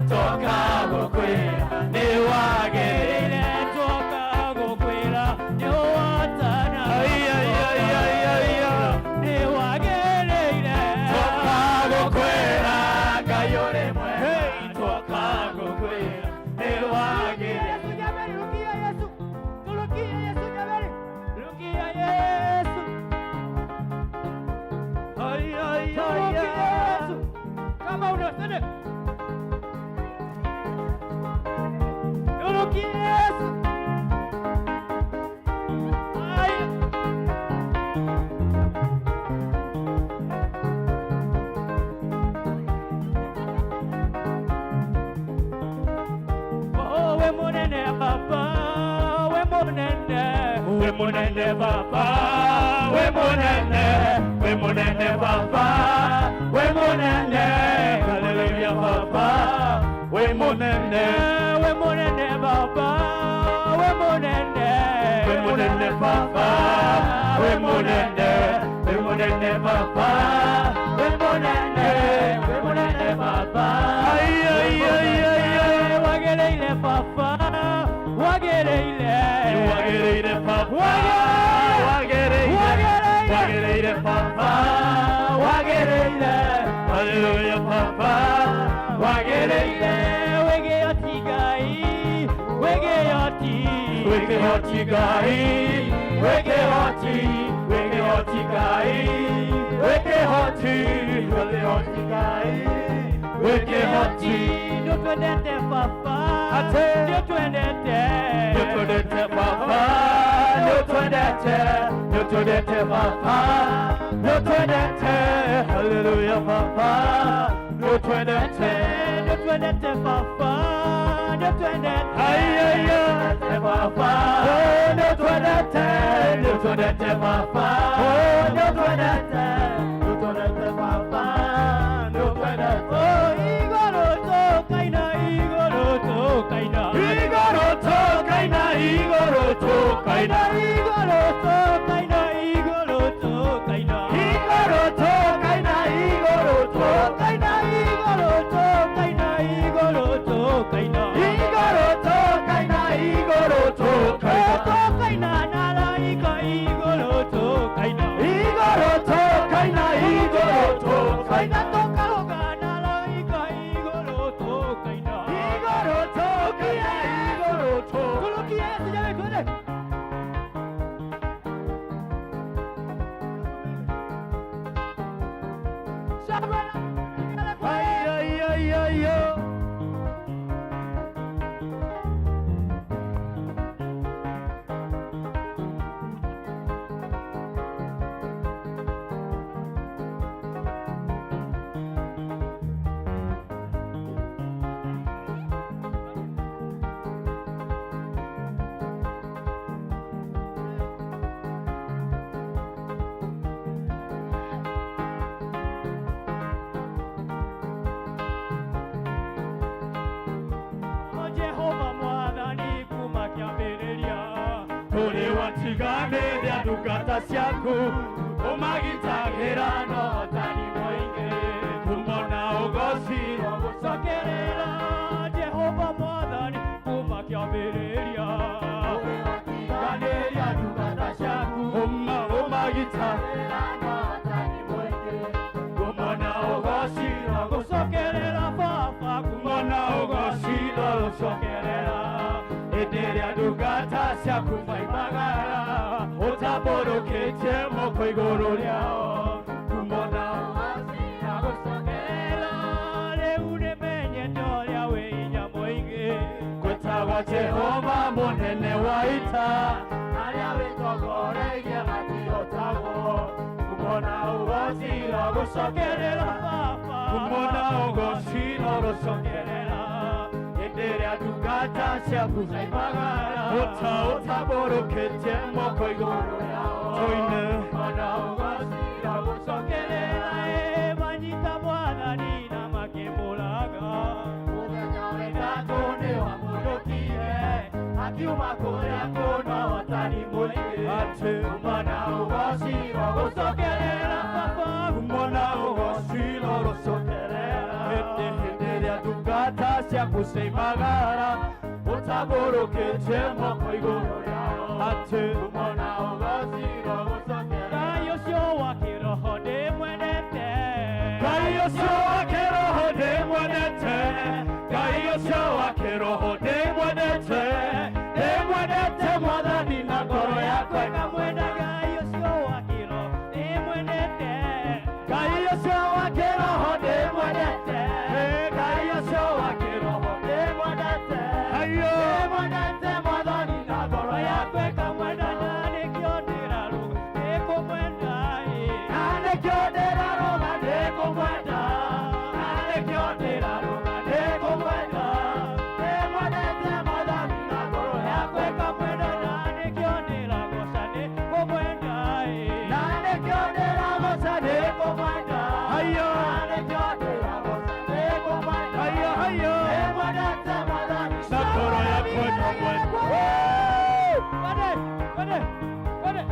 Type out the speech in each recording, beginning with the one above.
Toka gũkwĩra nĩ wagĩrĩire, toka gũkwĩra nĩ ũhotana. Ai, ai, ai, ai, ai, ai. Nĩ wagĩrĩire. Toka gũkwĩra Ngai ũrĩ mwega. Hey, toka gũkwĩra nĩ wagĩrĩire. Yesu jamani, rukia Yesu. Turukia Yesu jamani. Rukia Yesu. Ai, ai, ai, Turukia ai. Yesu. Kama unasema Turukia Yesu. Ai. Oh, we munene baba, we munene. We munene baba, we munene, we munene baba, we munene, hallelujah baba, we munene, We munene baba, we munene. We munene baba, we munene, we munene baba, we munene, We munene baba. Ai, ai, ai, ai, ai. Wagereire baba, wagereire. Wagereire baba, wagereire, wagereire baba, wagereire, hallelujah baba, wagereire. Wegeyoti Ngai, wegeyoti. Wĩkĩhoti Ngai, wĩkĩhoti, wĩkĩhoti Ngai, wĩkĩhoti, wĩkĩhoti Ngai, wĩkĩhoti. Nĩtwendete baba, Ate. nĩtwendete. Nĩtwendete baba, nĩtwendete, nĩtwendete baba, nĩtwendete, hallelujah baba, nĩtwendete. Nĩtwendete baba, nĩtwendete. Ai, ai, ai, baba, oh, nĩtwendete, nĩtwendete baba, oh, nĩtwendete, nĩtwendete baba, nĩtwendete. Oh, igũrũ tũkaina, igũrũ tũkaina. Igũrũ tũkaina, igũrũ tũkaina, Igũrũ tũkaina, igũrũ tũkaina. igũrũ tũkaina, igũrũ tũkaina, Igũrũ tũkaina, igũrũ tũkaina. Igũrũ tũkaina, igũrũ tũkaina, Tũkaina na araika, igũrũ tũkaina. Igũrũ tũkaina, igũrũ tũkaina, Tũkarũga na araika, igũrũ tũkaina. Igũrũ tũkaina, igũrũ tũkaina. Turukie Yesu jamani, twende. Shangwe na Ai, ai, ai, ai, oh. O Jehova mwathani kuma kĩambĩrĩria. Tũrĩ watiganĩria ndungata ciaku ũmagitagĩra na ũhotani mũingĩ kumona ũgoci Gũcokerera Jehova mwathani kuma kĩambĩrĩria. Tiganĩria ndungata ciaku ũma ũmagitagĩra na ũhotani mũingĩ kumona ũgoci Gũcokerera baba kumona ũgoci gũcokerera. Hĩndĩ ĩrĩa ndungata ciaku maimagara ũtambũrũkĩtie moko igũrũ rĩao kumona Na gũcokerera rĩu nĩmenyete ũrĩa wĩ hinya mũingĩ. Gwĩtagwo Jehova mũnene wa ita arĩa wĩtongoregie matihotagwo kumona ũgoci no Gũcokerera baba kumona ũgoci no rũcokerera hĩndĩ ĩrĩa ndungata ciaku Maimagara. ũta ũtambũrũkĩtie moko igũrũ rĩao tũine Kumona ũgoci no gũcokerera ĩ, manyita mwathani na makĩmũraga. Mũthenya wa ĩtatũ nĩwamũrũkire akiuma kũrĩa kũna ũhotani mũingĩ atĩ kumona ũgoci no Gũcokerera baba kumona ũgoci no rũcokerera hĩndĩ hĩndĩ ĩrĩa ndungata Ciaku ciaimagara ũtambũrũkĩtie moko igũrũ rĩao atĩ Mona ũgocirwo gũcokera. Ngai ũcio wa kĩroho ndĩmwendete. Ngai ũcio wa kĩroho ndĩmwendete, Ngai ũcio wa kĩroho ndĩmwendete, ndĩmwendete Mwathani na ngoro yakwa. Ngamwenda Ngai ũcio wa kĩroho ndĩmwendete. Ngai ũcio wa kĩroho ndĩmwendete. Ngai ũcio wa kĩroho ndĩmwendete. Ayo. Ndĩmwendete Mwathani na ngoro yakwa. Ngamwenda na nĩkĩo ndĩraruga ndĩkũmwenda ĩ. Na nĩkĩo ndĩraruga ndĩkũmwenda. Na nĩkĩo ndĩraruga ndĩkũmwenda. Ndĩmwendete Mwathani na ngoro yakwa. Ngamwenda na nĩkĩo ndĩragoca ndĩkũmwenda ĩ. Na nĩkĩo ndĩragoca ndĩkũmwenda. Ayo. Na nĩkĩo ndĩragoca ndĩkũmwenda. Ayo, ayo. Ndĩmwendete Mwathani Na ngoro yakwa ndĩmwendete. Twende, twende, twende.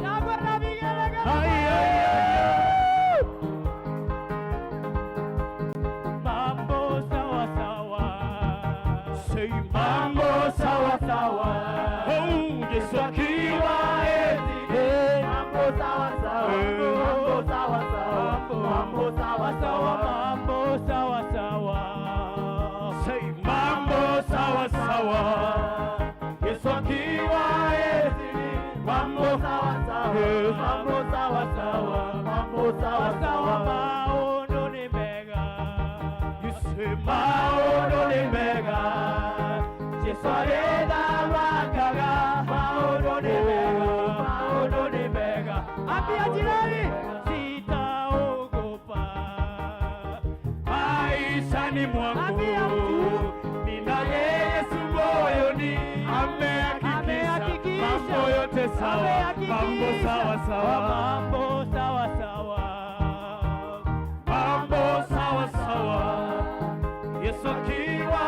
Shangwe na vigelegele. Ayo, ayo. Mambo sawa sawa. Say mambo sawa sawa. Oh, Yesu akiwa eti. Mambo sawa sawa, mambo sawa sawa, mambo sawa Sawa sawa. mambo sawa sawa. Say mambo sawa sawa. Yesu akiwa eti. Mambo Sawa sawa, mambo sawa sawa, mambo sawa Sawa sawa. maũndũ nĩ mega. You say maũndũ nĩ mega. Jesũ arĩthamakaga. Maũndũ nĩ mega, maũndũ nĩ mega. Ambia jirani. Sitaogopa. Maishani mwangu Ambia mtu. nina Yesu moyoni, amehakikisha Amehakikisha. mambo yote sawa, Amehakikisha. mambo sawa sawa, Mambo sawa sawa. Mambo sawa sawa. Yesu akiwa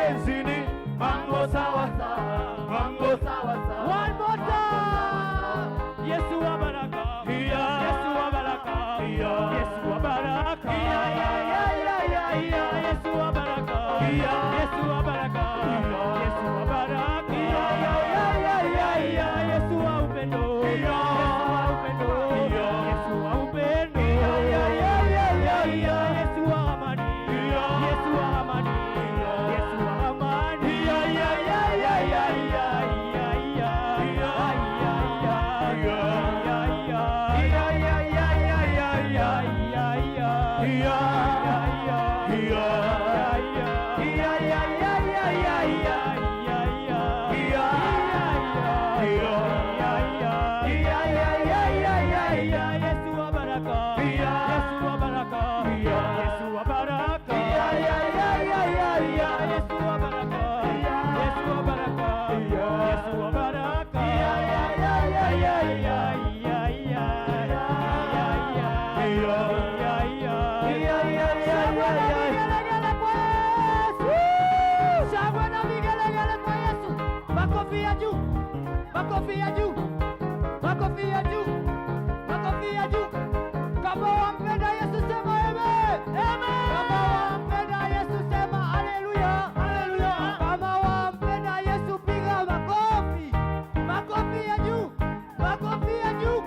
enzini, mambo sawa Sawa, mambo sawa sawa. One more time. Yesu wa baraka. Iya. Yesu wa baraka. Iya. Yesu wa baraka. Iya, iya, iya, iya, iya. Yesu wa baraka. Iya. Yesu wa baraka. Iya. Yesu wa baraka. Iya, iya, iya, iya, iya. Yesu wa upendo. Iya. Yesu wa upendo. Iya. Yesu wa upendo. Iya, iya, iya, iya, iya, iya. Yesu wa amani. Iya. Yesu wa amani. Iya. Yesu wa amani. Iya, iya, iya, iya, iya, iya, iya, iya. Iya. Iya, iya. Iya. Iya, iya. Iya, iya, iya, iya, iya, iya. Iya, iya. Iya. Iya, Iya. iya. Iya, iya, iya, iya, iya, iya. Iya, iya. Iya. Iya, Iya. iya. Iya, iya, iya, iya, iya, iya. Yesu wa baraka. Iya. Yesu wa baraka. Iya. Yesu wa baraka. Iya, iya, iya, iya, iya, iya. Yesu wa baraka. Iya. Yesu wa baraka. Iya. Yesu wa baraka. Iya, iya, iya, iya, iya, iya. Iya, iya. Iya, iya. Iya. Iya, iya. Iya, iya, iya, Shangwe iya, na iya. vigelegele kwa Yesu. Shangwe na vigelegele kwa Yesu. Makofi ya juu. Makofi ya juu. Makofi ya juu. Makofi ya juu. Kama wampenda Yesu sema amen. Amen. Kama wampenda Yesu sema haleluya. Haleluya. Kama wampenda Yesu piga makofi. Makofi ya juu. Makofi ya juu.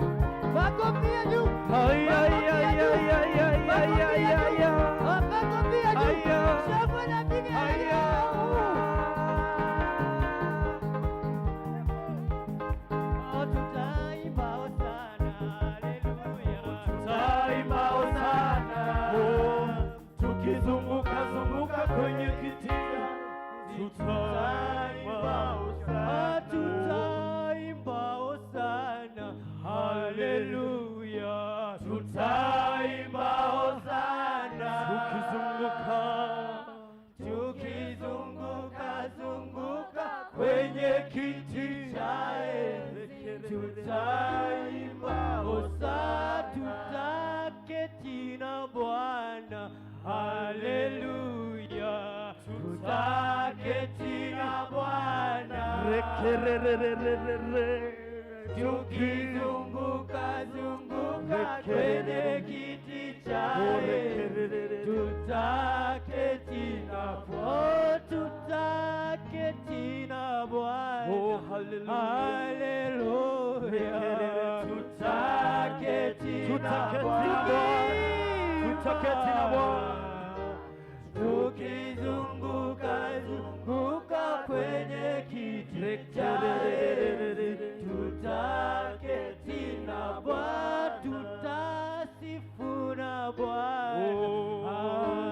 Makofi ya juu. Ay, ay, ay, ay, ay, ay, ay, ay, ay, ay. Makofi ya juu. Aya. Shangwe na vigelegele. Oh, tutaimba hosana, haleluya. Tutaimba hosana, oh, tukizunguka zunguka kwenye kiti. Tutaimba hosana, Tutaimba hosana, haleluya. Tutaimba Rekererererere. Tukizunguka zunguka kwenye kiti cha enzi, tutaketi na Bwana, tutaketi na Bwana. Oh, hallelujah. Haleluya. Tutaketi na Tutaketi na Bwana. Bwana. Tutaketi na Bwana. Tukizunguka zunguka kwenye kiti cha enzi, tutaketi na Bwana, tutasifu na Bwana. Oh.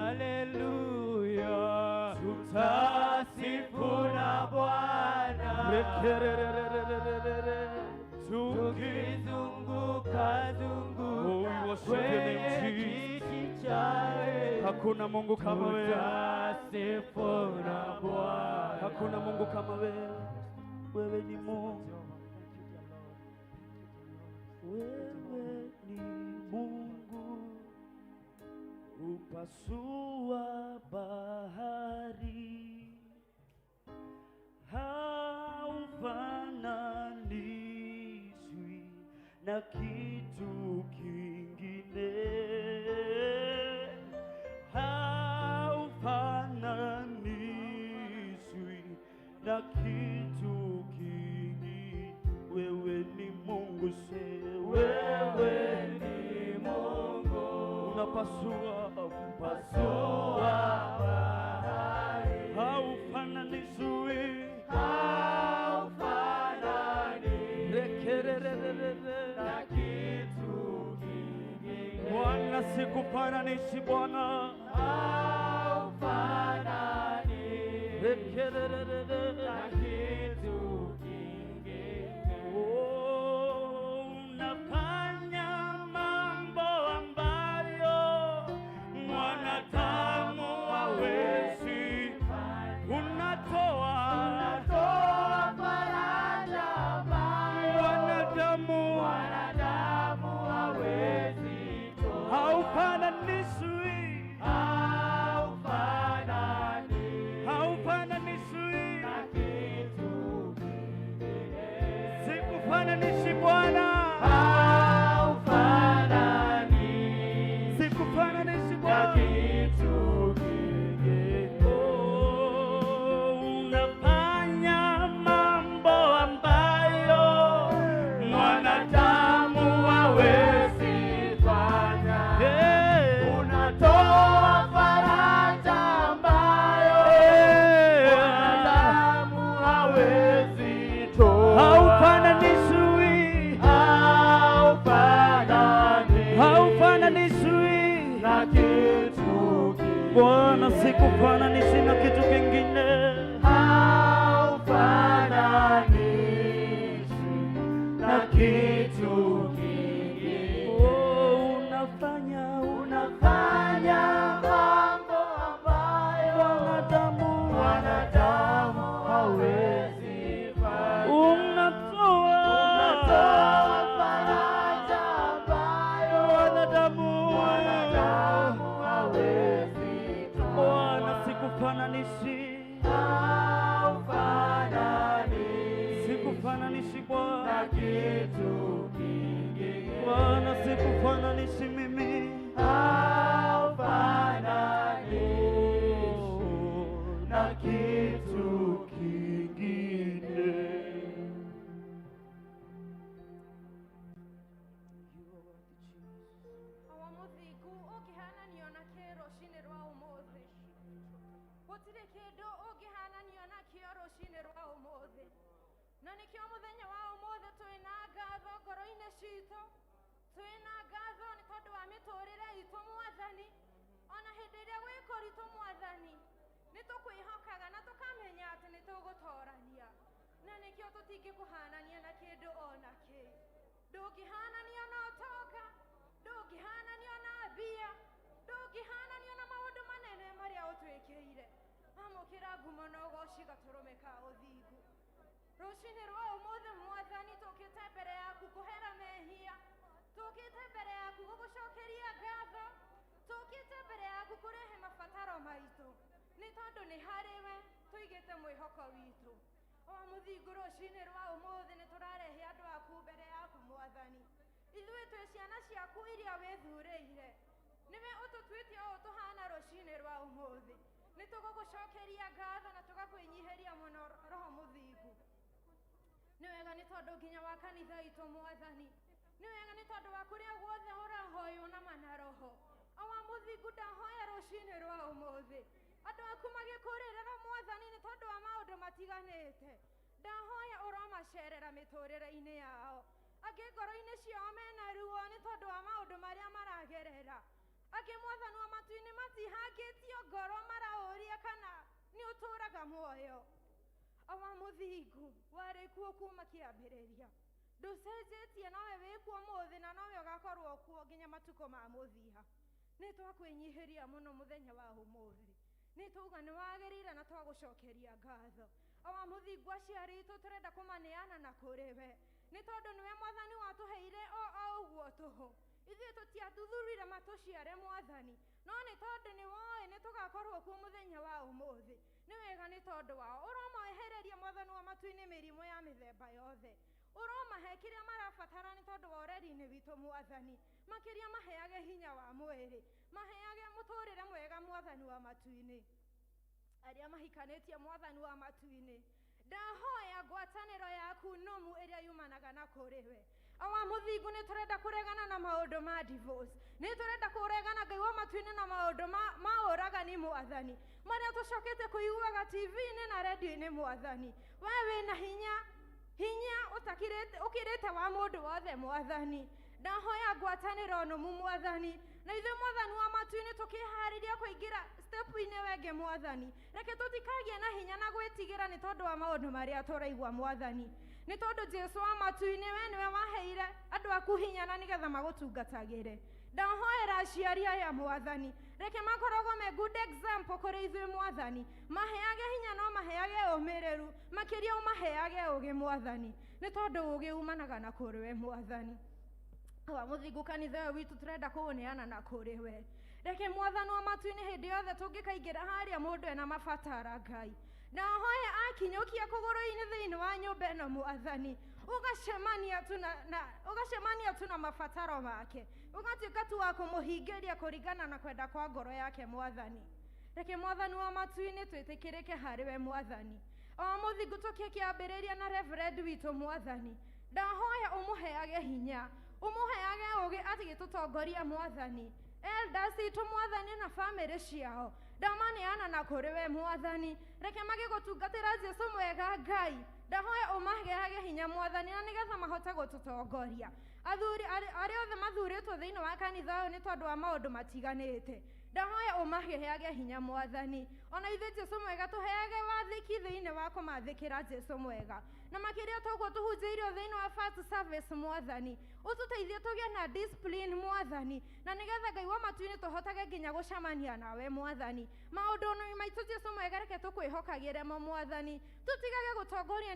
Haleluya. Tutasifu na Bwana. Rekererererere. Tukizunguka zunguka Oh, we worship your name, kwenye Jesus. kiti cha enzi, Hakuna Mungu kama wewe. tutasifu na Bwana. Hakuna Mungu kama wewe. Wewe ni Mungu. Wewe ni Mungu upasua bahari, haufananishwi na kitu kingine, haufananishwi na kitu kingine. Wewe ni Mungu, se Wewe ni Mungu unapasua pasua bahari, haufananishwi haufanani rekerererere. na kitu kingine, Bwana sikufananishi Bwana haufanani rekerererere. na kitu kingine. Oh, unafanya mambo ambayo mwanadamu hawezi. Unatoa Unatoa faraja ambayo mwanadamu mwanadamu hawezi toa. haufananishwi, Haufanani haufananishwi. na kitu kingine. Sikufananishi Bwana, Haufanani sikufananishi na Bwana. kitu kingine. Oh, unafanya mambo ambayo mwanadamu hawezi. Fanya. Hey. Unatoa faraja ambayo Hey. mwanadamu hawezi toa. Haufananishwi, Haufanani haufananishwi. na kitu kingine. Bwana, sikufananishi na kitu kingine. Haufananishwi na kitu kingine. Oh, unafanya Unafanya mambo ambayo mwanadamu mwanadamu hawezi fanya. unatoa Unatoa faraja ambayo mwanadamu mwanadamu hawezi toa. Bwana, sikufananishi, Haufanani sikufananishi na Bwana. kitu kingine. Bwana, sikufananishi mimi. Haufananishwi na kitu kingine. Awa mũthingu ũngĩhananio nakĩ rũcinĩ rwa ũmũthĩ? Gũtirĩ kĩndũ ũngĩhananio nakĩo rũcinĩ rwa ũmũthĩ, na nĩkĩo mũthenya wa ũmũthĩ twĩna ngatho ngoro-inĩ citũ, twĩna ngatho nĩ tondũ wa mĩtũrĩre itũ Mwathani. Ona hĩndĩ ĩrĩa gwĩ kũritũ Mwathani, nĩ tũkwĩhokaga na tũkamenya atĩ nĩ tũgũtorania, na nĩkĩo tũtingĩkũhanania na kĩndũ ona kĩ. Ndũngĩhananio na ũtonga, ndũngĩhananio na mbia, ndũngĩhananio na maũndũ manene marĩa ũtwĩkĩire. Amũkĩra ngumo na ũgoci gatũrũme ka ũthingu. Rũcinĩ rwa ũmũthĩ Mwathani, tũkĩte mbere yaku kũhera mehia, tũkĩte mbere yaku gũgũcokeria ngatho, tũkĩte mbere yaku kũrehe mabataro maitũ, nĩ tondũ nĩ harĩ we tũigĩte mwĩhoko witũ. O mũthingu rũcinĩ rwa ũmũthĩ nĩ tũrarehe andũ aku mbere yaku mwathani. Ithuĩ twĩ ciana ciaku iria wĩthurĩire. Nĩwe ũtũtuĩte ũũ tũhana rũcinĩ rwa ũmũthĩ. Nĩ tũgũgũcokeria ngatho na tũgakwĩnyihĩria mũno roho mũthingu. Nĩ wega nĩ tondũ nginya wa kanitha itũ mwathani. Nĩ wega nĩ tondũ wa kũrĩa guothe ũrahoywo na mana roho. Awa mũthingu ndahoya rũcinĩ rwa ũmũthĩ. Andũ aku magĩkũrĩrĩra mwathani nĩ tondũ wa maũndũ matiganĩte. Ndahoya ũromacerera mĩtũrĩre-inĩ yao. Angĩ ngoro-inĩ ciao mena ruo nĩ tondũ wa maũndũ marĩa maragerera. Angĩ mwathani wa matu-inĩ matihangĩtio ngoro maraũria kana nĩ ũtũraga muoyo. Awa mũthingu warĩ kuo kuma kĩambĩrĩria. Ndũcenjetie nowe wĩ kuo ũmũthĩ na nowe ũgakorwo kuo nginya matukũ ma mũthia. Nĩ twakwĩnyihĩria mũno mũthenya wa ũmũthĩ. Nĩ twauga nĩ wagĩrĩire na twagũcokeria ngatho. Awa mũthingu aciari aitũ tũrenda kũmaneana na kũrĩ we. Nĩ tondũ nĩwe mwathani watũheire o ũguo tũhũ. Ithuĩ tũtiathuthurire matũciare mwathani. No nĩ tondũ nĩ woĩ nĩ tũgakorwo kuo mũthenya wa ũmũthĩ. Nĩ wega nĩ tondũ wao. Ũromehereria mwathani wa matu-inĩ mĩrimũ ya mĩthemba yothe. Ũromahe kĩrĩa marabatara nĩ tondũ wa ũreri-inĩ witũ mwathani. Makĩria maheage hinya wa mwĩrĩ. Maheage mũtũrĩre mwega mwathani wa matu-inĩ. Arĩa mahikanĩtie mwathani wa matu-inĩ. Ndahoya ngwatanĩro yaku nũmu ĩrĩa yumanaga na kũrĩ we. Awa mũthingu nĩ tũrenda kũregana na maũndũ ma divorce. Nĩ tũrenda kũregana Ngai wa matu-inĩ na maũndũ ma ũragani mwathani. Marĩa tũcokete kũiguaga TV-inĩ na redio-inĩ mwathani. We wĩna hinya, hinya ũkĩrĩte wa mũndũ wothe mwathani. Ndahoya ngwatanĩro nũmu mwathani. Na ithuĩ mwathani wa matu-inĩ tũkĩharĩria kũingĩra step-inĩ wenge mwathani. Reke tũtikagie na hinya na gwĩtigĩra nĩ tondũ wa maũndũ marĩa tũraigua mwathani. Nĩ tondũ Jesũ wa matu-inĩ we nĩwe waheire andũ aku hinya na nĩgetha magũtungatagĩre. Ndahoera aciari aya mwathani. Reke makoragwo me good example kũrĩ ithuĩ mwathani. Maheage hinya no maheage ũmĩrĩru. Makĩria ũmaheage ũũgĩ mwathani. Nĩ tondũ ũũgĩ umanaga na kũrĩ we mwathani. Awa mũthingu kanitha ũyũ witũ tũrenda kũũneana na kũrĩ we. Reke mwathani wa matu-inĩ hĩndĩ yothe tũngĩkaingĩra harĩa mũndũ ena mabatara Ngai. Ndahoya akinyũkia kũgũrũ-inĩ thĩinĩ wa nyũmba ĩno mwathani. Ũgacemania tu na mabataro make. Ũgatuĩka tu wa kũmũhingĩria kũringana na kwenda kwa ngoro yake mwathani. Reke mwathani wa matu-inĩ twĩtĩkĩrĩke harĩ we mwathani. O mũthingu tũkĩkĩambĩrĩria na reverend witũ mwathani. Ndahoya ũmũheage hinya. Ũmũheage ũũgĩ agĩtũtongoria mwathani. Elders itũ mwathani na bamĩrĩ ciao. Ndamaneana na kũrĩ we mwathani. Reke magĩgũtungatĩra Jesũ mwega Ngai. Ndahoya ũmaheage hinya mwathani na nĩgetha mahote gũtũtongoria. Athuri arĩa othe mathurĩtwo thĩinĩ wa kanitha ũyũ nĩ tondũ wa maũndũ matiganĩte. Ndahoya ũmaheage hinya mwathani. Ona ithuĩ Jesũ mwega tũheage wathĩki thĩinĩ wa kũmathĩkĩra Jesũ mwega. Na makĩria toguo tũhunjĩirio thĩinĩ wa first service mwathani. Ũtũteithie tũgĩe na discipline mwathani. Na nĩgetha Ngai wa matu-inĩ tũhotage nginya gũcemania nawe mwathani. Maũndũ maitũ Jesũ mwega reke tũkwĩhokagĩre mo mwathani. Tũtigage gũtongorio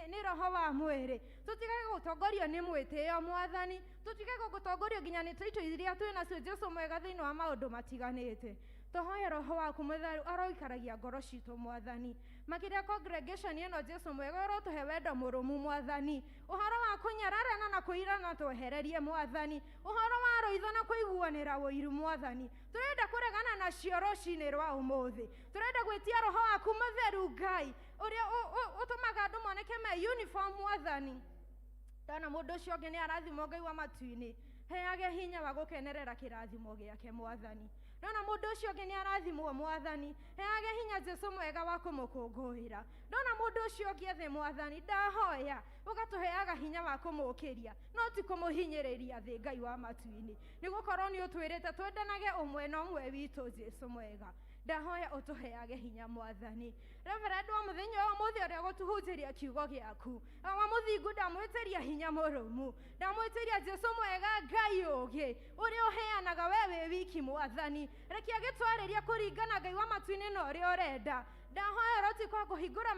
nĩ roho wa mwĩrĩ. Tũtigage gũtongorio nĩ mwĩtĩo mwathani. Tũtigage gũtongorio nginya nĩ taito iria twĩ nacio Jesũ mwega thĩinĩ wa maũndũ matiganĩte. Tũhoye roho waku mũtheru aroikaragia ngoro citũ mwathani. Makĩria congregation ĩno Jesũ mwega ũrotũhe wendo mũrũmu mwathani. Ũhoro wa kũnyararana na kũirana twehererie mwathani. Ũhoro wa rũitho na kũiguanĩra ũiru mwathani. Tũrenda kũregana nacio rũcinĩ rwa ũmũthĩ. Tũrenda gwĩtia roho waku mũtheru Ngai ũrĩa ũtũmaga andũ moneke me uniform mwathani. Ndona mũndũ ũcio ũngĩ nĩ arathimwo Ngai wa matu-inĩ. Heage hinya wa gũkenerera kĩrathimo gĩake mwathani. Ndona mũndũ ũcio ũngĩ nĩ arathimwo mwathani. Heage hinya Jesũ mwega wa kũmũkũngũĩra. Ndona mũndũ ũcio ũngĩ ethĩ mwathani ndahoya ũgatũheaga hinya wa kũmũkĩria no ti kũmũhinyĩrĩria thĩ Ngai wa matu-inĩ. Nĩ gũkorwo nĩ ũtwĩrĩte twendanage ũmwe na ũmwe witũ Jesũ mwega. Ndahoya ũtũheage hinya mwathani. Reverend wa mũthenya wa ũmũthĩ ũrĩa ũgũtũhunjĩria kiugo gĩaku. Wa mũthingu ndamwĩtĩria hinya mũrũmu. Ndamwĩtĩria Jesũ mwega Ngai ũũgĩ ũrĩa ũheanaga we wĩ wiki mwathani. Reke agĩtwarĩria kũringana Ngai wa matu-inĩ na ũrĩa ũrenda. Ndahoya roti kwa kũhingũra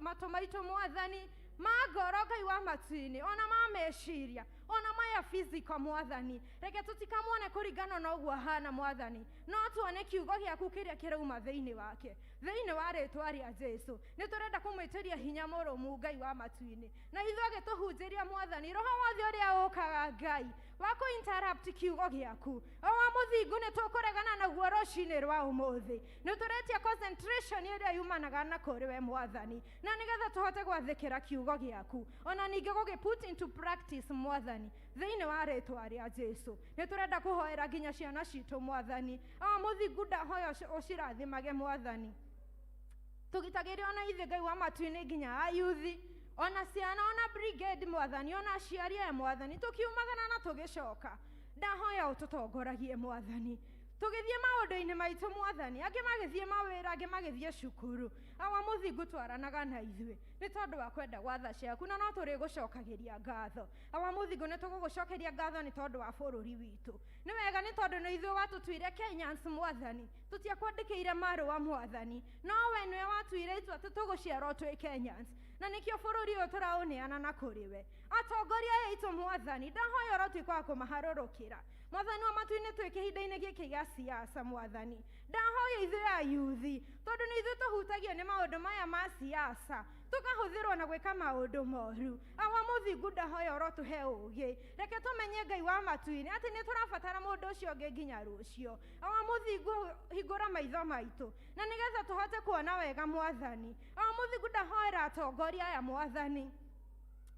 matũ maitũ mwathani. Ma ngoro Ngai wa matu-inĩ, ona ma meciria, ona maya physical Mwathani. Reke tũtikamuone kũringana na ũguo ahana Mwathani, no tuone kiugo gĩaku kĩrĩa kĩrauma thĩinĩ wake. Thĩinĩ wa rĩtwa rĩa Jesu nĩ tũrenda kũmwĩtĩria hinya mũrũmu Ngai wa matu-inĩ, na ithuĩ agĩtũhunjĩria Mwathani, roho wothe ũrĩa ũkaga Ngai wa kũ interrupt kiugo gĩaku o wa mũthingu nĩ tũkũregana naguo rũcinĩ rwa ũmũthĩ. Nĩ tũretia concentration ĩrĩa yumanaga na kũrĩ we Mwathani, na nĩgetha tũhote gwathĩkĩra kiugo gĩaku, ona ningĩ gũgĩ put into practice Mwathani, thĩinĩ wa rĩtwa rĩa Jesu. Nĩ tũrenda kũhoera nginya ciana citũ Mwathani, o mũthingu ndahoya ũcirathimage Mwathani, tũgitagĩre ona ithuĩ Ngai wa matu-inĩ, nginya ayuthi, ona ciana, ona brigade Mwathani, ona aciari aya Mwathani, tũkiumagara na tũgĩcoka, ndahoya ũtũtongoragie Mwathani, tũgĩthiĩ maũndũ-inĩ maitũ Mwathani, angĩ magĩthiĩ mawĩra, angĩ magĩthiĩ cukuru. Awa mũthingu, twaranaga na ithuĩ nĩ tondũ wa kwenda gwa tha ciaku, na no tũrĩgũcokagĩria ngatho. Awa mũthingu, nĩ tũgũgũcokeria ngatho nĩ tondũ wa bũrũri witũ. Nĩ wega nĩ tondũ nĩ ithuĩ watũtuire Kenyans Mwathani, tũtiakwandĩkĩire marũa Mwathani, no we nĩwe watuire itua atĩ tũgũciarwo twĩ Kenyans, na nĩkĩo bũrũri ũyũ tũraũneana na kũrĩ we. Atongoria aya aitũ Mwathani, ndahoya ũrotuĩka wa kũmaharũrũkĩra Mwathani wa matu-inĩ. Twĩ kĩhinda-inĩ gĩkĩ gĩa siasa Mwathani, ndahoya ithuĩ ayuthi, tondũ nĩ ithuĩ tũhutagio nĩ maũndũ maya ma siasa, tũkahũthĩrwo na gwĩka maũndũ moru. Awa mũthingu, ndahoya ũrotũhe ũgĩ, reke tũmenye Ngai wa matu-inĩ atĩ nĩ tũrabatara mũndũ ũcio ũngĩ nginya rũciũ. Awa mũthingu, hingũra maitho maitũ na nĩgetha tũhote kuona wega Mwathani. Awa mũthingu, ndahoera atongoria aya Mwathani,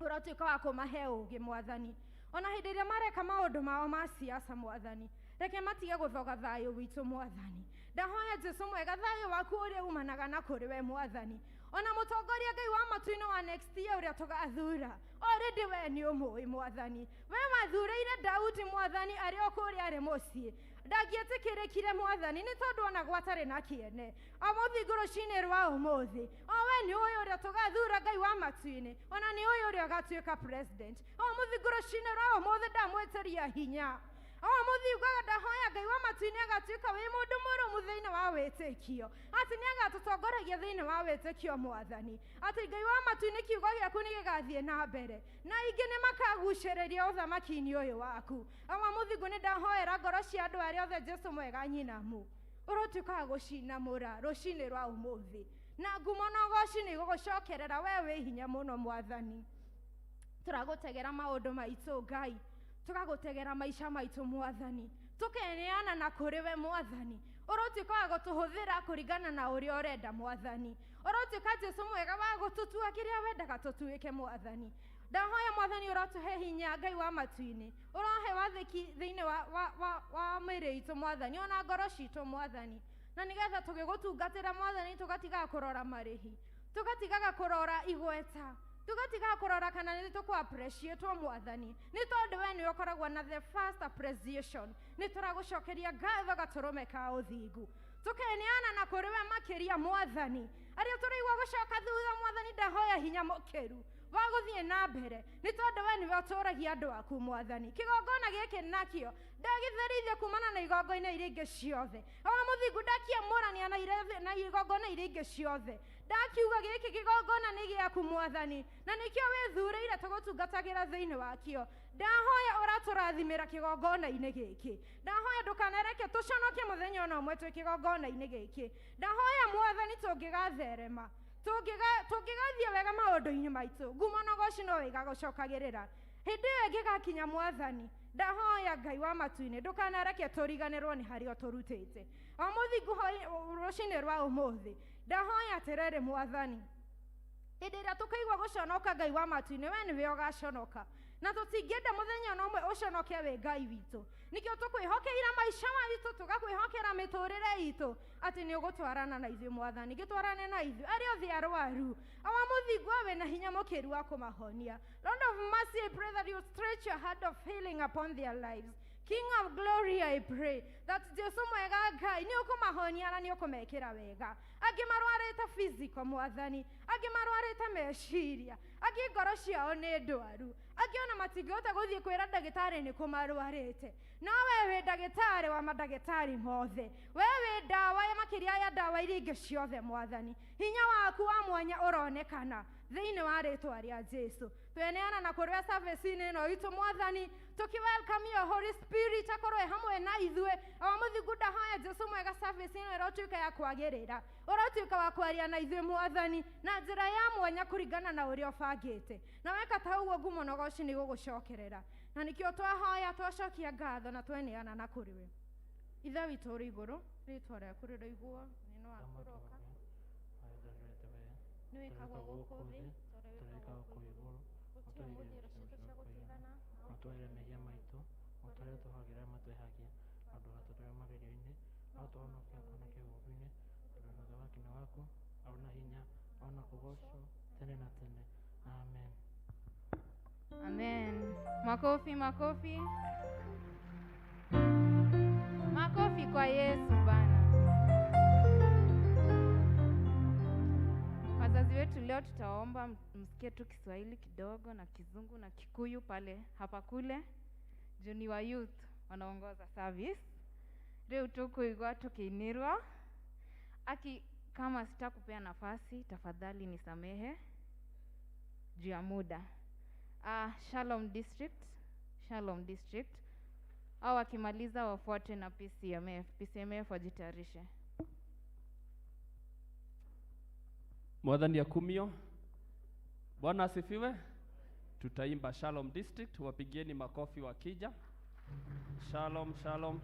ũrotuĩka wa kũmahe ũgĩ Mwathani, ona hĩndĩ ĩrĩa mareka maũndũ mao ma siasa Mwathani, reke matige gũthoga thayũ witũ Mwathani. Ndahoya Jesu mwega, thayũ waku ũrĩa umanaga na kũrĩ we Mwathani, ona mũtongoria Ngai wa matu-inĩ wa next year ũrĩa tũgathura, already we nĩ ũmũĩ Mwathani. We wathurĩire Daudi Mwathani arĩ o kũrĩa arĩ mũciĩ, ndangĩetĩkĩrĩkire Mwathani nĩ tondũ ona gwatarĩ na kĩene. O mũthingu, rũcinĩ rwa ũmũthĩ, o we nĩ ũyũ ũrĩa tũgathura Ngai wa matu-inĩ, ona nĩ ũyũ ũrĩa ũgatuĩka president. O mũthingu, rũcinĩ rwa ũmũthĩ ndamwĩtĩria hinya. O mũthingu, ndahoya Ngai wa matu-inĩ agatuĩka wĩ mũndũ mũrũmu thĩinĩ wa wĩtĩkio, atĩ nĩ agatũtongoragia thĩinĩ wa wĩtĩkio Mwathani, atĩ Ngai wa matu-inĩ kiugo gĩaku nĩ gĩgathiĩ na mbere na ingĩ nĩ makagucĩrĩria ũthamaki-inĩ ũyũ waku. Awa mũthingu, nĩ ndahoera ngoro cia andũ arĩa othe Jesu mwega nyinamu, ũrotuĩka wa gũcinamũra rũcinĩ rwa ũmũthĩ, na ngumo na ũgoci nĩ igũgũcokerera we wĩ hinya mũno Mwathani. Tũragũtegera maũndũ maitũ Ngai, tũgagũtegera maica maitũ Mwathani, tũkeneana na kũrĩ we Mwathani, ũrotuĩka wa gũtũhũthĩra kũringana na ũrĩa ũrenda Mwathani, ũrotuĩka Jesu mwega wa gũtũtua kĩrĩa wendaga tũtuĩke Mwathani. Ndahoya Mwathani ũrotũhe hinya Ngai wa matu-inĩ, ũrohe wathĩki thĩinĩ wa mĩĩrĩ itũ Mwathani, ona ngoro citũ Mwathani, na nĩgetha tũgĩgũtungatĩra Mwathani, tũgatigaga kũrora marĩhi, tũgatigaga kũrora igweta, tũgatigaga kũrora kana nĩ tũkũ appreciate Mwathani, nĩ tondũ we nĩwe ũkoragwo na the first appreciation. Nĩ tũragũcokeria ngatho gatũrũme ka ũthingu, tũkeneana na kũrĩ we makĩria Mwathani. Arĩa tũraigua gũcoka thutha Mwathani, ndahoya hinya mũkĩru wa gũthiĩ na mbere, nĩ tondũ we nĩwe ũtũragia andũ aku Mwathani. Kĩgongona gĩkĩ nakĩo ndagĩtherithia kumana na igongona iria ingĩ ciothe. Awa mũthingu, ndakiamũrania na igongona iria ingĩ ciothe, ndakiuga gĩkĩ kĩgongona nĩ gĩaku Mwathani, na nĩkĩo wĩthurĩire tũgũtungatagĩra thĩinĩ wakĩo. Ndahoya ũratũrathimĩra kĩgongona-inĩ gĩkĩ, ndahoya ndũkanareke tũconoke mũthenya ona ũmwe twĩ kĩgongona-inĩ gĩkĩ. Ndahoya Mwathani, tũngĩgatherema, tũngĩgathiĩ wega maũndũ-inĩ maitũ, ngumo na ũgoci no igagũcokagĩrĩra hĩndĩ ĩyo ĩngĩgakinya Mwathani. Ndahoya Ngai wa matu-inĩ, ndũkanareke tũriganĩrwo nĩ harĩa ũtũrutĩte. O mũthingu, rũcinĩ rwa ũmũthĩ ndahoya atĩrĩrĩ Mwathani, hĩndĩ ĩrĩa tũkaigua gũconoka Ngai wa matu-inĩ, we nĩwe ũgaconoka, na tũtingĩenda mũthenya ona ũmwe ũconoke wĩ Ngai witũ. Nĩkĩo tũkwĩhokeire maica maitũ, tũgakwĩhokera mĩtũrĩre itũ, atĩ nĩ ũgũtwarana na ithuĩ Mwathani. Gĩtwarane na ithuĩ. Arĩa othe arwaru, awa mũthingu, wĩna hinya mũkĩru wa kũmahonia. Lord of mercy, I pray that you stretch your hand of healing upon their lives. King of glory, I pray that Jesu mwega Ngai nĩ ũkũmahonia na nĩ ũkũmekĩra wega. Angĩ marwarĩte physical Mwathani, angĩ marwarĩte meciria. Angĩ ngoro ciao nĩ ndwaru, angĩ ona matingĩhota gũthiĩ kwĩra ndagĩtarĩ nĩ kũ marwarĩte. No we wĩ ndagĩtarĩ wa mandagĩtarĩ mothe, we wĩ ndawa ya makĩria ya ndawa iria ingĩ ciothe. Mwathani, hinya waku wa mwanya ũronekana thĩinĩ wa rĩtwa rĩa Jesu. Tweneana na kũrĩa service-inĩ ĩno itũ, Mwathani, tuki welcome your Holy Spirit akorwo e hamwe na ithuĩ. O Mũthingu, ndahoya Jesu mwega, service ĩno ĩrotuĩka ya kwagĩrĩra, ũrotuĩka wa kwaria na ithuĩ, Mwathani, na njĩra ya mwanya kũringana na ũrĩa ũbangĩte. Na weka ta ũguo, ngumo na ũgoci nĩ gũgũcokerera, na nĩkĩo twahoya, twacokia ngatho na tweneana na kũrĩ we. Ithe witũ ũrĩ igũrũ, rĩtwa rĩaku rĩroiguo, nĩ waku ũroka, nĩ wĩkagwo gũkũ thĩ ta ũrĩa wĩkagwo kũu igũrũ. Ũtũhe ũmũthĩ irio citũ cia gũtũigana. Ũtũhere mehia maitũ, o ta ũrĩa tũhagĩra arĩa matwehagia, na ndũgatũtware magerio-inĩ, no tũhonokie kuuma kĩũru-inĩ, tondũ ũthamaki nĩ waku, ona hinya, ona kũgoocwo tene na tene. Amen. Amen. Makofi, makofi. Makofi kwa Yesu bana. Wazazi wetu leo tutaomba msikie tu Kiswahili kidogo na Kizungu na Kikuyu pale hapa kule. Juu ni wa youth wanaongoza service. Riu tukuigwa tukiinirwa. Aki kama sitakupea nafasi tafadhali nisamehe juu ya muda. Shalom District, Shalom District. Au wakimaliza wafuate na PCMF. PCMF wajitayarishe. Mwathani akumio. Bwana asifiwe. Tutaimba Shalom District, wapigieni makofi wakija. Shalom, shalom.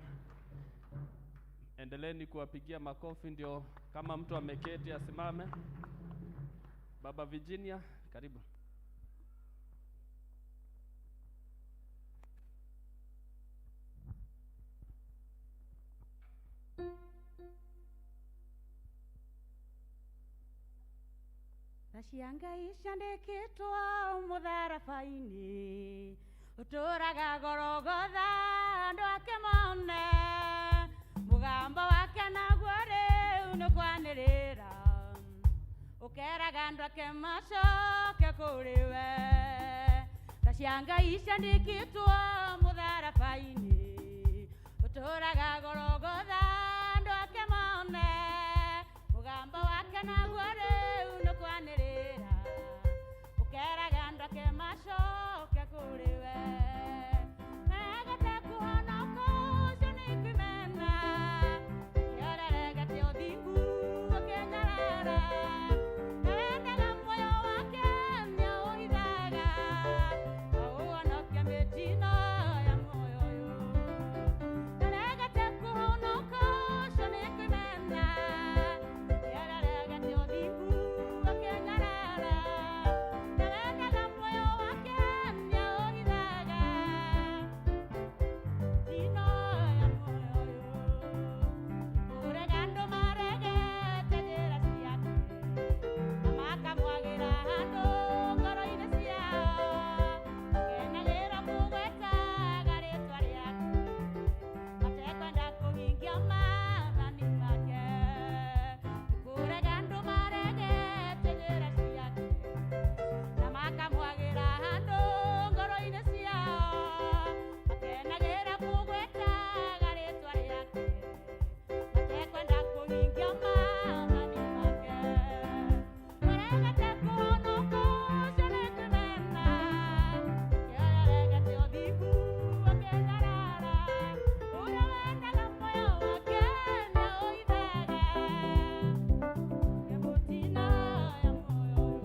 Endeleeni kuwapigia makofi ndio kama mtu ameketi asimame. Baba Virginia, karibu. Tha cia Ngai ciandĩkĩtwo mũtharaba-inĩ, ũtũraga Gorogotha andũ ake mone, mũgambo wake naguo rĩu nĩ kwanĩrĩra, ũkeraga andũ ake macoke kũrĩ we. Tha cia Ngai ciandĩkĩtwo mũtharaba-inĩ, ũtũraga Gorogotha andũ ake mone, mũgambo wake naguo rĩu nĩ kwanĩrĩra, ũkeraga andũ ake macoke kũrĩ we. Megete kũhonoka ũcio nĩ kwĩmena, kĩoreregete ũthingu ũkĩnyarara, na wendaga muoyo wake nĩaũhithaga, aũhonokia mĩtino ya muoyo ũyũ. Naregete kũhonoka ũcio nĩ kwĩmena, kĩoreregete ũthingu ũkĩnyarara, na wendaga muoyo wake nĩaũhithaga, mĩtino ya muoyo ũyũ. Kũrega andũ maregete njĩra ciake, na makamwagĩra handũ ngoro-inĩ ciao, makenagĩra kũgwetaga rĩtwa rĩake, matekwenda kũhingia maathani make. Kũrega andũ maregete njĩra ciake, na makamwagĩra handũ ngoro-inĩ ciao, makenagĩra kũgwetaga rĩtwa rĩake, matekwenda kũhingia maathani make. Maregete kũhonoka ũcio nĩ kwĩmena, kĩoreregete ũthingu ũkĩnyarara, ũrĩa wendaga muoyo wake nĩaũhithaga, mĩtino ya muoyo ũyũ.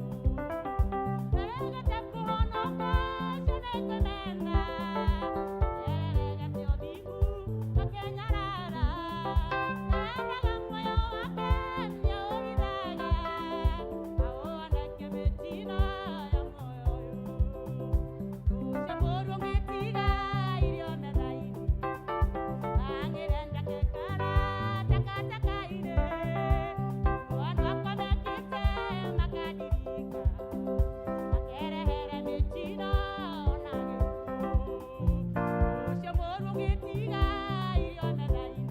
Maregete kũhonoka ũcio nĩ kwĩmena, kĩoreregete ũthingu ũkĩnyarara, na wendaga muoyo wake nĩaũhithaga, aũhonokie mĩtino ya muoyo ũyũ. Ũcio mũũru ũngĩtiga irio metha-inĩ, ang'ire ndakekara takataka-inĩ, andũ akwa mekĩte makandirika, makerehere mĩtino na gĩkuũ. Ũcio mũũru ũngĩtiga irio metha-inĩ,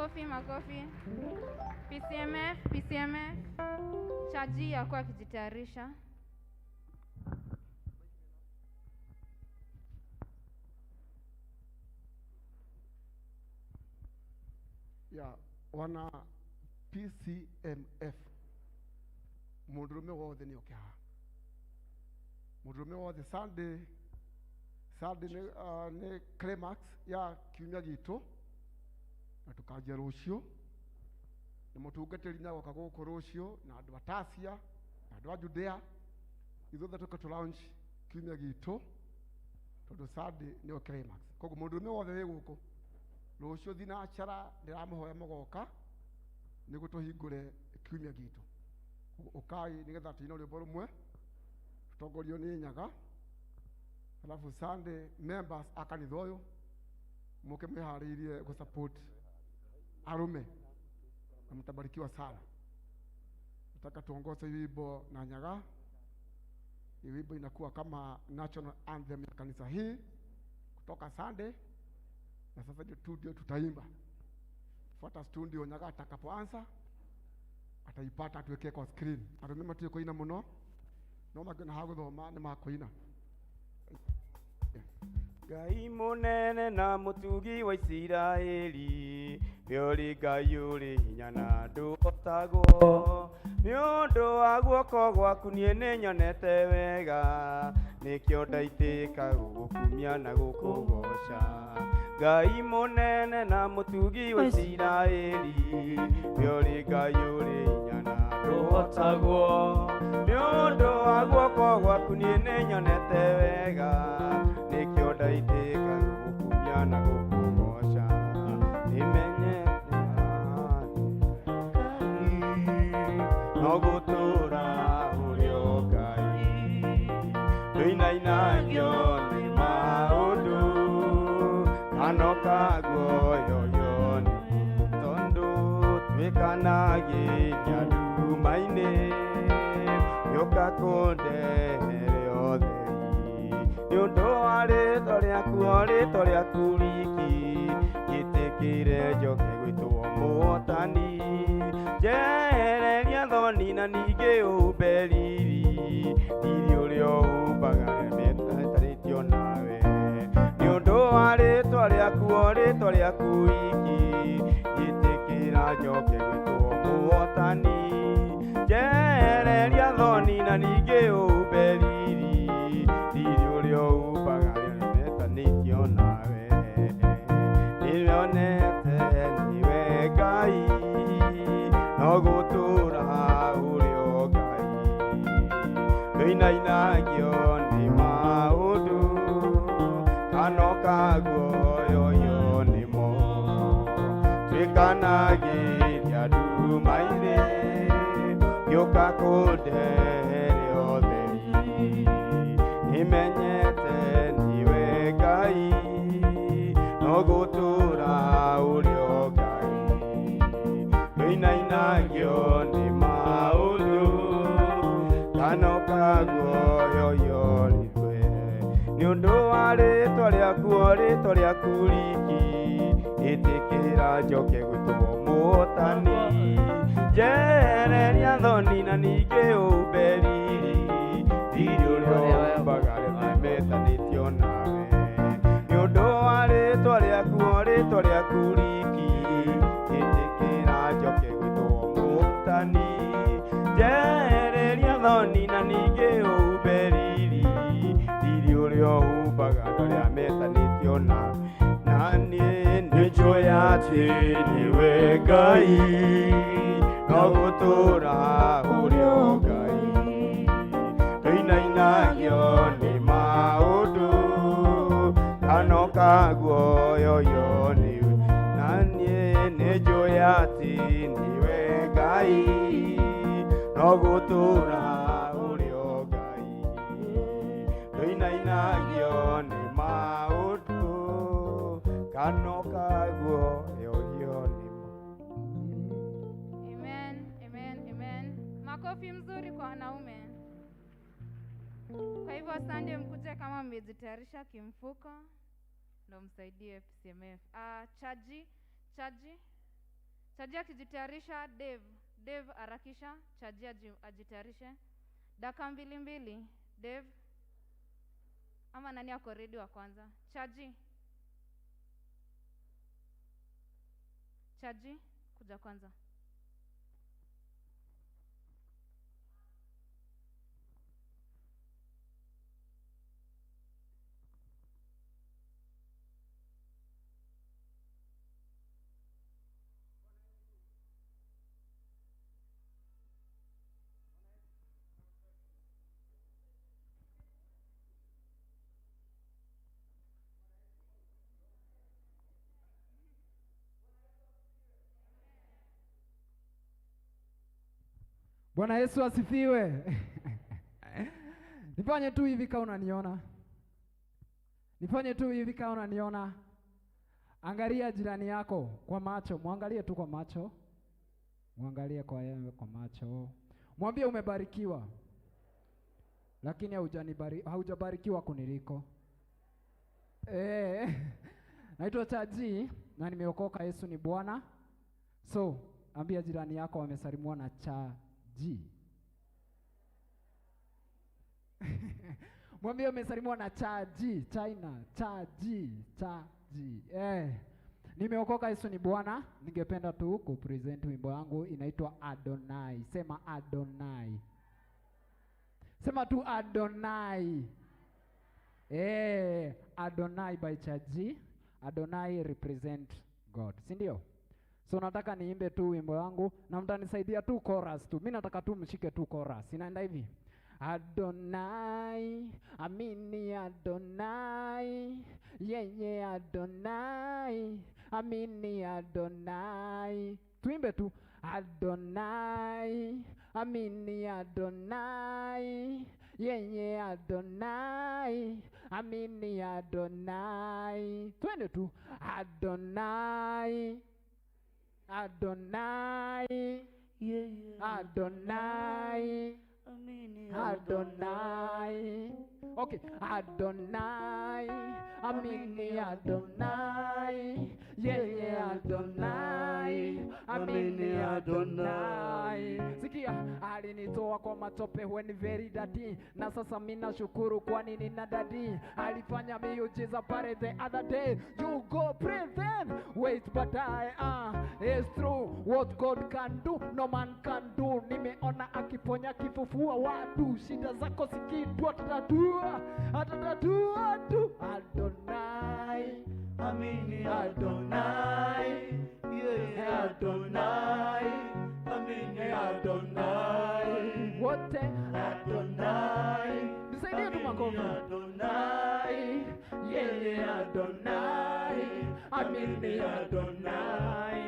Makofi, makofi. PCMF, PCMF. Chaji yakuwa akijitayarisha. Ya wana PCMF, mundurume wothe nĩ oke haha, mundurume wothe. Sunday nĩ climax ya kiumia gitũ na tukanjia rũciũ na mũtungatĩri nĩagoka gũkũ rũciũ na andũ a Tasia na andũ a Judea, ithuothe tũke tũ launch kiumia gitũ tondũ Sunday nĩyo climax. Koguo mũndũrũme wothe wĩ gũkũ rũciũ thinacara ndĩramũhoya mũgoka nĩguo tũhingũre kiumia gitũ. Ũkai nĩgetha tũine rwĩmbo rũmwe tũtongorio nĩ Nyaga, alafu Sunday members a kanitha ũyũ mũke mwĩharĩirie gũ support arume na mtabarikiwa sana. Nataka tuongoze wimbo na Nyaga. Hii wimbo inakuwa kama national anthem ya kanisa hii kutoka Sunday, na sasa ndio studio tutaimba. Fuata studio, Nyaga atakapoanza ataipata atuwekee kwa screen. Arume matiĩ kũina mũno no mangĩona ha gũthoma nĩ makũina. Ngai mũnene na mũtugi wa Isiraeli, nĩ ũrĩ Ngai ũrĩ hinya na ndũhotagwo. Nĩ ũndũ wa guoko gwaku niĩ nĩnyonete wega, nĩkĩo ndaitĩka gũgũkumia na gũkũgoca. Ngai mũnene na mũtugi wa Isiraeli, nĩ ũrĩ Ngai ũrĩ hinya na ndũhotagwo. Nĩ ũndũ wa guoko gwaku niĩ nĩnyonete wega, nĩkĩo ndaitĩka gũgũkumia na gũkũgoca. Nĩmenyete no gũtũũra ũrĩ o Ngai, ndũinainagio nĩ maũndũ kano kaguoyoyo nĩ tondũ twĩkanagĩria nduma-inĩ, gĩũka kũndehere ũtheri. Nĩ ũndũ wa rĩtwa rĩaku, o rĩtwa rĩaku riki, njĩtĩkĩre njoke gwĩtwo mũhotani. Njehereria thoni na ningĩ ũhumbe riri, riri ũrĩa ũhumbaga arĩa metanĩtio nawe. Nĩ ũndũ wa rĩtwa rĩaku, o rĩtwa rĩaku iki, njĩtĩkĩra njoke gwĩtwo mũhotani. Njehereria thoni na ningĩ ũhumbe riri, riri ũrĩa ũhumbaga arĩa metanĩtio nawe. Nĩnyonete nĩwe Ngai, no gũtũũra ũrĩ o Ngai, ndũinainagio nĩ maũndũ kano kaguoyoyo nĩmo. Twĩkanagĩria nduma-inĩ, gĩũka kũndehere ũtheri. Nĩmenyete nĩwe Ngai, no gũtũũra ũrĩ o Ngai, ndũinainagio nĩ maũndũ kano kaguoyoyo nĩwe. Nĩ ũndũ wa rĩtwa rĩaku, o rĩtwa rĩaku riki, ĩtĩkĩra njoke gwĩtwo mũhotani. Njehereria thoni na ningĩ ũhumbe riri, riri ũrĩa ũhumbaga arĩa metanĩtio nawe. Nĩ ũndũ wa rĩtwa rĩaku, o rĩtwa rĩaku riki, ĩtĩkĩra njoke gwĩtwo mũhotani. Njehereria thoni na ningĩ ũhumbe riri, riri ũrĩa ũhumbaga andũ arĩa metanĩtio nawe. Na niĩ nĩnjũĩ atĩ nĩwe Ngai, no gũtũũra ũrĩ o Ngai, ndũinainagio nĩ maũndũ kano kaguoyoyo nĩwe. Na niĩ nĩnjũĩ atĩ nĩwe Ngai, no gũtũũra ũrĩ o Ngai, ndũinainagio nĩ maũndũ kano kaguoyoyo nĩmo. Amen, amen, amen. Makofi mzuri kwa wanaume. Kwa hivyo Sunday mkuje kama mmejitayarisha kimfuko ndo msaidie PCMF. Chaji, chaji. Chaji akijitayarisha, Dave. Dave harakisha, Chaji ajitayarishe. Dakika mbili mbili, Dave. Ama nani ako ready wa kwanza? Chaji. Chaji, kuja kwanza. Bwana Yesu asifiwe. Nifanye tu hivi kama unaniona. Nifanye tu hivi kama unaniona. Angalia jirani yako kwa macho, muangalie tu kwa macho. Muangalie kwa yeye kwa macho. Mwambie umebarikiwa. Lakini haujabarikiwa kuniliko. Naitwa Chaji na nimeokoka, Yesu ni Bwana. So, ambia jirani yako amesalimiwa na Chaji. Mwambie umesalimiwa na Chaji, China, Chaji, Chaji. Nimeokoka, Yesu ni Bwana. Ningependa tu kupresent wimbo wangu inaitwa Adonai. Sema Adonai. Sema tu Adonai. Adonai by Chaji. Adonai represent God. Si ndio? So nataka niimbe tu wimbo wangu na mtanisaidia tu chorus tu. Mimi nataka tu mshike tu chorus. Inaenda hivi. Adonai, amini Adonai, yenye Adonai, amini Adonai. Tuimbe tu Adonai, amini Adonai, yenye Adonai, amini Adonai. Tuende tu Adonai, Adonai, Adonai, Adonai. Okay, Adonai, amini Adonai, yeye Adonai, amini Adonai. Sikia, alinitoa kwa matope when very dirty, na sasa mimi nashukuru kwani nina daddy. Alifanya miujiza pale the other day. You go pray then, wait but I it's true what God can do, no man can do. Nimeona akiponya kifufua watu, shida zako si kitu, atatatua, atatatua tu. Adonai, amini Adonai, yeah Adonai, amini Adonai, wote Adonai, nisaidie tu makofi. Adonai, yeah Adonai, amini Adonai.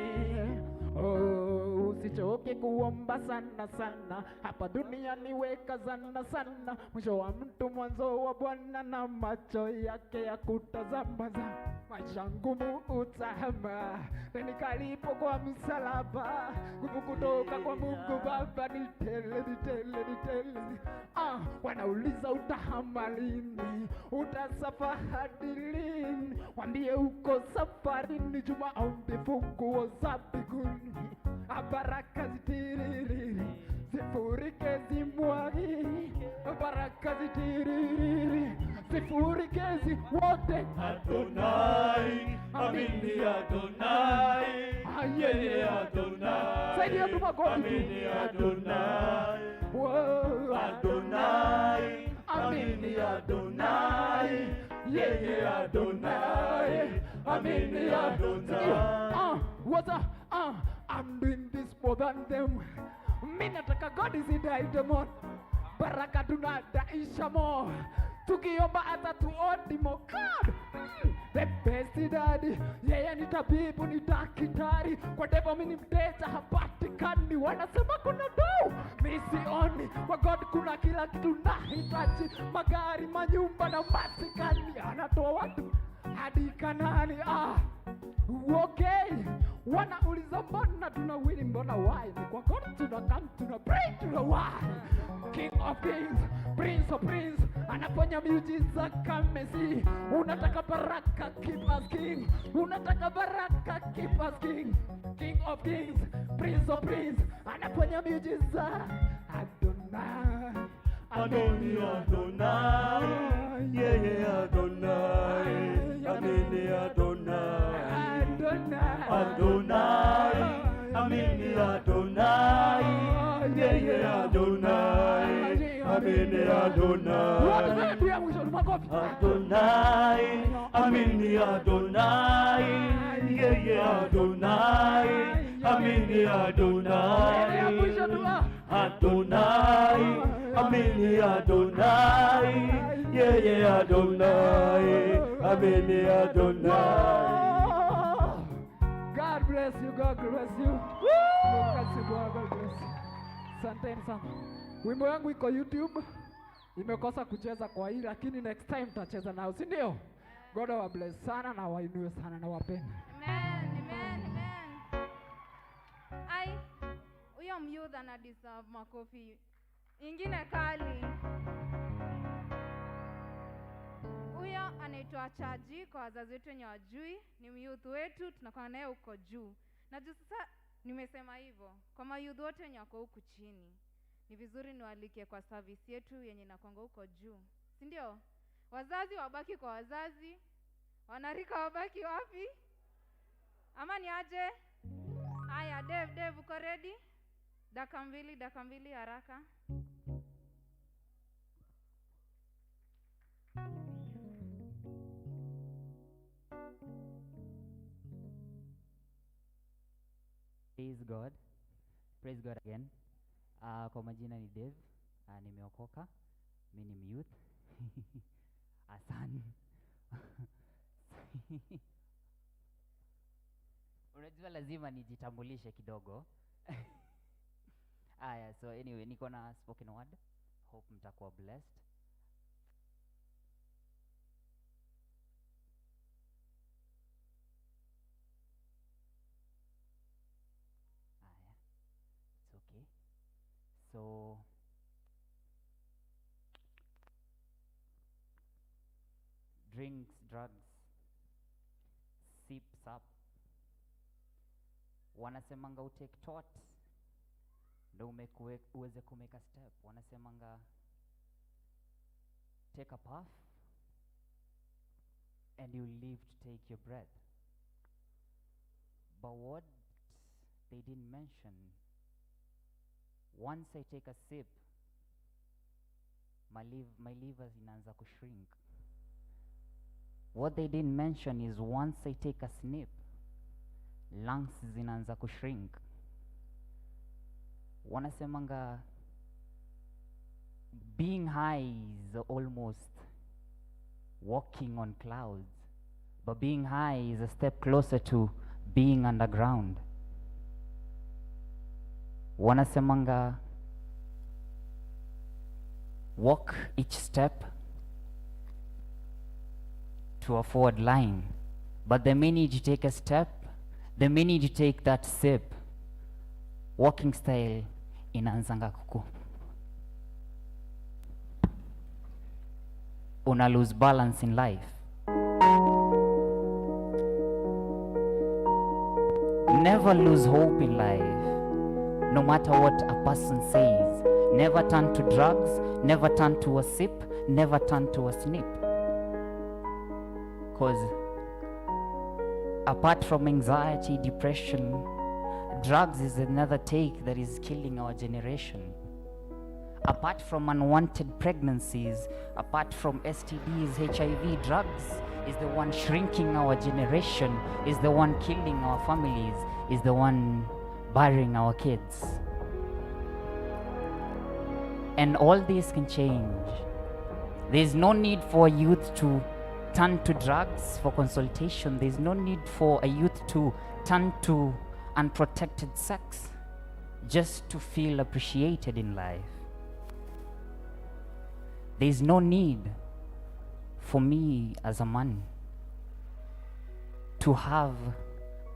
Oh, usichoke kuomba sana sana, hapa duniani weka sana sana, mwisho wa mtu mwanzo wa Bwana, na macho yake ya kutazama za maisha ngumu utahama, nikalipo kwa msalaba, nguvu kutoka kwa Mungu Baba, nitele nitele nitele. Wanauliza utahama lini, utasafa hadi lini? Wambie uko safarini, Juma ombi funguo za mbinguni, baraka zitiririri zifurike zimwagi, baraka zitiririri zifurike zi wote. Adonai, amini Adonai, yeye Adonai, saidia tu makofi tu. Amini Adonai, Adonai, amini Adonai, yeye Adonai, amini Adonai. What's up? I'm doing this more than them. Mimi nataka God is demon. Baraka tunadaisha mo. Tukiomba hata tuoni mo. God, the best daddy. Yeye ni tabibu, ni daktari. Kwa devil mimi ni mteja hapatikani. Wanasema kuna do, mimi sioni. Kwa God kuna kila kitu nahitaji. Magari, manyumba na masikani. Anatoa watu Hadi Kanani. Ah, okay. Wanauliza mbona tuna win, mbona why? Ni kwa God tuna come, tuna pray, tuna why. King of Kings, Prince of Prince, anafanya miujiza kama Messi. Unataka baraka, keep us king. Unataka baraka, keep us king. King of Kings, Prince of Prince, anafanya miujiza. Adonai, Amini Adonai, yeye Adonai, amini Adonai, Adonai, Adonai, amini Adonai, yeye Adonai, amini Adonai. Wote ya mwisho ni makofi. Adonai, amini Adonai, yeye Adonai, amini Adonai. Ya mwisho tu, ah. Adonai, amini Adonai, yeye Adonai, amini Adonai. God bless you, God bless you. Kazi Bwana, God bless you. Asanteni sana. Wimbo yangu iko YouTube. Imekosa kucheza kwa hii lakini next time tutacheza nao, si ndio? God awabless sana na wainue sana na wapende. Amen, amen, amen. Ai, huyo myouth ana deserve makofi ingine kali. Huyo anaitwa Chaji, kwa wazazi wetu wenye wajui, ni myouth wetu, tunakuwa naye huko juu. Na juu sasa nimesema hivyo kwa mayouth wote wenye wako huku chini, ni vizuri niwaalike kwa service yetu yenye inakwanga huko juu, si ndio? Wazazi wabaki kwa wazazi, wanarika wabaki wapi? Ama ni aje? Haya, Dev, Dev uko ready? Dakika mbili, dakika mbili haraka. Praise God. Praise God again. Kwa majina ni Dave. Nimeokoka. Mi ni myouth. Asante. Unajua lazima nijitambulishe kidogo. Aya, so anyway, niko na spoken word. Hope mtakuwa blessed. Aya, it's okay. So drinks, drugs, sips up. Wanasemanga utake tot ndo uweze kumake a step. Wanasemanga take a puff and you live to take your breath. But what they didn't mention, once I take a sip, my liver inaanza kushrink. What they didn't mention is once I take a snip, lungs zinaanza kushrink. Wanasemanga being high is almost walking on clouds, but being high is a step closer to being underground. Wanasemanga walk each step to a forward line, but the minute you take a step, the minute you take that sip, walking style inaanzanga kuku. Una lose balance in life. Never lose hope in life, no matter what a person says. Never turn to drugs, never turn to a sip, never turn to a snip. Because apart from anxiety, depression, drugs is another take that is killing our generation. Apart from unwanted pregnancies, apart from STDs, HIV, drugs is the one shrinking our generation, is the one killing our families, is the one burying our kids. And all this can change. There's no need for youth to turn to drugs for consultation. There's no need for a youth to turn to unprotected sex just to feel appreciated in life. There's no need for me as a man to have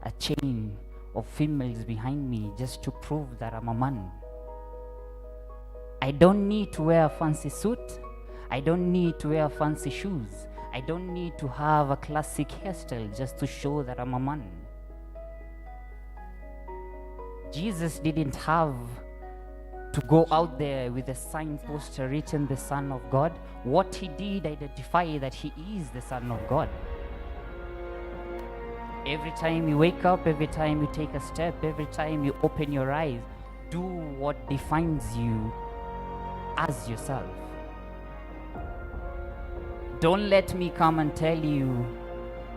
a chain of females behind me just to prove that I'm a man. I don't need to wear a fancy suit. I don't need to wear fancy shoes. I don't need to have a classic hairstyle just to show that I'm a man. Jesus didn't have to go out there with a signpost written the Son of God. What he did identify that he is the Son of God. Every time you wake up, every time you take a step, every time you open your eyes, do what defines you as yourself. Don't let me come and tell you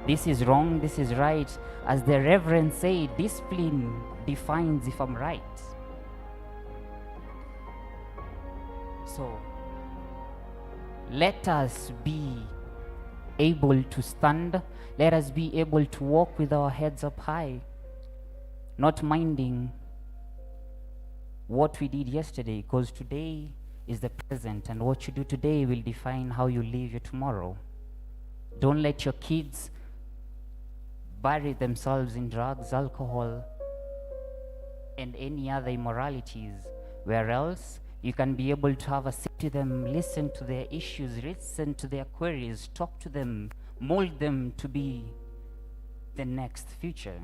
this is wrong, this is right. As the Reverend said, discipline defines if I'm right. So let us be able to stand. Let us be able to walk with our heads up high, not minding what we did yesterday, because today is the present, and what you do today will define how you live your tomorrow. Don't let your kids bury themselves in drugs, alcohol, and any other immoralities, where else you can be able to have a sit to them, listen to their issues, listen to their queries, talk to them, mold them to be the next future.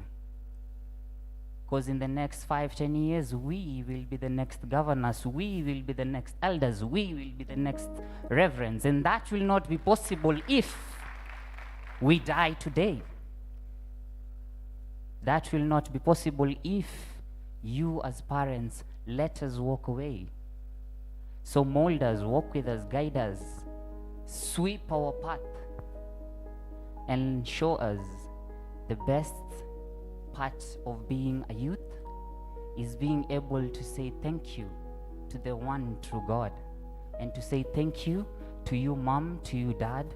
Because in the next 5-10 years, we will be the next governors, we will be the next elders, we will be the next reverends. And that will not be possible if we die today. That will not be possible if you as parents let us walk away. So mold us, walk with us, guide us, sweep our path, and show us the best part of being a youth is being able to say thank you to the one true God, and to say thank you to you, mom, to you, dad,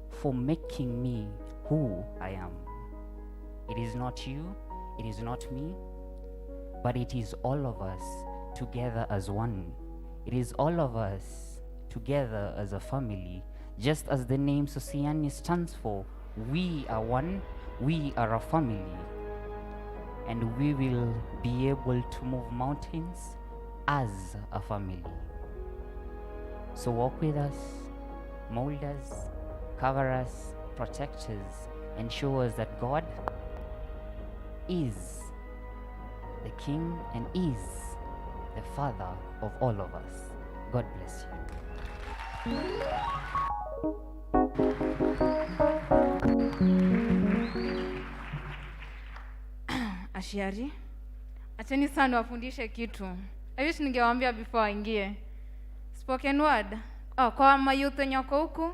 for making me who I am. It is not you, it is not me, but it is all of us together as one. It is all of us together as a family. Just as the name Sosiani stands for, we are one, we are a family. And we will be able to move mountains as a family. So walk with us, mold us, cover us, protect us, and show us that God is the King and is the Father of all of us. God bless you. Ashiari, acheni sana wafundishe kitu. I wish ningewaambia before aingie. Spoken word. Oh, kwa mayouth wenye wako huku,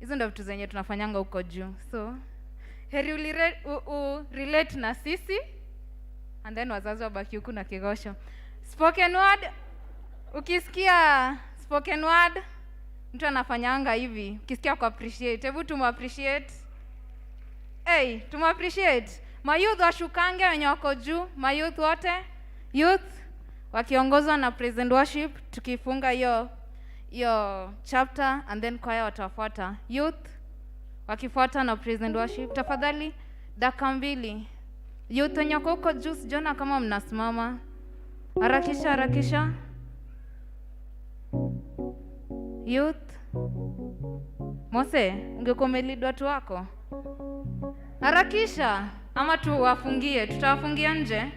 hizo ndio vitu zenye tunafanyanga huko juu. So, heri relate na sisi, and then wazazi wabaki huku na kigosho. Spoken word, ukisikia spoken word, mtu anafanyanga hivi. Ukisikia ku appreciate, hebu tumu appreciate. Hey, tumu appreciate. Mayouth washukange wenye wako juu, mayouth wote, youth wakiongozwa na praise and worship, tukifunga hiyo chapter and then choir watafuata. Youth wakifuata na praise and worship. Tafadhali dakika mbili. Youth wenye wako huko juu, sijaona kama mnasimama. Harakisha, harakisha. Youth. Mose, ungekuwa umelead watu wako. Harakisha. Ama tuwafungie, tutawafungia nje.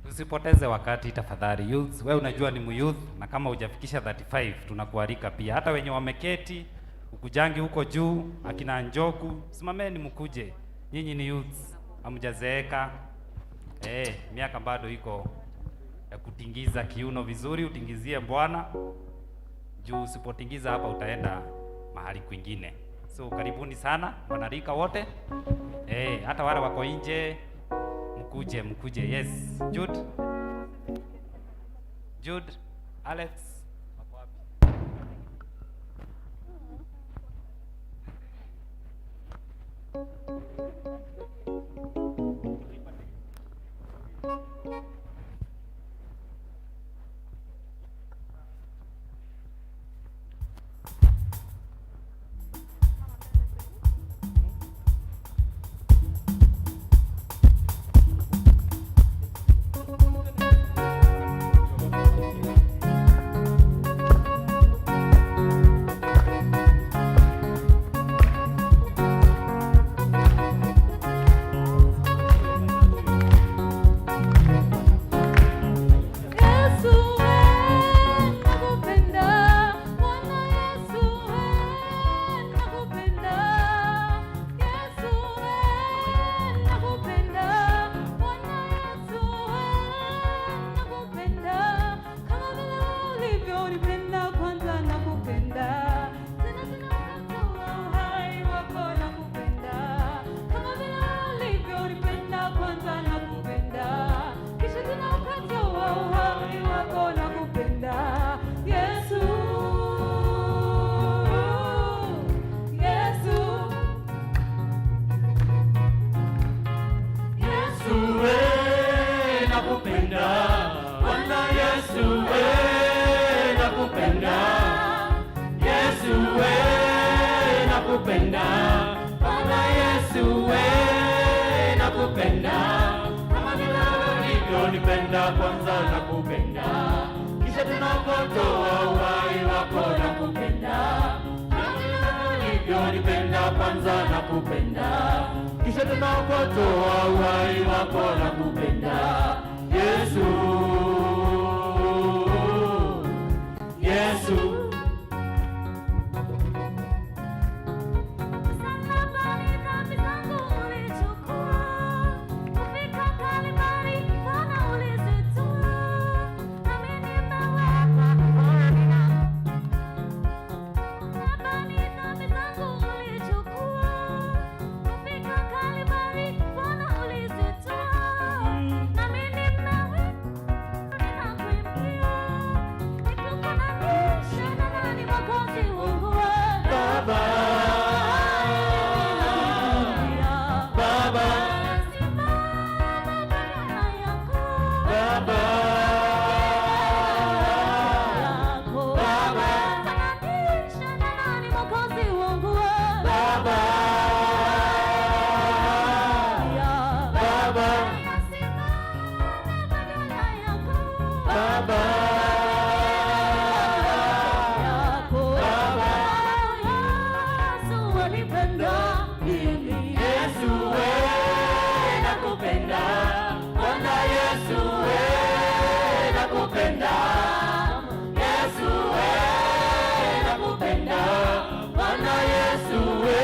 Usipoteze wakati tafadhali youths. Wewe unajua ni muyouth, na kama hujafikisha 35 tunakualika pia. Hata wenye wameketi ukujangi huko juu, akina Njoku, simameni mkuje. Nyinyi ni youths, hamjazeeka. Miaka bado iko ya kutingiza kiuno vizuri, utingizie Bwana. Juu usipotingiza hapa utaenda mahali kwingine. So karibuni sana wanarika wote. Hata wale wako nje mkuje, mkuje. Yes, Jude. Jude, Alex, wako wapi? nakupenda Bwana Yesu we nakupenda Yesu we nakupenda Bwana Yesu we nakupenda kama vile ulivyonipenda kwanza nakupenda kisha tunapotoa uhai wako nakupenda kama vile ulivyonipenda kwanza nakupenda kisha tunapotoa uhai wako nakupenda Yesu Yesu. Msalabani dhambi zangu ulichukua, kufika Kalvari Bwana ulizitoa, nami nimewekwa huru nina. Msalabani dhambi zangu ulichukua, kufika Kalvari Bwana ulizitoa, nami nimewekwa ninakuimbia, nikufananishe na nani Mwokozi wangu wewe? Baba, Baba, Baba, Baba, Baba, Baba, Yesu we nakupenda Bwana Yesu we nakupenda Yesu we nakupenda Bwana Yesu we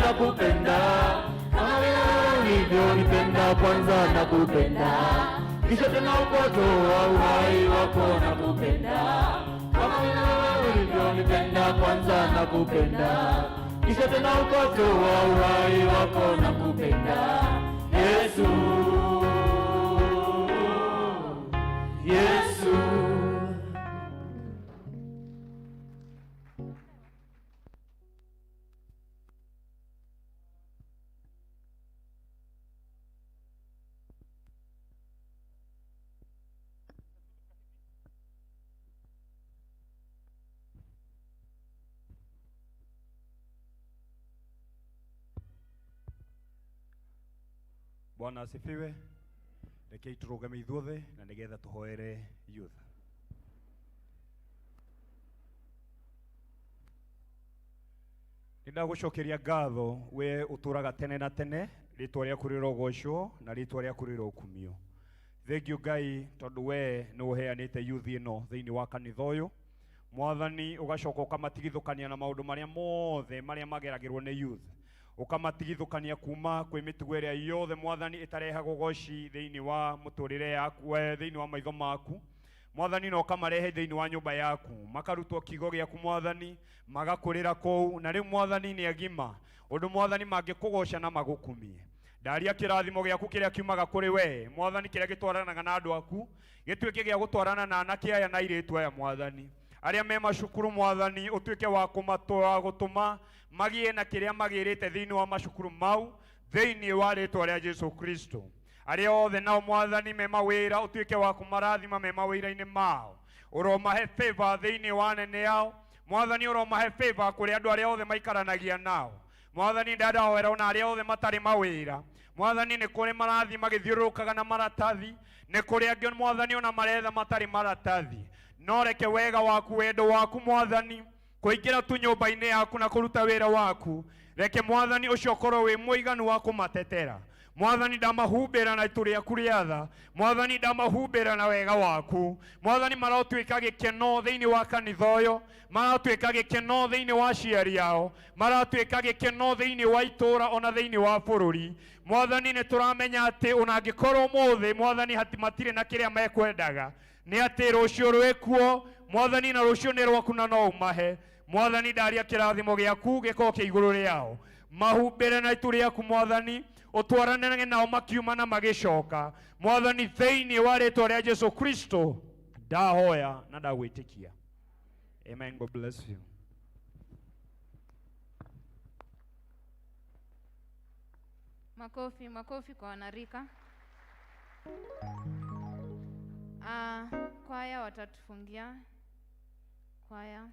nakupenda kama vile ulivyonipenda kwanza nakupenda kisha tena ukatoa uhai wako nakupenda kama vile ulivyonipenda kwanza nakupenda kisha tena ukatoa uhai wako nakupenda Yesu Yesu. Bwana asifiwe. Rekei turugame ithuothe na nigetha tuhoere youth. Nĩndagũcokeria ngatho we ũtũraga tene na tene, rĩtwa rĩaku rĩrogocwo na rĩtwa rĩaku rĩrokumio. Thank you Ngai tondũ we nĩ ũheanĩte youth ĩno thĩinĩ wa kanitha ũyũ. Mwathani ũgacoka ũkamatigithũkania na maũndũ marĩa mothe marĩa mageragĩrwo nĩ youth. Ũkamatigithũkania kuma kwĩ mĩtugo ĩrĩa yothe Mwathani ĩtarehaga ũgoci thĩinĩ wa mũtũrĩre yaku, we thĩinĩ wa maitho maku. Mwathani na ũkamarehe thĩinĩ wa nyũmba yaku, makarutwo kiugo gĩaku Mwathani, magakũrĩra kũu, na rĩu Mwathani nĩ agima ũndũ Mwathani mangĩkũgoca na magũkumie. Ndaria kĩrathimo gĩaku kĩrĩa kiumaga kũrĩ we Mwathani, kĩrĩa gĩtwaranaga na andũ aku gĩtuĩke gĩa gũtwarana na anake aya na airĩtu aya Mwathani arĩa me macukuru Mwathani, ũtuĩke wa kũmatwara gũtũma magĩe na kĩrĩa magĩrĩte thĩinĩ wa macukuru mau thĩinĩ wa rĩtwa rĩa Jesu Kristo. Arĩa othe nao Mwathani me mawĩra ũtuĩke wa kũmarathima me mawĩra-inĩ mao, ũromahe favor thĩinĩ wa nene ao Mwathani, ũromahe favor kũrĩ andũ arĩa othe maikaranagia nao Mwathani. Ndandahoera ona arĩa othe matarĩ mawĩra Mwathani, nĩ kũrĩ marathiĩ magĩthiũrũrũkaga na maratathi, nĩ kũrĩ angĩ Mwathani ona maretha matarĩ maratathi, no reke wega waku wendo waku Mwathani kũingĩra tu nyũmba-inĩ yaku na kũruta wĩra waku, reke Mwathani ũcio ũkorwo wĩ mũiganu wa kũmatetera. Mwathani ndamahumbĩra na itu rĩaku rĩa tha, Mwathani ndamahumbĩra na wega waku Mwathani, marotuĩka gĩkeno thĩinĩ wa kanitha ũyũ, maratuĩka gĩkeno thĩinĩ wa aciari ao, maratuĩka gĩkeno thĩinĩ wa itũũra ona thĩinĩ wa bũrũri. Mwathani nĩ tũramenya atĩ ona angĩkorwo ũmũthĩ Mwathani matirĩ na kĩrĩa mekwendaga, nĩ atĩ rũciũ rwĩkuo Mwathani, na rũciũ nĩ rwaku na no ũmahe. Mwathani ndaria kĩrathimo gĩaku gĩkorwo kĩ igũrũ rĩao, mahumbĩre na itu rĩaku Mwathani, ũtwaranage nao makiuma na magĩcoka Mwathani, thĩinĩ wa rĩtwa rĩa Jesu Kristo ndahoya na ndagwĩtĩkia. Amen. God bless you. Makofi, makofi kwa wanarika. Kwaya watatufungia. Kwaya.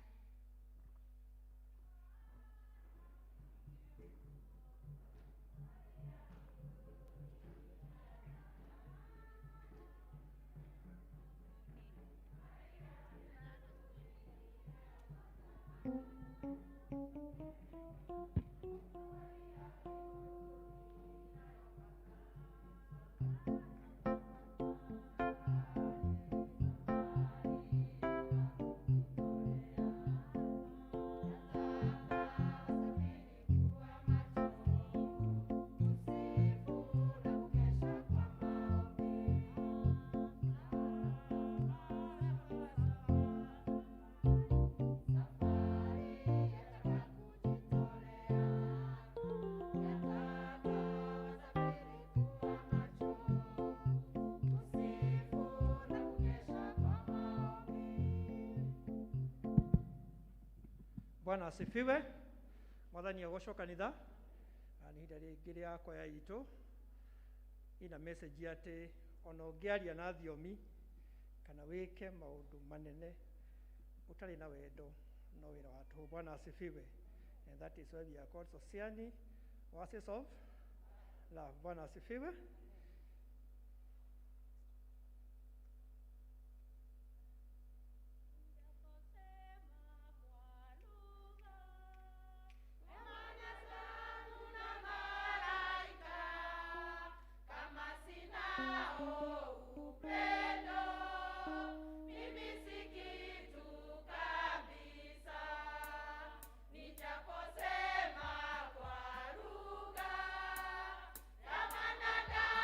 Bwana asifiwe. Mwathani agocwo kanitha. Na nĩ ihinda rĩngĩ rĩa kwaya itũ ina message atĩ ona ũngĩaria na thiomi kana wĩke maũndũ manene ũtarĩ na wendo no wĩra wa tũhũ. Bwana asifiwe. And that is why we are called Sosiani Oasis of Love. Bwana asifiwe. Nijaposema kwa lugha ya wanadamu.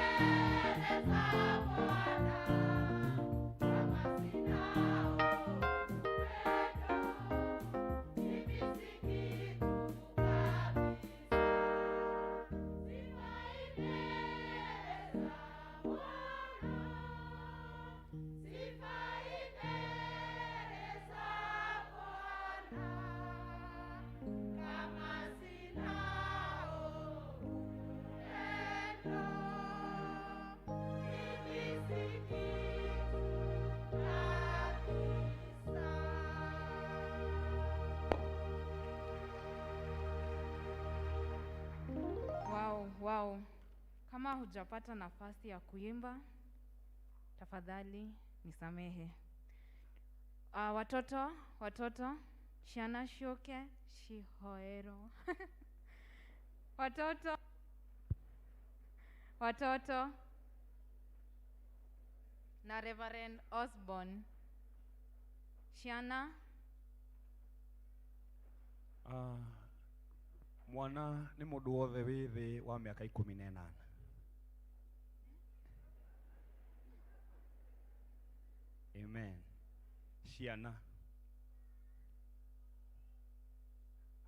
mbele za Bwana kama sina upendo, mimi si kitu kabisa. Sifai mbele za Bwana, sifai mbele za Bwana kama sina upendo, mimi si kitu kabisa. Wow, wow. Kama hujapata nafasi ya kuimba, tafadhali nisamehe. Watoto, watoto, ciana ciũke cihoerwo. Watoto, watoto na Reverend Osborne. Ciana. Mwana nĩ mũndũ wothe wĩ thĩ wa mĩaka 18. Amen. Ciana.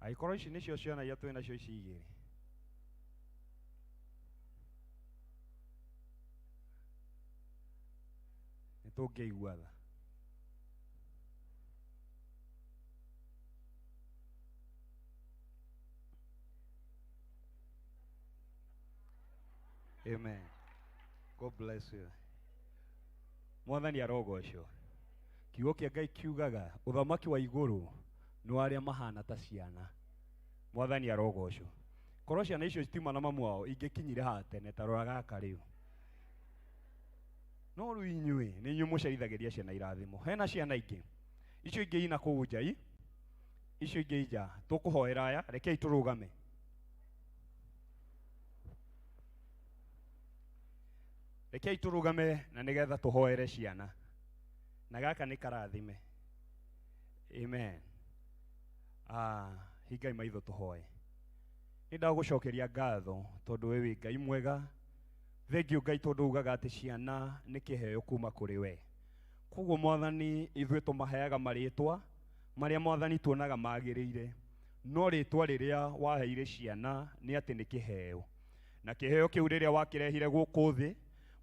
Angĩkorwo ici nĩcio ciana iria twĩ nacio ici igĩrĩ. Nĩ tũngĩigua tha. Amen. God bless you. Mwathani arogocwo. Kiugo kĩa Ngai kiugaga ũthamaki wa igũrũ nĩ wa arĩa mahana ta ciana. Mwathani arogocwo. Korwo ciana icio citiuma na mamu wao ingĩkinyire haha tene ta rora gaka rĩu. No rĩu inyuĩ nĩ inyuĩ mũcerithagĩria ciana irathimo. Hena ciana ingĩ. Icio ingĩ ina kũu nja i. Icio ingĩ nja tũkũhoera aya, rekei tũrũgame. Rekei tũrũgame na nĩgetha tũhoere ciana. Na gaka nĩ karathime. Amen. Hingai maitho tũhoe. Nĩ ndagũcokeria ngatho tondũ we wĩ Ngai mwega. Thengiũ Ngai tondũ ugaga atĩ ciana nĩ kĩheo kuma kũrĩ we. Koguo Mwathani ithuĩ tũmaheaga marĩtwa marĩa Mwathani tuonaga magĩrĩire. No rĩtwa rĩrĩa waheire ciana nĩ atĩ nĩ kĩheo. Na kĩheo kĩu rĩrĩa wakĩrehire gũkũ thĩ,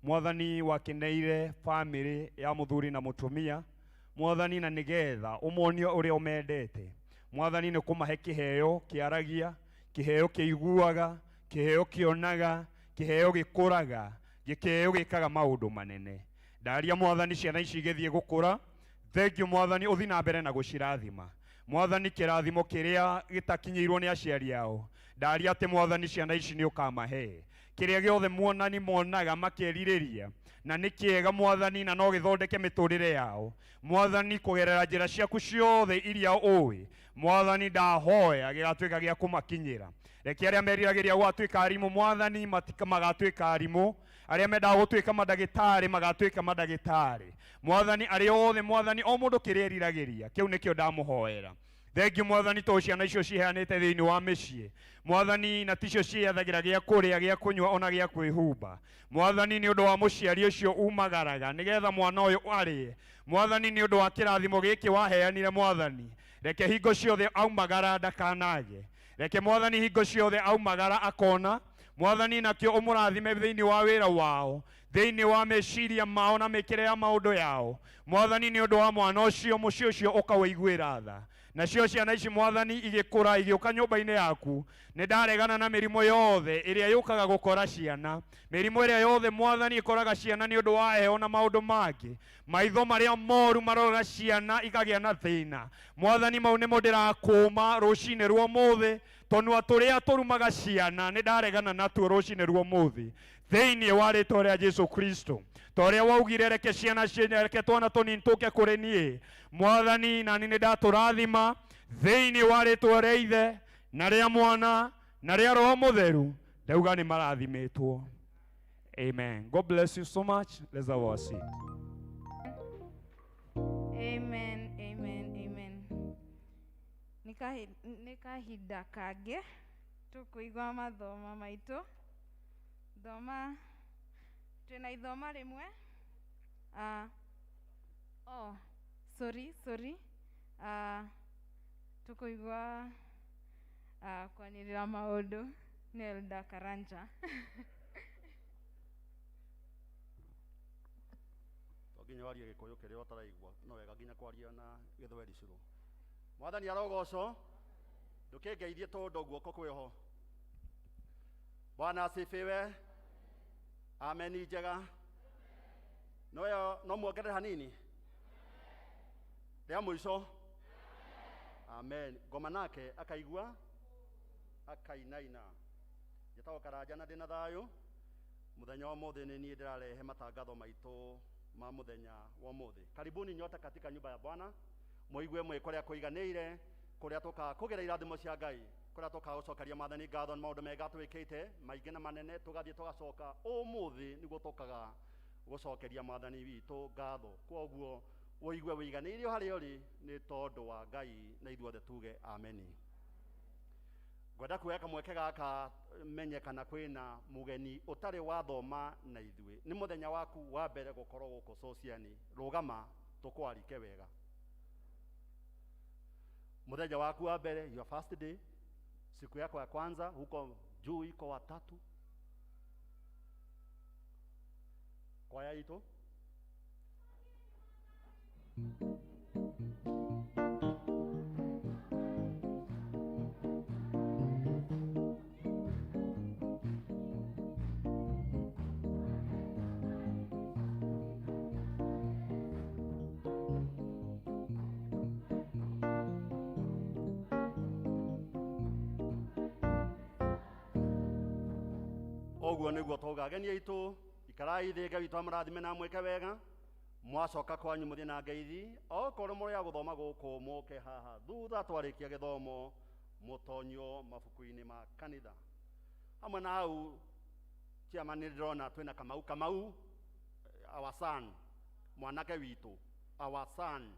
Mwathani wakeneire famĩlĩ ya mũthuri na mũtumia. Mwathani na nĩgetha ũmonie ũrĩa ũmendete. Mwathani nĩ kũmahe kĩheo kĩaragia, kĩheo kĩiguaga, kĩheo kĩonaga, kĩheo gĩkũraga, gĩkĩheo gĩkaga maũndũ manene. Ndaria Mwathani ciana ici igĩthiĩ gũkũra. Thengiũ Mwathani ũthiĩ na mbere na gũcirathima. Mwathani kĩrathimo kĩrĩa gĩtakinyĩirwo nĩ aciari ao. Ndaria atĩ Mwathani ciana ici nĩ ũkamahe. Kĩrĩa gĩothe muonani monaga makĩrirĩria na nĩ kĩega Mwathani na no gĩthondeke mĩtũrĩre yao. Mwathani kũgerera njĩra ciaku ciothe iria ũĩ, Mwathani ndahoya gĩgatuĩka gĩa kũmakinyĩra. Reke arĩa meriragĩria gũgatuĩka arimũ Mwathani magatuĩka arimũ, arĩa mendaga gũtuĩka mandagĩtarĩ magatuĩka mandagĩtarĩ. Mwathani arĩa othe Mwathani o mũndũ kĩrĩa eriragĩria kĩu nĩkĩo ndamũhoera. Thengiũ Mwathani tondũ ciana icio ciheanĩte thĩinĩ wa mĩciĩ. Mwathani na ticio ciĩyethagĩra gĩa kũrĩa, gĩa kũnyua ona gĩa kwĩhumba. Mwathani nĩ ũndũ wa mũciari ũcio umagaraga nĩgetha mwana ũyũ arĩe. Mwathani nĩ ũndũ wa kĩrathimo gĩkĩ waheanire Mwathani, reke hingo ciothe aumagara ndakanage. Reke Mwathani hingo ciothe aumagara akona. Mwathani nakĩo ũmũrathime thĩinĩ wa wĩra wao, thĩinĩ wa meciria mao na mĩkĩre ya maũndũ yao. Mwathani nĩ ũndũ wa mwana ũcio, mũciĩ ũcio ũkaũiguĩra tha. Nacio ciana ici Mwathani igĩkũra igĩũka nyũmba-inĩ yaku, nĩ ndaregana na mĩrimũ yothe ĩrĩa yũkaga gũkora ciana. Mĩrimũ ĩrĩa yothe Mwathani ĩkoraga ciana nĩ ũndũ wa heho na maũndũ mangĩ. Maitho marĩa moru maroraga ciana ikagĩa na thĩna. Mwathani mau nĩmo ndĩrakũma rũcinĩ rwa ũmũthĩ. Tũnua tũrĩa tũrumaga ciana nĩ ndaregana natuo rũcinĩ rwa ũmũthĩ. Thĩinĩ wa rĩtwa rĩa Jesu Kristo. Ta ũrĩa waugire reke ciana cienye, reke twana tũnini tũke kũrĩ niĩ. Mwathani nani nĩ ndatũrathima thĩinĩ wa rĩtwa rĩa Ithe na rĩa Mwana na rĩa Roho Mũtheru. Ndauga nĩ marathimĩtwo. Amen. God bless you so much. Let's have our seat. Amen, amen, amen. Nĩ kahinda kangĩ tũkũigua mathoma maitũ. Thoma Twĩna ithoma rĩmwe. Oh, sorry, sorry. Tũkũigua kwanĩrĩra maũndũ nĩ Elda Karanja. To nginya warie gĩkũyũ kĩrĩa ũtaraigua, no wega nginya kwaria na gĩthweri cũrũ. Mwathani arogocwo, ndũkĩngeithie tondũ guoko kwĩho. Bwana asifiwe. Ameni njega. No yo no muongerere hanini rĩa mũico. Amen. Ngoma nake akaigua akainaina. Njĩtagwo Karanja na ndĩna thayũ. Mũthenya wa ũmũthĩ nĩ niĩ ndĩrarehe matangatho maitũ ma mũthenya wa ũmũthĩ. Karibuni nyote katika nyumba ya Bwana, mũigue mwĩ kũrĩa kũiganĩire, kũrĩa tũkaga kũgĩra irathimo cia Ngai, kũrĩa tũkaga gũcokeria Mwathani ngatho nĩ maũndũ mega twĩkĩte maingĩ na manene, tũgathiĩ tũgacoka ũmũthĩ nĩguo tũkaga gũcokeria Mwathani witũ ngatho. Kwoguo ũigue wĩiganĩire o harĩa ũrĩ nĩ tondũ wa Ngai, na ithuothe tuge ameni. Ngwenda kuoya kamweke gaka menye kana kwĩna mũgeni ũtarĩ wathoma na ithuĩ. Nĩ mũthenya waku wa mbere gũkorwo gũkũ Sociani, rũgama tũkwarike wega. Mũthenya waku wa mbere, your first day, siku yako ya kwanza huko juu iko watatu. Kwaya itũ. Ũguo nĩguo twauga ageni aitũ, ikarai thĩ, Ngai witũ amũrathime na amwĩke wega. Mwacoka kwanyu mũthiĩ na ngeithi, okorwo mũrĩ a gũthoma gũkũ mũke haha thutha twarĩkia gĩthomo mũtonyio mabuku-inĩ ma kanitha. Hamwe na hau chairman nĩ ndĩrona twĩna Kamau. Kamau, our son, mwanake witũ, our son.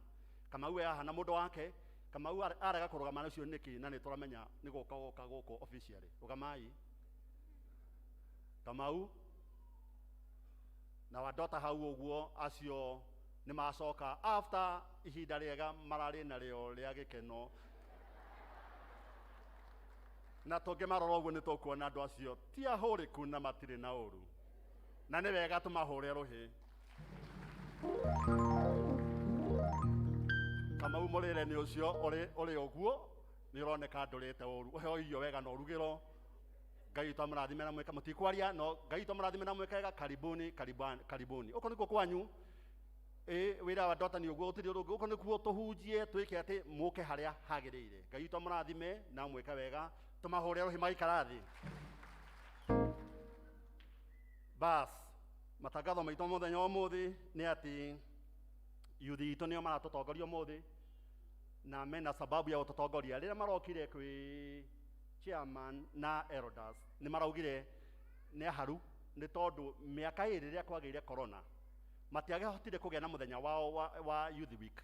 Kamau e haha na mũndũ wake. Kamau arega kũrũgama na ũcio nĩkĩ, na nĩ tũramenya nĩ gũka gũka gũkũ officially. Rũgamai Kamau na wadota hau ũguo, acio nĩ macoka after ihinda rĩega mararĩ narĩo rĩa gĩkeno. Na tũngĩmarora ũguo nĩ tũkuona andũ acio ti ahũrĩku na matirĩ na ũru, na nĩ wega tũmahũre rũhĩ. Kamau mũrĩre nĩ ũcio ũrĩ ũguo, nĩ ũroneka ndũrĩte ũru, ũheo irio wega na ũrugĩro. Ngai witũ amũrathime na mwĩke, mũtikwaria no Ngai witũ amũrathime na mwĩke wega. Karibuni, karibuni, karibuni. Ũko nĩkuo kwanyu. Wĩra wa ndota nĩ ũguo, gũtirĩ ũndũ ũngĩ. Ũko nĩkuo tũhunjie, twĩke atĩ mũke harĩa hagĩrĩire. Ngai witũ amũrathime na mwĩke wega, tũmahũre rũhĩ magaikara thĩ. Bas, matangatho maitũ mũthenya wa ũmũthĩ nĩ atĩ yuthi itũ nĩo maratũtongoria ũmũthĩ, na mena sababu ya gũtũtongoria. Rĩrĩa marokire kwĩ chairman na elders, nĩ maraugire nĩ aharu, nĩ tondũ mĩaka ĩrĩ rĩrĩa kwagĩire corona matiagĩhotire kũgĩa na mũthenya wao wa youth week.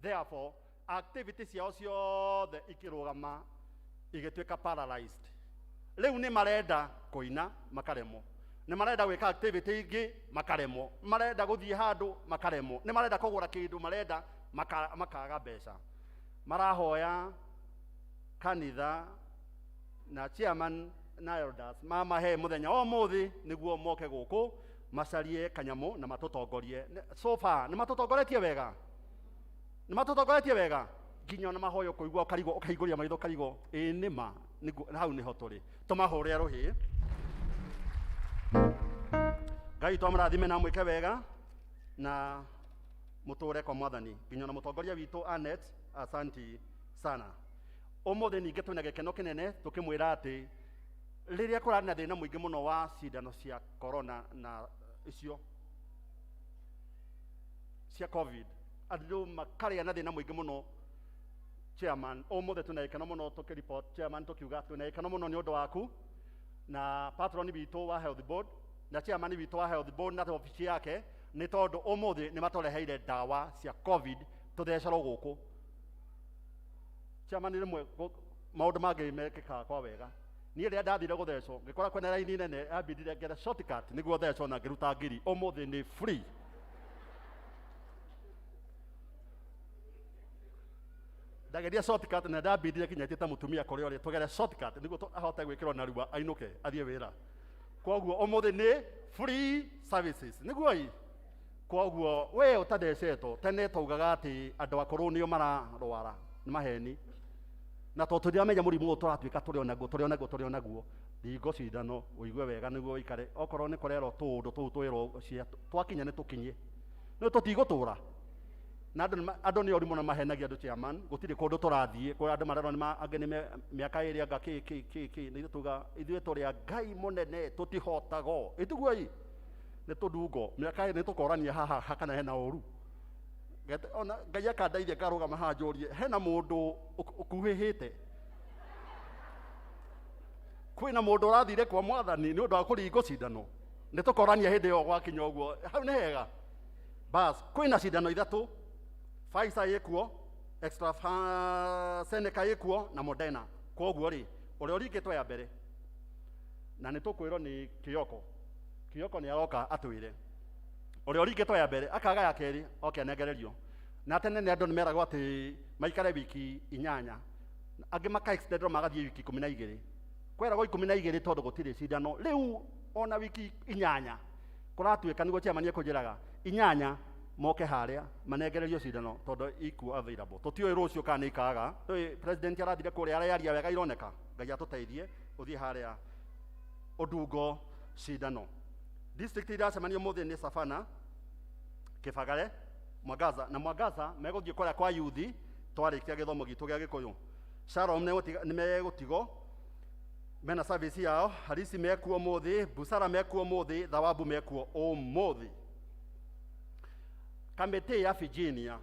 Therefore activity ciao ciothe ikĩrũgama, igĩtuĩka paralyzed. Rĩu nĩ marenda kũina makaremwo, nĩ marenda gwĩka activity ingĩ makaremwo, marenda gũthiĩ handũ makaremwo, nĩ marenda kũgũra kĩndũ marenda makaga mbeca. Marahoya kanitha na chairman na elders mamahe mũthenya wa ũmũthĩ nĩguo moke gũkũ macarie kanyamũ na matũtongorie. So far nĩ matũtongoretie wega, nĩ matũtongoretie wega nginya ona mahoya ũkũigua ũkarigwo, ũkaihingũria maitho ũkarigwo ĩĩ nĩ ma, nĩguo hau nĩho tũrĩ. Tũmahũre rũhĩ. Ngai witũ amũrathime na amwĩke wega na mũtũre kwa Mwathani. Nginya ona mũtongoria witũ Anet, asanti sana. Ũmũthĩ ningĩ twĩna gĩkeno kĩnene tũkĩmwĩra atĩ rĩrĩa kũrarĩ na thĩna mũingĩ mũno wa cindano cia corona na icio cia covid, andũ makarĩa na thĩna mũingĩ mũno. Chairman, ũmũthĩ twĩna gĩkeno mũno tũkĩreport, chairman tũkiuga twĩna gĩkeno mũno nĩ ũndũ waku na patron witũ wa health board na chairman witũ wa health board na ofici yake, nĩ tondũ ũmũthĩ nĩ matũreheire ndawa cia covid tũthecerwo gũkũ. Chairman, rĩmwe maũndũ mangĩ mekĩkaga kwa wega. Niĩ rĩrĩa ndathire gũthecwo ngĩkora kwĩna raini nene yambindire ngere shortcut nĩguo thecwo na ngĩruta ngiri. Ũmũthĩ nĩ free. Ndageria shortcut na ndambindire nginya njĩte mũtumia kũrĩa ũrĩ tũgere shortcut nĩguo ahote gwĩkĩrwo narua ainũke athiĩ wĩra. Koguo ũmũthĩ nĩ free services nĩguo ĩ. Koguo we ũtathecetwo tene twaugaga atĩ andũ akũrũ nĩo mararwara, nĩ maheni. Na tondũ tũtiramenya mũrimũ ũyũ tũratuĩka tũrĩ o naguo, tũrĩ o naguo, tũrĩ o naguo, ringo cindano ũigue wega nĩguo ũikare. Okorwo nĩ kũrerwo tũũndũ tũu twĩrwo cia twakinya nĩ tũkinye, nĩ tũtigũtũra. Na andũ nĩ oru mũno mahenagia andũ chairman, gũtirĩ kũndũ tũrathiĩ, kũrĩa andũ marerwo nĩ angĩ nĩ mĩaka ĩrĩ anga kĩ, kĩ, kĩ, kĩ. Na ithuĩ tuga ithuĩ tũrĩ a Ngai mũnene, tũtihotago. Ĩtiguo ĩ? Nĩ tũndungo, mĩaka ĩrĩ nĩ tũkorania haha kana hena ũru. Gete, ona Ngai akandeithia ngarũgama haha njũrie, hena mũndũ ũkuhĩhĩte? Kwĩna mũndũ ũrathire kwa mwathani nĩ ũndũ wa kũringwo cindano? Nĩ tũkorania hĩndĩ ĩyo gwakinya ũguo. Hau nĩ hega. Bas, kwĩna cindano ithatũ. Pfizer ĩkuo, AstraZeneca ĩkuo na Moderna. Koguo rĩ, ũrĩa ũringĩtwo ya mbere na nĩ tũkwĩrwo nĩ Kioko. Kioko nĩ aroka atwĩre. Ũrĩa ũringĩtwo ya mbere akaga ya kerĩ oke anengererio. Na tene nĩ andũ nĩ meragwo atĩ maikare wiki 8. Angĩ maka extend magathiĩ wiki 12. Kweragwo 12 tondũ gũtirĩ cindano. Rĩu ona wiki 8 kũratuĩka nĩguo chairman ekũnjĩraga 8 moke harĩa manengererio cindano tondũ ikuo available. Tũtiũĩ rũciũ kana nĩ ikaga. Tũĩ president arathire kũrĩa arayaria wega ironeka. Ngai atũteithie ũthiĩ harĩa ũndungo cindano. District iracemania ũmũthĩ nĩ Savana, Kĩbagare, Mwangaza. Na Mwangaza megũthiĩ kũrĩa kwa yuthi twarĩkia gĩthomo gitũ gĩa Gĩkũyũ. Shalom nĩ megũtigwo mena service yao. Harisi mekuo ũmũthĩ, Busara mekuo ũmũthĩ, Thawabu mekuo ũmũthĩ. Kamĩtĩ ya Virginia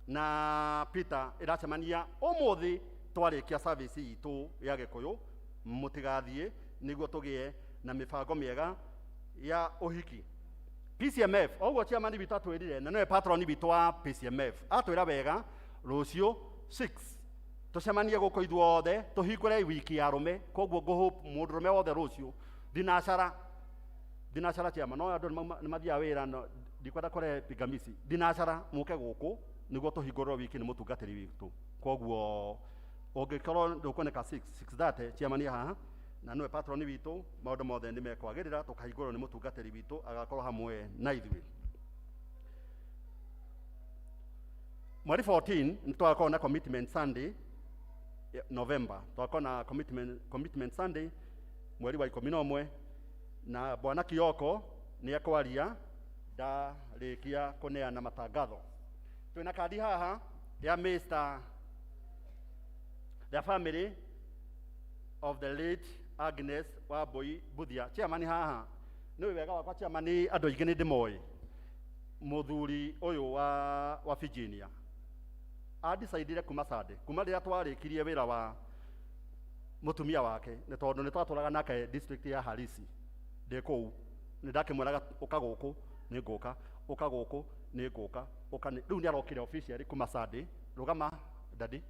na Peter ĩracemania ũmũthĩ twarĩkia service itũ ya Gĩkũyũ. Mũtigathiĩ nĩguo tũgĩe na mĩbango mĩega ya ũhiki. PCMF, oguo chairman witũ atwĩrire, na nĩwe patron witũ wa PCMF, atwĩra wega rũciũ 6 tũcemanie gũkũ ithuothe tũhingũre wiki ya arũme. Koguo ngũhope mũndũrũme wothe rũciũ thinacara, thinacara chairman, no andũ nĩ mathiaga wĩra, no ndikwenda kũrehe pingamizi. Thinacara mũke gũkũ nĩguo tũhingũrĩrwo wiki nĩ mũtungatĩri witũ. Koguo ũngĩkorwo ndũkuoneka 6:30 chairman haha na nĩwe patron witũ, maũndũ mothe nĩ mekwagĩrĩra, tũkahingũrwo nĩ mũtungatĩri witũ agakorwo hamwe na ithuĩ. Mweri 14 nĩ tũgakorwo na commitment Sunday November, tũgakorwo na commitment Sunday mweri wa 11, na Bwana Kioko nĩ ekwaria ndarĩkia kũneana matangatho. Twĩna kandi haha ya Mr. the family of the late Agnes Wambui Mbuthia. Chairman haha nĩ wega wakwa chairman, andũ aingĩ nĩ ndĩmoĩ. Mũthuri ũyũ wa Virginia adecidire kuma Sunday, kuma rĩrĩa twarĩkirie wĩra wa mũtumia wake, nĩ tondũ nĩ twatũraga nake district ya Harisi, ndĩ kũu nĩ ndakĩmwĩraga ũka gũkũ nĩ ngũka, ũka gũkũ nĩ ngũka, ũka nĩ rĩu nĩ arokire officially kuma Sunday. Rũgama daddy,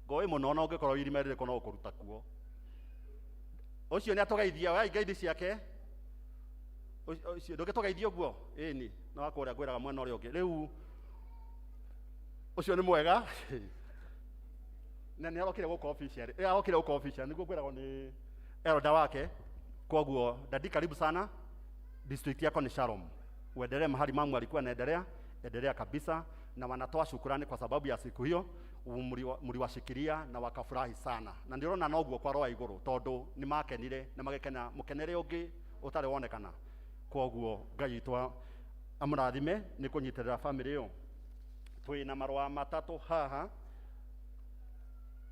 ngoĩ mũno na ũngĩkorwo irima rĩrĩkũ no ũkũruta kuo. Ũcio nĩ atũgeithia, oya ngeithi ciake. Ũcio ndũngĩtũgeithia ũguo? Ĩni, no akũrĩa ngwĩraga mwena ũrĩa ũngĩ. Rĩu ũcio nĩ mwega. Na nĩ arokire gũkũ officially. Ĩ, arokire gũkũ officially nĩguo ngwĩragwo nĩ elder wake. Koguo daddy, karibu sana. District yako ni Shalom. Uendelee mahali mamu alikuwa anaendelea, endelea kabisa, na wanatoa shukrani kwa sababu ya siku hiyo mliwashikilia na wakafurahi sana. Na ndirona noguo kwa roho iguru tondu ni makenire na magekena mukenere ungi utari wonekana. Koguo Ngai witũ amũrathime nĩ kũnyitĩrĩra family ĩyo. Twĩna marũa matatũ haha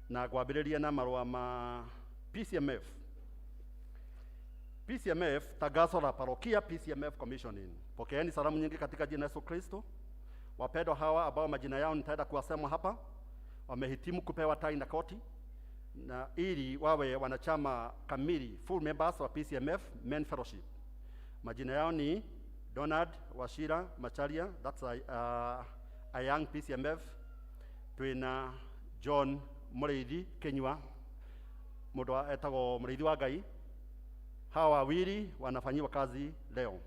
na ngwambĩrĩria na marũa ma PCMF. PCMF, tangazo la parokia PCMF Commissioning. Pokeeni salamu nyingi katika jina Yesu Kristo. Wapendwa hawa ambao majina yao nitaenda kuwasema hapa wamehitimu kupewa tai na koti na ili wawe wanachama kamili, full members wa PCMF Men Fellowship. Majina yao ni Donald Wachira Macharia, that's a young PCMF. Twina John Mũrĩithi Kinyua, mũndũ etagwo Mũrĩithi wa Ngai. Hawa wawili wanafanyiwa kazi leo.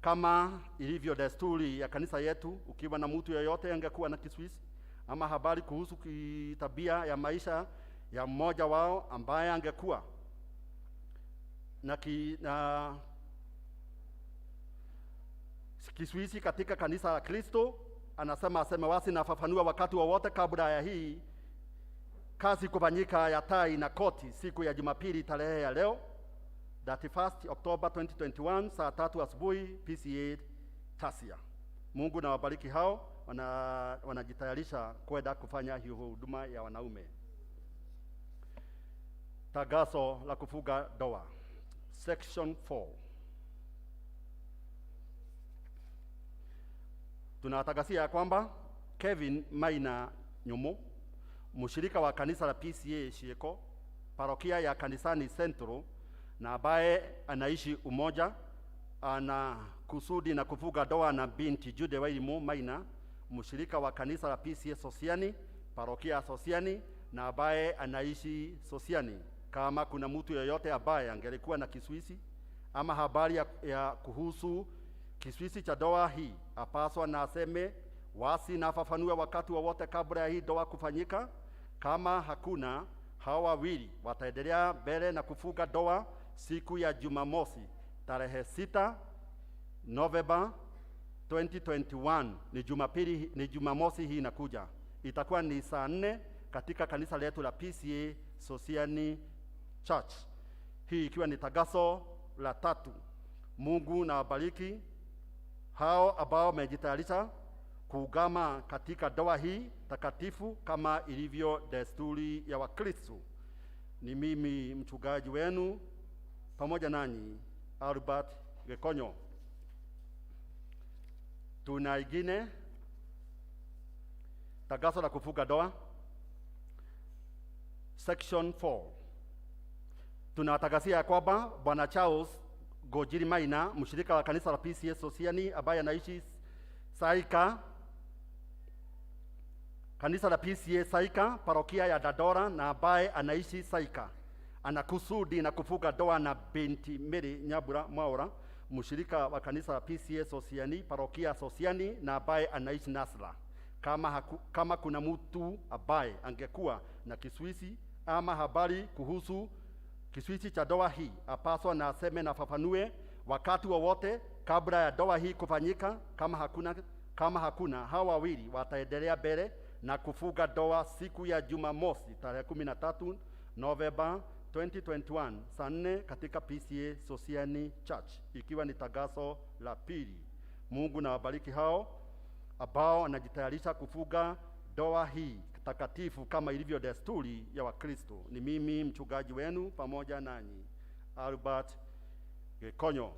Kama ilivyo desturi ya kanisa yetu, ukiwa na mtu yeyote angekuwa na kiswisi ama habari kuhusu tabia ya maisha ya mmoja wao ambaye angekuwa na kiswisi katika kanisa la Kristo, anasema aseme wasi na afafanue wakati wowote kabla ya hii kazi kufanyika ya tai na koti siku ya Jumapili tarehe ya leo 31 Oktoba 2021 saa 3 asubuhi PCA Tasia. Mungu na wabariki hao wanajitayarisha kwenda kufanya hiyo huduma ya wanaume. Tagaso la kufuga doa. Section 4. Tunatagasia kwamba Kevin Maina Nyumo, mshirika wa kanisa la PCA Shieko, parokia ya Kanisani Central, na ambaye anaishi Umoja, ana kusudi na kufuga doa na binti Jude Wairimu Maina, mshirika wa kanisa la PCA Sosiani, parokia ya Sosiani, na ambaye anaishi Sosiani. Kama kuna mtu yeyote ambaye angelikuwa na kiswisi ama habari ya kuhusu kiswisi cha doa hii, apaswa na aseme wasi na afafanue wakati wowote kabla ya hii doa kufanyika. Kama hakuna, hawa wawili wataendelea mbele na kufuga doa siku ya Jumamosi tarehe 6 Novemba 2021, ni Jumapili, ni Jumamosi hii inakuja. Itakuwa ni saa 4 katika kanisa letu la PCA Sosiani Church. Hii ikiwa ni tagaso la 3. Mungu na wabariki hao ambao wamejitayarisha kuugama katika doa hii takatifu kama ilivyo desturi ya Wakristo. Ni mimi mchungaji wenu pamoja nanyi, Albert Gekonyo. Tuna ingine tagaso la kufuga doa section 4. Tunatagasia kwamba Bwana Charles Gojiri Maina, mshirika wa kanisa la PCA Sosiani ambaye anaishi Saika, kanisa la PCA Saika, parokia ya Dadora, na ambaye anaishi Saika, anakusudi na kufuga doa na binti Mary Nyabura Mwaura, mshirika wa kanisa la PCA Sosiani, parokia Sosiani, na ambaye anaishi Nasla. Kama kuna mtu ambaye angekuwa na kiswisi ama habari kuhusu kiswisi cha doa hii, apaswa na aseme na afafanue wakati wowote kabla ya doa hii kufanyika. Kama hakuna, hawa wawili wataendelea mbele na kufuga doa siku ya Jumamosi tarehe 13 Novemba 2021 saa 4 katika PCA Sosiani Church, ikiwa ni tagaso la pili. Mungu na wabariki hao ambao wanajitayarisha kufuga doa hii takatifu kama ilivyo desturi ya Wakristo. Ni mimi mchungaji wenu pamoja nanyi, Albert Gekonyo.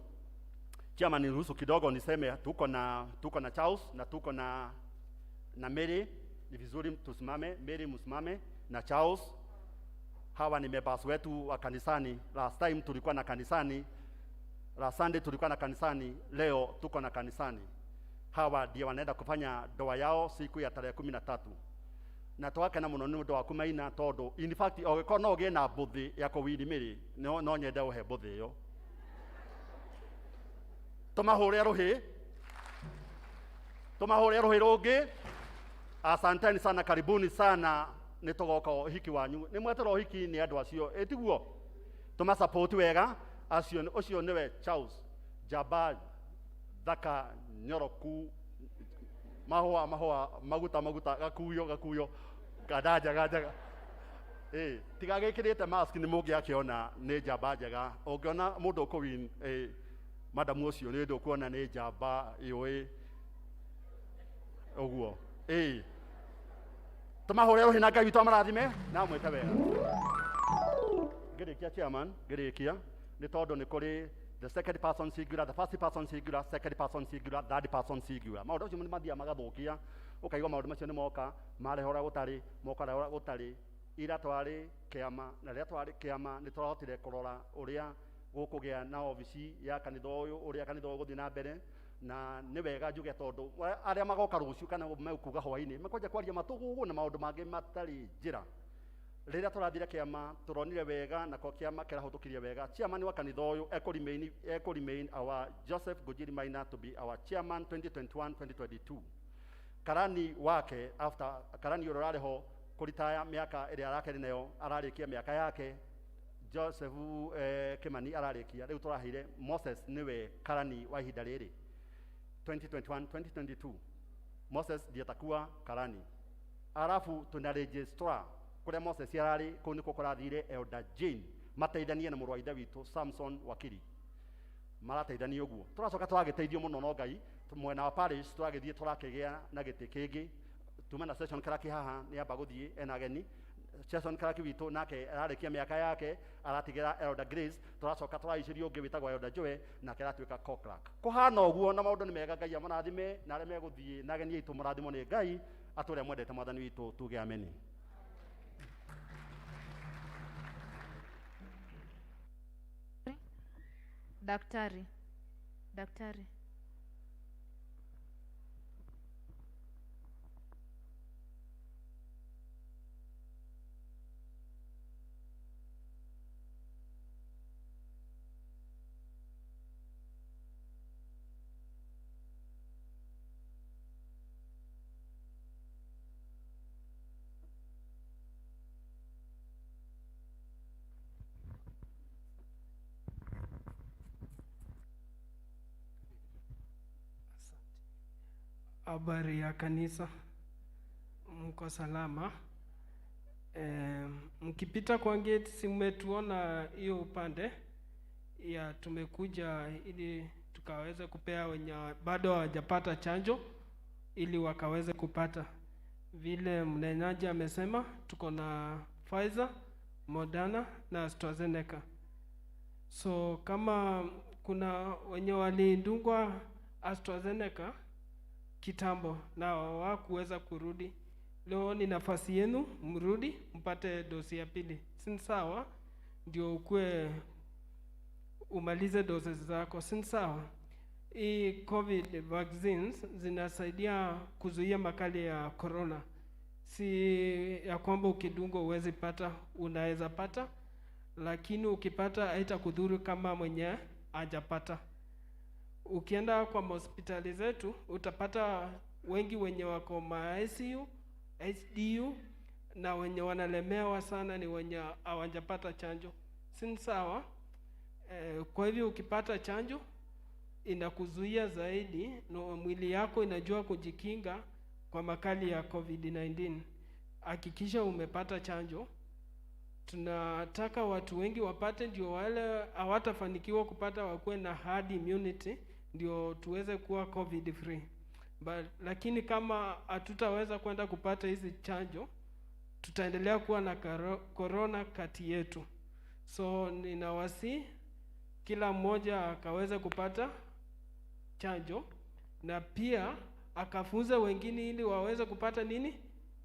Chama, niruhusu kidogo niseme tuko na Charles na tuko na Mary. Ni vizuri tusimame, Mary msimame na Charles. Hawa ni members wetu wa kanisani. Last time tulikuwa na kanisani, last Sunday tulikuwa na kanisani, leo tuko na kanisani. Hawa ndio wanaenda kufanya doa yao siku ya tarehe 13. Na twakena muno ni undu wa kumaina, tondu in fact ogikorwo no ugie na mbuthi ya kuwini miri, no nyende uhe mbuthi iyo. Tumahure ruhi, tumahure ruhi rungi. Asanteni sana, karibuni sana. Ni tugoka uhiki wanyu, ni mwetera uhiki ni andu acio itiguo tumasupport wega acio. Ucio niwe Charles Jabal Thaka Nyoroku, mahua mahua, maguta maguta, gakuyo gakuyo, gada njega njega. Tiga gikirite mask ni mungiakiona ni njamba njega. Ungiona mundu ukuwin madamu ucio ni ndukuona ni njamba yui uguo. Tumahure ruhi na Ngai witũ amarathime na amwĩke wega. Ngĩrĩkia chairman, ngĩrĩkia nĩ tondũ nĩ kũrĩ the second person singular, the first person singular, second person singular, third person singular. Maũndũ macio nĩ mathiaga magathũkia, ũkaigua maũndũ macio nĩ moka marehe ũrĩa gũtarĩ, moka ũrĩa gũtarĩ. Ira twarĩ kĩama, na rĩrĩa twarĩ kĩama nĩ tũrahotire kũrora ũrĩa gũkũgĩa na obici ya kanitha ũyũ, ũrĩa kanitha ũyũ ũgũthiĩ na mbere. Na nĩ wega njuge tondũ arĩa magoka rũciũ kana mekuga hwainĩ mekwanja kwaria matũgũgũ na maũndũ mangĩ matarĩ njĩra. Rĩrĩa tũrathire kĩama tũronire wega na ko kĩama kĩrahũthũkirie wega. Chairman wa kanitha ũyũ ekũ remain our Joseph Ngũnjiri Maina to be our chairman 2021-2022. Karani wake after karani ũrĩa ũrarĩ ho kũritaya mĩaka ĩrĩa arakĩrĩ nayo ararĩkia mĩaka yake Joseph Kimani ararĩkia. Rĩu tũraheire Moses nĩwe karani wa ihinda rĩrĩ 2021-2022. Moses ndiye atakuwa karani. Alafu tuna registrar kũrĩa Moses ararĩ kũu nĩkuo kũrathire Elder Jane mateithanie na mũrũ wa ithe witũ Samson Wakiri marateithania ũguo. Tũracoka tũragĩteithio mũno no Ngai mwena wa parish tũragĩthiĩ tũrakĩgĩa na gĩtĩ kĩngĩ tuma na session clerk haha nĩ amba gũthiĩ ena ageni. Session clerk witũ nake ararĩkia mĩaka yake aratigĩra Elder Grace. Tũracoka tũraicĩrio ũngĩ wĩtagwo Elder Joe nake aratuĩka co-clerk. Kũhana ũguo na maũndũ nĩ mega. Ngai amũrathime na arĩa megũthiĩ na ageni aitũ mũrathimwo nĩ Ngai atũrĩa mwendete mwathani witũ tuge ameni. Daktari. Daktari. Habari ya kanisa, mko salama? Mkipita kwa gate si mmetuona hiyo upande ya tumekuja ili tukaweze kupea wenye bado hawajapata chanjo ili wakaweze kupata. Vile mnenaji amesema tuko na Pfizer, Moderna na AstraZeneca. So kama kuna wenye walidungwa AstraZeneca kitambo na hawakuweza kurudi, leo ni nafasi yenu mrudi mpate dosi ya pili, si sawa? Ndio ukue umalize dosi zako, si sawa? Hii COVID vaccines zinasaidia kuzuia makali ya corona. Si ya kwamba ukidungwa huwezi pata, unaweza pata, lakini ukipata haitakudhuru kama mwenye hajapata. Ukienda kwa hospitali zetu utapata wengi wenye wako ma ICU, HDU na wenye wanalemewa sana ni wenye hawajapata chanjo, si sawa? Kwa hivyo ukipata chanjo inakuzuia zaidi na mwili yako inajua kujikinga kwa makali ya COVID-19. Hakikisha umepata chanjo. Tunataka watu wengi wapate, ndio wale hawatafanikiwa kupata wakuwe na herd immunity, ndio tuweze kuwa COVID free. But, lakini kama hatutaweza kwenda kupata hizi chanjo, tutaendelea kuwa na corona kati yetu. So ninawasi kila mmoja akaweze kupata chanjo na pia akafunze wengine ili waweze kupata nini?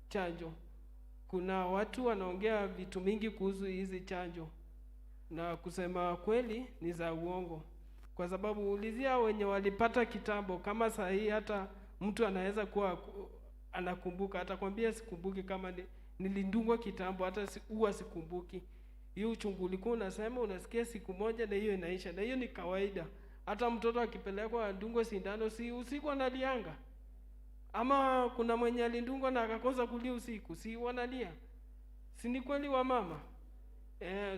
Chanjo. Kuna watu wanaongea vitu mingi kuhusu hizi chanjo na kusema kweli ni za uongo. Kwa sababu ulizia wenye walipata kitambo, kama saa hii hata mtu anaweza kuwa anakumbuka, atakwambia sikumbuki kama nilidungwa kitambo, hata huwa sikumbuki. Hiyo uchungu ulikuwa unasema unasikia siku moja na hiyo inaisha, na hiyo ni kawaida. Hata mtoto akipelekwa adungwe sindano si usiku analianga? Ama kuna mwenye alidungwa na akakosa kulia usiku, si wanalia? Si ni kweli wa mama?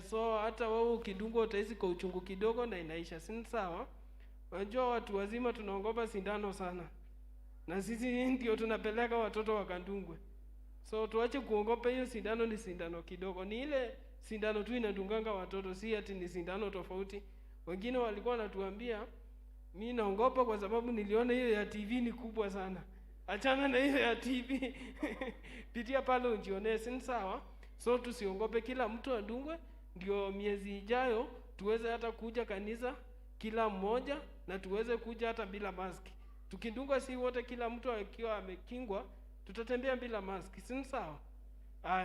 So hata wewe ukidungwa utahisi kwa uchungu kidogo na inaisha, si sawa? Unajua watu wazima tunaogopa sindano sana. Na sisi ndio tunapeleka watoto wakadungwe. So tuache kuogopa hiyo sindano, ni sindano kidogo. Ni ile sindano tu inadunganga watoto, si ati ni sindano tofauti. Wengine walikuwa wanatuambia mimi naogopa kwa sababu niliona hiyo ya TV ni kubwa sana. Achana na hiyo ya TV. Pitia pale ujionee, si sawa? So tusiogope, kila mtu adungwe ndio miezi ijayo tuweze hata kuja kanisa kila mmoja na tuweze kuja hata bila maski. Tukidungwa si wote, kila mtu akiwa amekingwa, tutatembea bila maski, si sawa?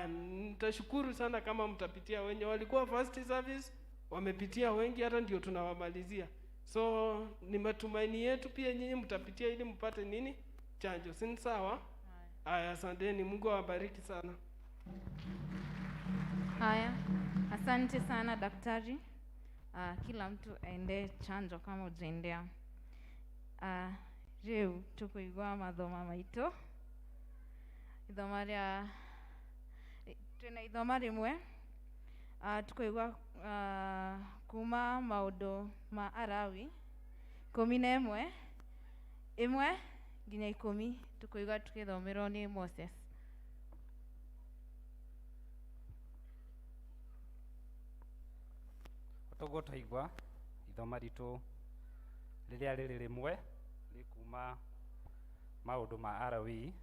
Nitashukuru sana kama mtapitia. Wenye walikuwa first service wamepitia wengi, hata ndio tunawamalizia. So ni matumaini yetu pia nyinyi mtapitia ili mpate nini? Chanjo, si sawa? Aya, asanteni, Mungu awabariki sana. Haya, asante sana daktari. Kila mtu aende chanjo kama ujaendea. Riu tukuigua mathoma maitu ithoma ria twina ithoma rimwe tukuigua kuma maundu ma Arawi 11 1 nginya 10 tukuigua tukithomerwo ni Moses. Toguo twaigua ithoma ritu riria riri rimwe rikuma maundu ma Arawi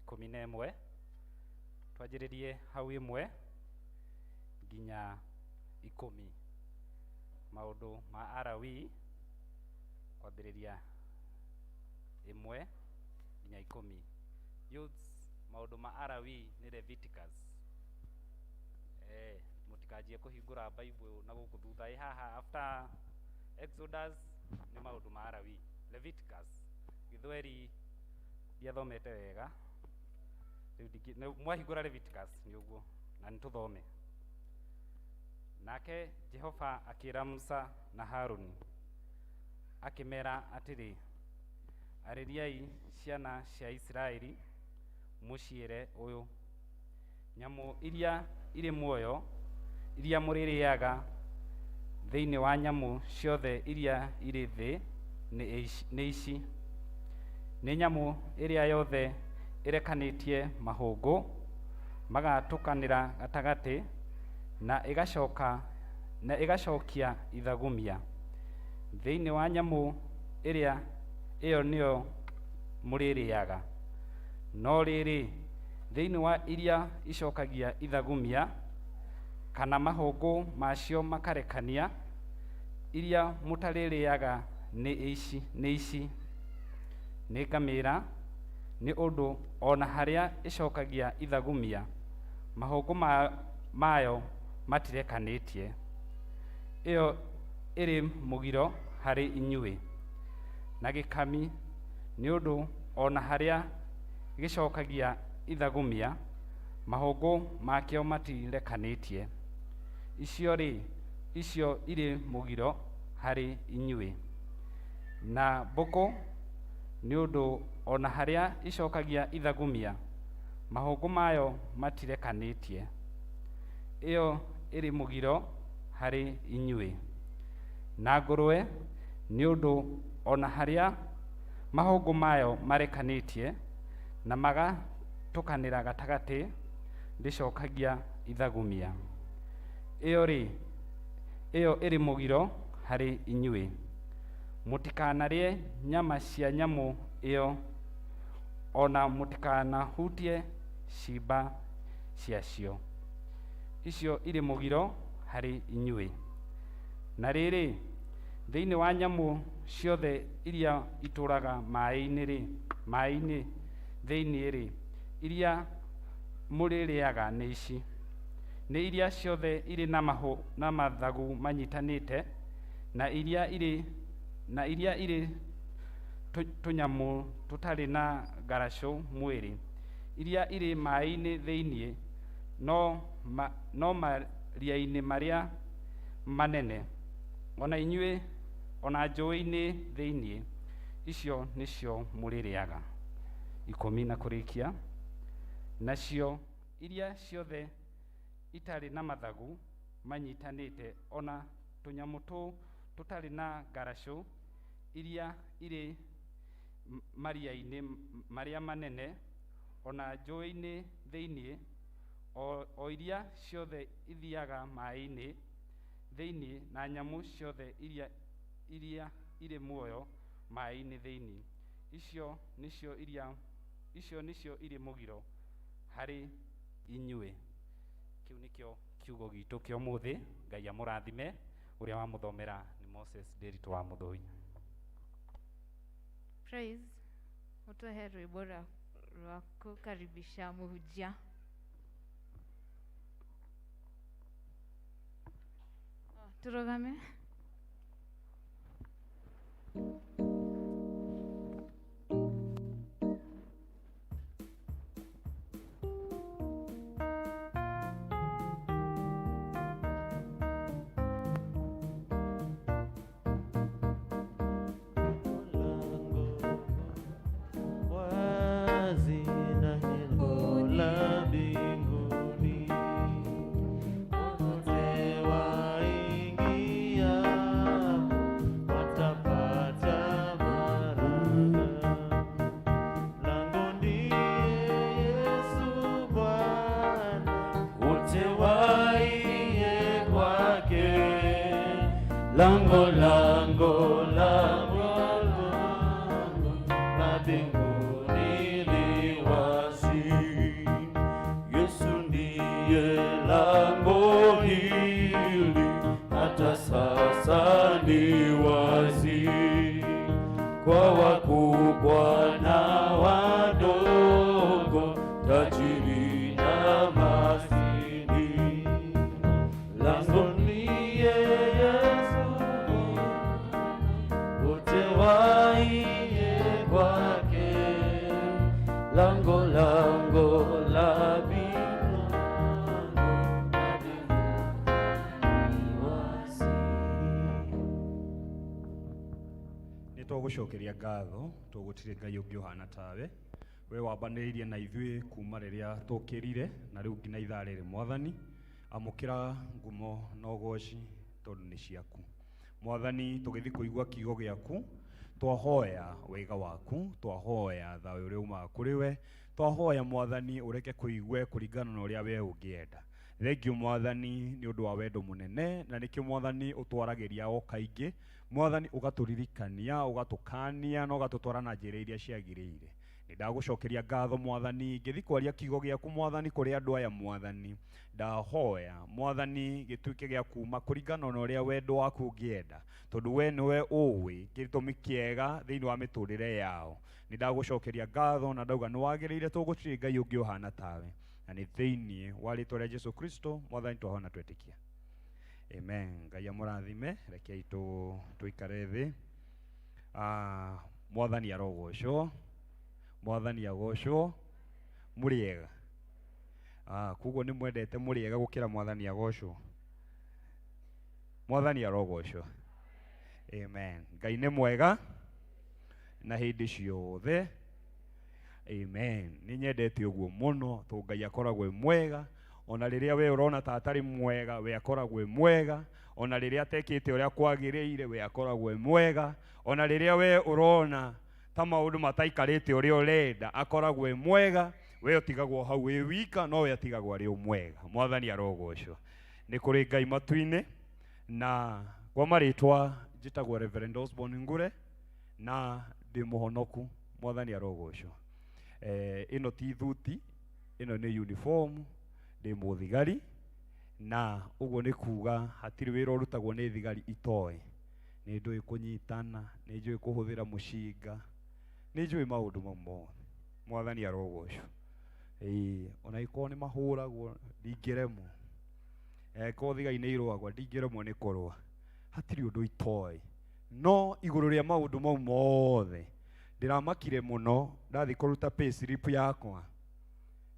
11 twanjiririe hau 1 nginya 10. Maundu ma Arawi kwambiriria 1 nginya 10. Youths, maundu ma Arawi ni Leviticus. Mutikanjie kuhingura Bible na guku thutha haha after Exodus ni maundu ma Arawi Leviticus. Githweri ndiathomete wega riu mwahingura Leviticus ni uguo na nituthome. Nake Jehova akira Musa na Haruni akimera atiri, arĩriai ciana cia Isiraeli muciĩre ũyũ, nyamũ iria irĩ muoyo iria mũrĩrĩaga thĩinĩ wa nyamũ ciothe iria irĩ thĩ nĩ ici: nĩ nyamũ ĩrĩa yothe ĩrekanĩtie mahũngũ magatũkanĩra gatagatĩ na ĩgacokia ithagumia. Thĩinĩ wa nyamũ ĩrĩa ĩyo nĩyo mũrĩrĩaga. No rĩrĩ, thĩinĩ wa iria icokagia ithagumia kana mahũngũ macio makarekania, iria mũtarĩrĩaga nĩ ici: nĩ ngamĩĩra, nĩ ũndũ ona harĩa ĩcokagia ithagumia mahũngũ mayo matirekanĩtie, ĩyo ĩrĩ mũgiro harĩ inyuĩ. Na gĩkami, nĩ ũndũ ona harĩa gĩcokagia ithagumia mahũngũ makĩo matirekanĩtie, icio rĩ, icio irĩ mũgiro harĩ inyuĩ. Na mbũkũ, nĩ ũndũ ona harĩa icokagia ithagumia mahũngũ mayo matirekanĩtie, ĩyo ĩrĩ mũgiro harĩ inyuĩ. Na ngũrwe, nĩ ũndũ ona harĩa mahũngũ mayo marekanĩtie na magatũkanĩra gatagatĩ, ndĩcokagia ithagumia, ĩyo rĩ, ĩyo ĩrĩ mũgiro harĩ inyuĩ. Mũtikanarĩe nyama cia nyamũ ĩyo, ona mũtikanahutie ciimba ciacio, icio irĩ mũgiro harĩ inyuĩ. Na rĩrĩ, thĩinĩ wa nyamũ ciothe iria itũraga maĩ-inĩ thĩinĩ-rĩ, iria mũrĩrĩaga nĩ ici: nĩ iria ciothe irĩ na mathagu manyitanĩte, na iria irĩ tũnyamũ tũtarĩ na ngaracũ mwĩrĩ, iria irĩ maĩ-inĩ thĩinĩ, no maria-inĩ marĩa manene, ona inyuĩ ona njũĩ-inĩ thĩinĩ, icio nĩcio mũrĩrĩaga. 10 na kũrĩkia. Nacio iria ciothe itarĩ na mathagu manyitanĩte, ona tũnyamũ tũu tũtarĩ na ngaracũ, iria irĩ maria-inĩ marĩa manene, ona njũĩ-inĩ thĩinĩ, o iria ciothe ithiaga maĩ-inĩ thĩinĩ, na nyamũ ciothe iria irĩ muoyo maĩ-inĩ thĩinĩ, icio nĩcio irĩ mũgiro harĩ inyuĩ. Kĩu nĩkĩo kiugo gitũ kĩa ũmũthĩ. Ngai amũrathime. Ũrĩa wamũthomera nĩ Moses Nderitu wa Mũthũi. Praise. Utoe rwimbo rwa kukaribisha muhunjia. Turugame. Hazina hilo la mbinguni, wote waingia watapata baraka. Lango ndiye Yesu Bwana, wote waingie kwake. Lango, lango, lango la mbinguni li wazi. Yesu ndiye lango hili, hata sasa ni wazi kwa wakubwa na wadogo, tajiri na maskini. Lango ndiye Yesu, wote waingie kwake. Lango, lango la mbinguni wazi. Nĩ tũgũcokeria ngatho tũgũtirĩ Ngai ũngĩ ũhana tawe. We wambanĩrĩirie na ithuĩ kuma rĩrĩa tũkĩrire na rĩu nginya ithaa rĩrĩ. Mwathani, amũkĩra ngumo na ũgoci tondũ nĩ ciaku. Mwathani, tũgĩthiĩ kũigua kiugo gĩaku, twahoya wega waku, twahoya thayũ ũrĩa umaga kũrĩ we, twahoya Mwathani ũreke kũigue kũringana na ũrĩa we ũngĩenda. Thengiũ Mwathani nĩ ũndũ wa wendo mũnene, na nĩkĩo Mwathani ũtwaragĩria o kaingĩ. Mwathani, ũgatũririkania, ũgatũkania na ũgatũtwara na njĩra iria ciagĩrĩire. Nĩ ndagũcokeria ngatho Mwathani, ngĩthiĩ kwaria kiugo gĩaku Mwathani kũrĩ andũ aya. Mwathani, ndahoya Mwathani gĩtuĩke gĩa kuma kũringana na ũrĩa wendo waku ũngĩenda, tondũ we nĩwe ũĩ gĩtũmi kĩega thĩinĩ wa mĩtũrĩre yao. Nĩ ndagũcokeria ngatho na ndauga nĩ wagĩrĩire, tũgũtirĩ Ngai ũngĩ ũhana tawe, na nĩ thĩinĩ wa rĩtwa rĩa Jesu Kristo Mwathani twahona twetĩkia, amen. Ngai amũrathime. Rekei tũikare thĩ. Mwathani arogocwo, Mwathani agocwo. Mũrĩega? Koguo nĩ mwendete mũrĩega gũkĩra Mwathani agocwo. Mwathani arogocwo, amen. Ngai nĩ mwega na hĩndĩ ciothe, amen. Nĩ nyendete ũguo mũno tondũ Ngai akoragwo e mwega ona rĩrĩa we ũrona ta atarĩ mwega, we akoragwo e mwega. Ona rĩrĩa atekĩte ũrĩa kwagĩrĩire, we akoragwo e mwega. Ona rĩrĩa we ũrona ta maũndũ mataikarĩte ũrĩa ũrenda, akoragwo e mwega. We ũtigagwo hau wĩ wika, no we atigagwo arĩ o mwega. Mwathani arogocwo. Nĩ kũrĩ Ngai matu-inĩ. Na kwa marĩtwa njĩtagwo Reverend Osborne Ngure na ndĩ mũhonoku. Mwathani arogocwo. Ĩno ti thuti, ĩno nĩ uniform. Ndĩ mũthigari, na ũguo nĩ kuga hatirĩ wĩra ũrutagwo nĩ thigari itoĩ. Nĩ njũĩ kũnyitana, nĩ njũĩ kũhũthĩra mũcinga, nĩ njũĩ maũndũ mau mothe. Mwathani arogocwo. Ĩĩ, ona ĩkorwo nĩ mahũragwo ndingĩremwo, korwo thigari nĩ irũagwo ndingĩremwo nĩ kũrũa. Hatirĩ ũndũ itoĩ. No igũrũ rĩa maũndũ mau mothe, ndĩramakire mũno ndathiĩ kũruta pay slip yakwa,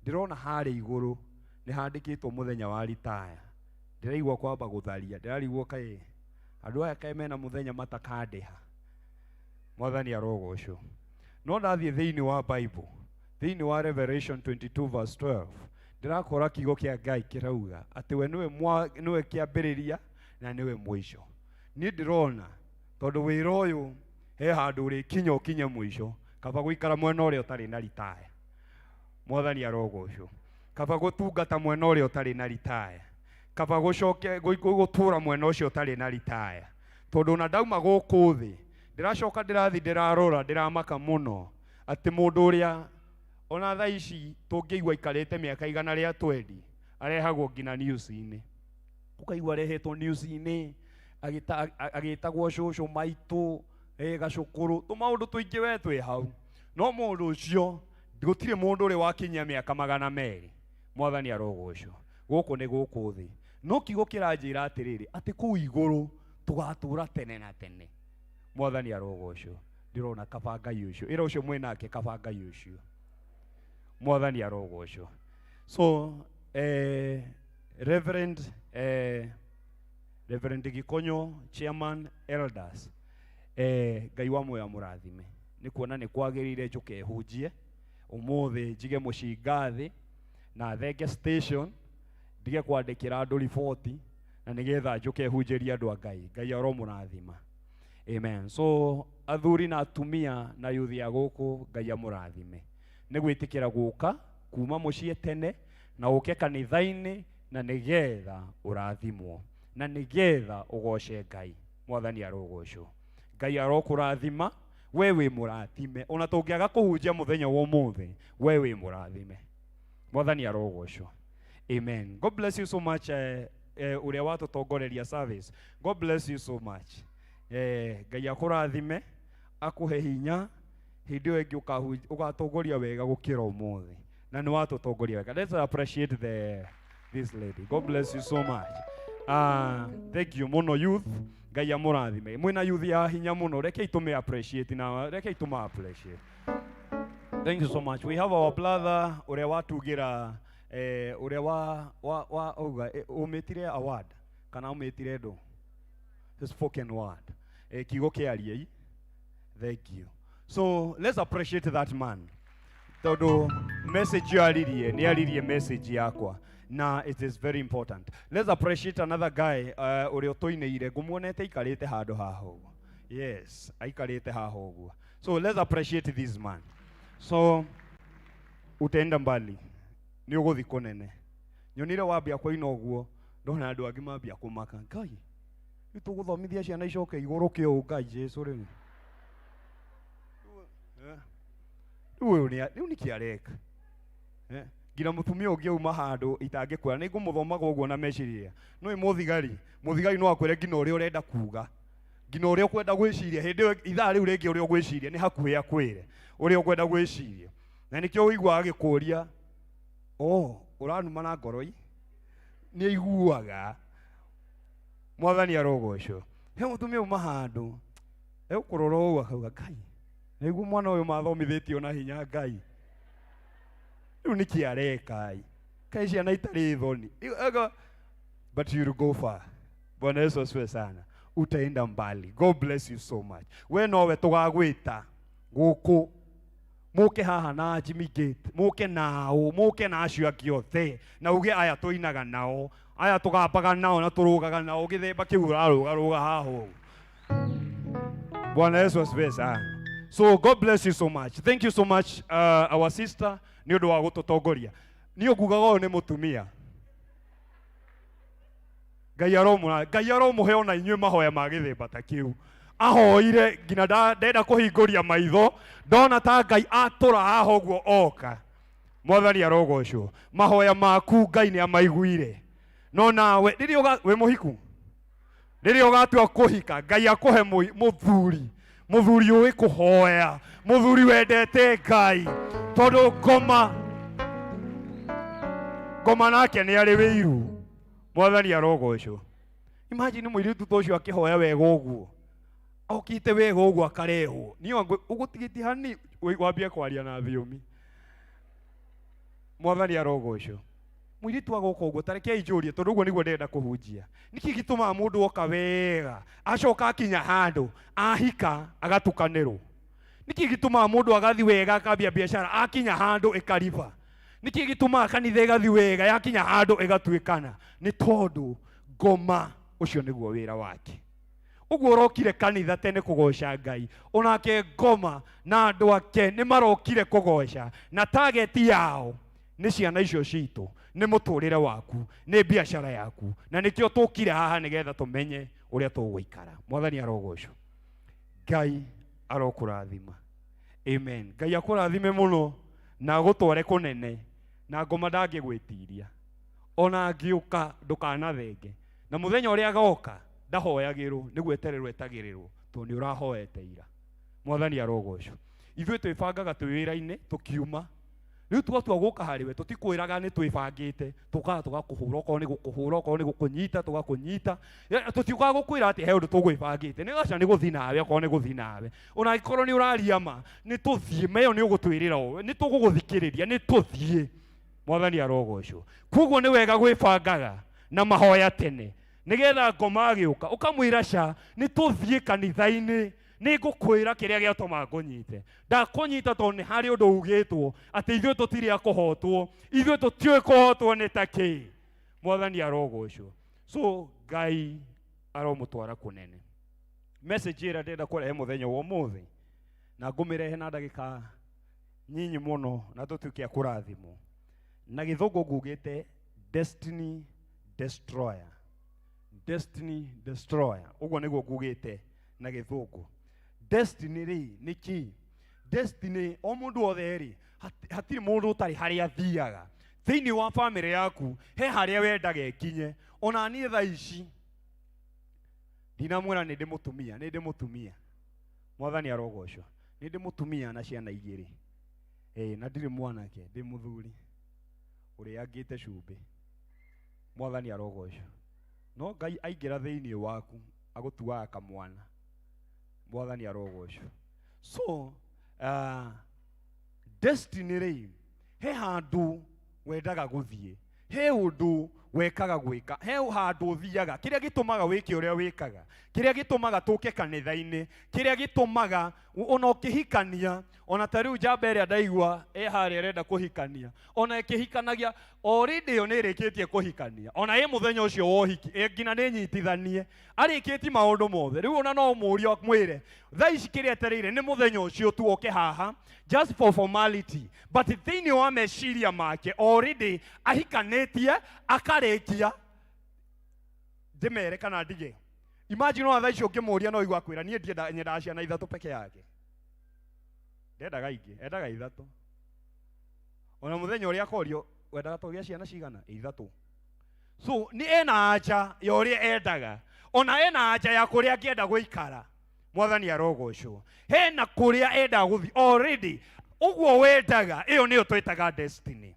ndĩrona harĩa igũrũ nĩ handĩkĩtwo mũthenya wa ritaya. Ndĩraigua kwamba gũtharia, ndĩrarigwo kaĩ andũ aya kaĩ mena mũthenya matakandĩha. Mwathani arogocwo. No ndathiĩ thĩinĩ wa Bible, thĩinĩ wa Revelation 22 verse 12, ndĩrakora kiugo kĩa Ngai kĩrauga atĩ we nĩwe nĩwe kĩambĩrĩria na nĩwe mũico. Niĩ ndĩrona tondũ wĩra ũyũ he handũ ũrĩkinya ũkinye mũico, kaba gũikara mwena ũrĩa ũtarĩ na ritaya. Mwathani arogocwo. Kaba gũtungata mwena ũrĩa ũtarĩ na ritaya, kaba gũcoke gũtũra mwena ũcio ũtarĩ na ritaya, tondũ ona ndauma gũkũ thĩ ndĩracoka ndĩrathi ndĩrarora, ndĩramaka mũno atĩ mũndũ ũrĩa ona thaa ici tũngĩigua aikarĩte mĩaka 120 arehagwo nginya news-inĩ, ũkaigua arehetwo news-inĩ agĩtagwo cũcũ maitũ, gacũkũrũ, tũmaũndũ tũingĩ we twĩ hau. No mũndũ ũcio gũtirĩ mũndũ ũrĩ wakinyia mĩaka 200. Mwathani arogocwo. Gũkũ nĩ gũkũ thĩ, no kiugo kĩranjĩra atĩrĩrĩ, atĩ kũu igũrũ tũgatũra tene na tene. Mwathani arogocwo. Ndĩrona kaba Ngai ũcio, ĩra ũcio mwĩnake kaba Ngai ũcio. Mwathani arogocwo. So Reverend Gikonyo, chairman elders, Ngai wa muoyo amũrathime nĩ kuona nĩ kwagĩrĩire njũke hunjie. Ũmũthĩ njige mũcinga thĩ na thenge station, ndige kwandĩkĩra andũ riboti, na nĩgetha njũke hunjĩrie andũ a Ngai. Ngai aromũrathima. Amen. So athuri na atumia na yuthi ya gũkũ, Ngai amũrathime nĩ gwĩtĩkĩra gũka kuma mũciĩ tene na ũke kanitha-inĩ, na nĩgetha ũrathimwo na nĩgetha ũgoce Ngai. Mwathani arogocwo. Ngai arokũrathima. We wĩ mũrathime, ona tũngĩaga kũhunjia mũthenya wa ũmũthĩ, we wĩ mũrathime. Mwathani arogocwo. Amen. God bless you so much. Ũrĩa watũtongoreria service, God bless you so much. Ngai akũrathime, akũhe hinya hĩndĩ ĩyo ĩngĩ ũgatongoria wega gũkĩra ũmũthĩ, na nĩ watũtongoria wega. Let's appreciate this lady. God bless you so much. Thank you mũno youth. Ngai amũrathime. Mwĩna youth ya hinya mũno, rekei tũmĩ appreciate na rekei tũma appreciate. Thank you so much. We have our brother ũrĩa watugĩra, ũrĩa wa auga, ũmĩtire award kana ũmĩtire ndũ? The spoken word. Kiugo kĩariei. Thank you. So let's appreciate that man. Tondũ message yo aririe, nĩ aririe message yakwa, na it is very important. Let's appreciate another guy, ũrĩa ũtũinĩire, ngũmuonete aikarĩte handũ haha ũguo. Yes, aikarĩte haha ũguo. So let's appreciate this man. So utaenda mbali, nĩ ũgũthiĩ kũnene. Nyonire wambia kũina ũguo, ndona andũ angĩ mambia kũmaka. Ngai, rĩu tũgũthomithia ciana icoke igũrũke ũũ, Ngai Jesu rĩu. Rĩu ũyũ rĩu nĩkĩ areka? Nginya mũtumia ũngĩ auma handũ itangĩkwĩra, nĩ ngũmũthomaga ũguo na meciria. No ĩ mũthigari, mũthigari no akwĩre nginya ũrĩa ũrenda kuga, nginya ũrĩa ũkwenda gwĩciria, hĩndĩ ĩyo ithaa rĩu rĩngĩ ũrĩa ũgwĩciria nĩ hakuhĩ akwĩre ũrĩa ũkwenda gwĩciria. Na nĩkĩo ũiguaga agĩkũria, oh, ũranuma na ngoro i? Nĩ aiguaga. Mwathani arogocwo. He mũtumia auma handũ, egũkũrora ũũ akauga, Ngai, nĩguo mwana ũyũ mathomithĩtio na hinya Ngai. Rĩu nĩkĩ areka i? Kaĩ ciana itarĩ thoni. Rĩu but you'll go far. Bwana Yesu asifiwe sana. Utaenda mbali. God bless you so much. We nowe tũgagwĩta gũkũ, mũke haha na Jimmy Gate, mũke nao, mũke na acio angĩ othe, na uge aya tũinaga nao, aya tũgambaga nao na tũrũgaga nao, gĩthemba kĩu ũrarũgarũga haha ũguo. Bwana Yesu asifiwe sana. So God bless you so much. Thank you so much, our sister, nĩ ũndũ wa gũtũtongoria. Niĩ ngugaga ũyũ nĩ mũtumia. Ngai aromũra, Ngai aromũhe ona inyuĩ mahoya ma gĩthemba ta kĩu. Ahoire nginya ndenda kũhingũria maitho, ndona ta Ngai atũra haha ũguo oka. Mwathani arogocwo. Mahoya maku Ngai nĩ amaiguire. No nawe rĩrĩa wĩ mũhiku, rĩrĩa ũgatua kũhika, Ngai akũhe mũthuri, mũthuri ũĩ kũhoya, mũthuri wendete Ngai, tondũ ngoma nake nĩ arĩ wĩiru. Mwathani arogocwo. Imagine mũirĩtu ta ũcio akĩhoya wega ũguo, okĩte wega ũguo akarehwo. Niĩ ũgũtigĩtie hani wambie kwaria na thiomi. Mwathani arogocwo. Mũirĩtu agoka ũguo, ta rekei njũrie, tondũ ũguo nĩguo ndĩrenda kũhunjia. Nĩkĩ gĩtũmaga mũndũ oka wega, acoka akinya handũ, ahika, agatukanĩrwo? Nĩkĩ gĩtũmaga mũndũ agathiĩ wega, akambia biacara, akinya handũ ĩkariba? Nĩkĩ gĩtũmaga kanitha ĩgathiĩ wega, yakinya handũ ĩgatuĩkana? Nĩ tondũ ngoma ũcio nĩguo wĩra wake. Ũguo ũrokire kanitha tene kũgoca Ngai, onake ngoma na andũ ake nĩ marokire kũgoca, na target yao nĩ ciana icio citũ, nĩ mũtũrĩre waku, nĩ biacara yaku, na nĩkĩo tũkire haha nĩgetha tũmenye ũrĩa tũgũikara. Mwathani arogocwo. Ngai arokũrathima. Amen. Ngai akũrathime mũno na agũtware kũnene, na ngoma ndangĩgwĩtiria. Ona angĩũka ndũkanathenge, na mũthenya ũrĩa agoka ndahoyagĩrwo, nĩ gwetererwo etagĩrĩrwo, tondũ nĩ ũrahoete ira. Mwathani arogocwo. Ithuĩ twĩbangaga twĩ wĩra-inĩ tũkiuma, rĩu twatua gũka harĩ we tũtikwĩraga nĩ twĩbangĩte, tũkaga tũgakũhũra, okorwo nĩ gũkũhũra, okorwo nĩ gũkũnyita tũgakũnyita. Tũtiũkaga gũkwĩra atĩ he ũndũ tũgwĩbangĩte, nĩ aca nĩ gũthiĩ nawe, okorwo nĩ gũthiĩ nawe, ona angĩkorwo nĩ ũraria ma, nĩ tũthiĩ, ma ĩyo nĩ ũgũtwĩrĩra ũũ, nĩ tũgũgũthikĩrĩria, nĩ tũthiĩ. Mwathani arogocwo. Koguo nĩ wega gwĩbangaga na mahoya tene, nĩgetha ngoma agĩũka ũkamwĩra ca nĩ tũthiĩ kanitha-inĩ, Nĩ ngũkwĩra kĩrĩa gĩatũma ngũnyite. Ndakũnyita tondũ nĩ harĩ ũndũ ugĩtwo atĩ ithuĩ tũtirĩ a kũhotwo, ithuĩ tũtiũĩ kũhotwo nĩ ta kĩ. Mwathani arogocwo. So Ngai aromũtwara kũnene. Message ĩrĩa ndĩrenda kũrehe mũthenya wa ũmũthĩ na ngũmĩrehe na ndagĩka nyinyi mũno na tũtuĩke a kũrathimwo. Na gĩthũngũ ngugĩte destiny destroyer. Destiny destroyer. Ũguo nĩguo ngugĩte na gĩthũngũ. Destiny rĩ nĩ kĩ? Destiny o mũndũ wothe rĩ hatirĩ mũndũ ũtarĩ harĩa athiaga. Thĩinĩ wa bamĩrĩ yaku he harĩa wendaga ĩkinye. Ona niĩ thaa ici ndinamwĩra nĩ ndĩ mũtumia, nĩ ndĩ mũtumia. Mwathani arogocwo. Nĩ ndĩ mũtumia na ciana igĩrĩ. Na ndirĩ mwanake, ndĩ mũthuri ũrĩangĩte cumbĩ. Mwathani arogocwo. No Ngai aingĩra thĩinĩ waku agũtuaga kamwana. Mwathani arogocwo. So destiny rĩ he handũ wendaga gũthiĩ, he ũndũ wekaga gwĩka, he handũ ũthiaga, kĩrĩa gĩtũmaga wĩke ũrĩa wĩkaga, kĩrĩa gĩtũmaga tũke kanitha-inĩ, kĩrĩa gĩtũmaga ona ũkĩhikania, ona ta rĩu njamba ĩrĩa ndaigua ĩ harĩa ĩrenda kũhikania, ona ĩkĩhikanagia already ĩyo nĩ ĩrĩkĩtie kũhikania, ona ĩ mũthenya ũcio wa ũhiki, ĩ nginya nĩ nyitithanie, arĩkĩtie maũndũ mothe. Rĩu ona no ũmũrie ũmwĩre thaa ici kĩrĩa etereire nĩ mũthenya ũcio tu oke haha just for formality, but thĩinĩ wa meciria make already ahikanĩtie akarĩkia. Ndĩmere kana ndige? Imagine ona thaa ici ũngĩmũria no igua akwĩra niĩ ndienda, nyendaga ciana ithatũ peke yake, ndendaga ingĩ, endaga ithatũ. Ona mũthenya ũrĩa akorio wendaga tũgĩe ciana cigana? Ithatũ. So nĩ ena anja ya ũrĩa endaga, ona ena anja ya kũrĩa angĩenda gũikara. Mwathani arogocwo. Hena kũrĩa endaga gũthiĩ already. Ũguo wendaga, ĩyo nĩyo twĩtaga destiny.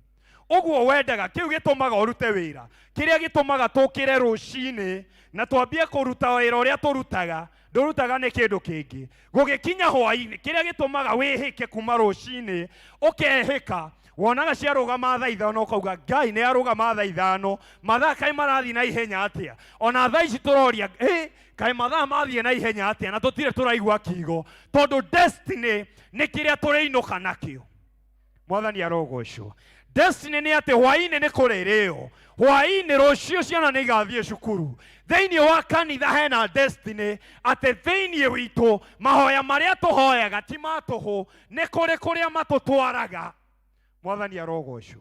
Ũguo wendaga, kĩu gĩtũmaga ũrute wĩra, kĩrĩa gĩtũmaga tũkĩre rũcinĩ na twambie kũruta wĩra ũrĩa tũrutaga, ndũrutaga nĩ kĩndũ kĩngĩ. Gũgĩkinya hwaĩ-inĩ, kĩrĩa gĩtũmaga wĩhĩke kuma rũcinĩ, ũkehĩka, wonaga ciarũgama thaa ithano ũkauga Ngai nĩ arũgama thaa ithano, mathaa kaĩ marathiĩ na ihenya atĩa? Ona thaa ici tũroria, hĩ, kaĩ mathaa mathiĩ na ihenya atĩa? Na tũtirĩ tũraigua kiugo, tondũ destiny nĩ kĩrĩa tũrĩinũka nakĩo. Mwathani arogocwo. Destiny nĩ atĩ hwaĩ-inĩ nĩ kũrĩrĩo, hwaĩ-inĩ rũciũ ciana nĩ igathiĩ cukuru. Thĩinĩ wa kanitha hena destiny atĩ thĩinĩ witũ mahoya marĩa tũhoyaga ti ma tũhũ, nĩ kũrĩ kũrĩa matũtwaraga. Mwathani arogocwo.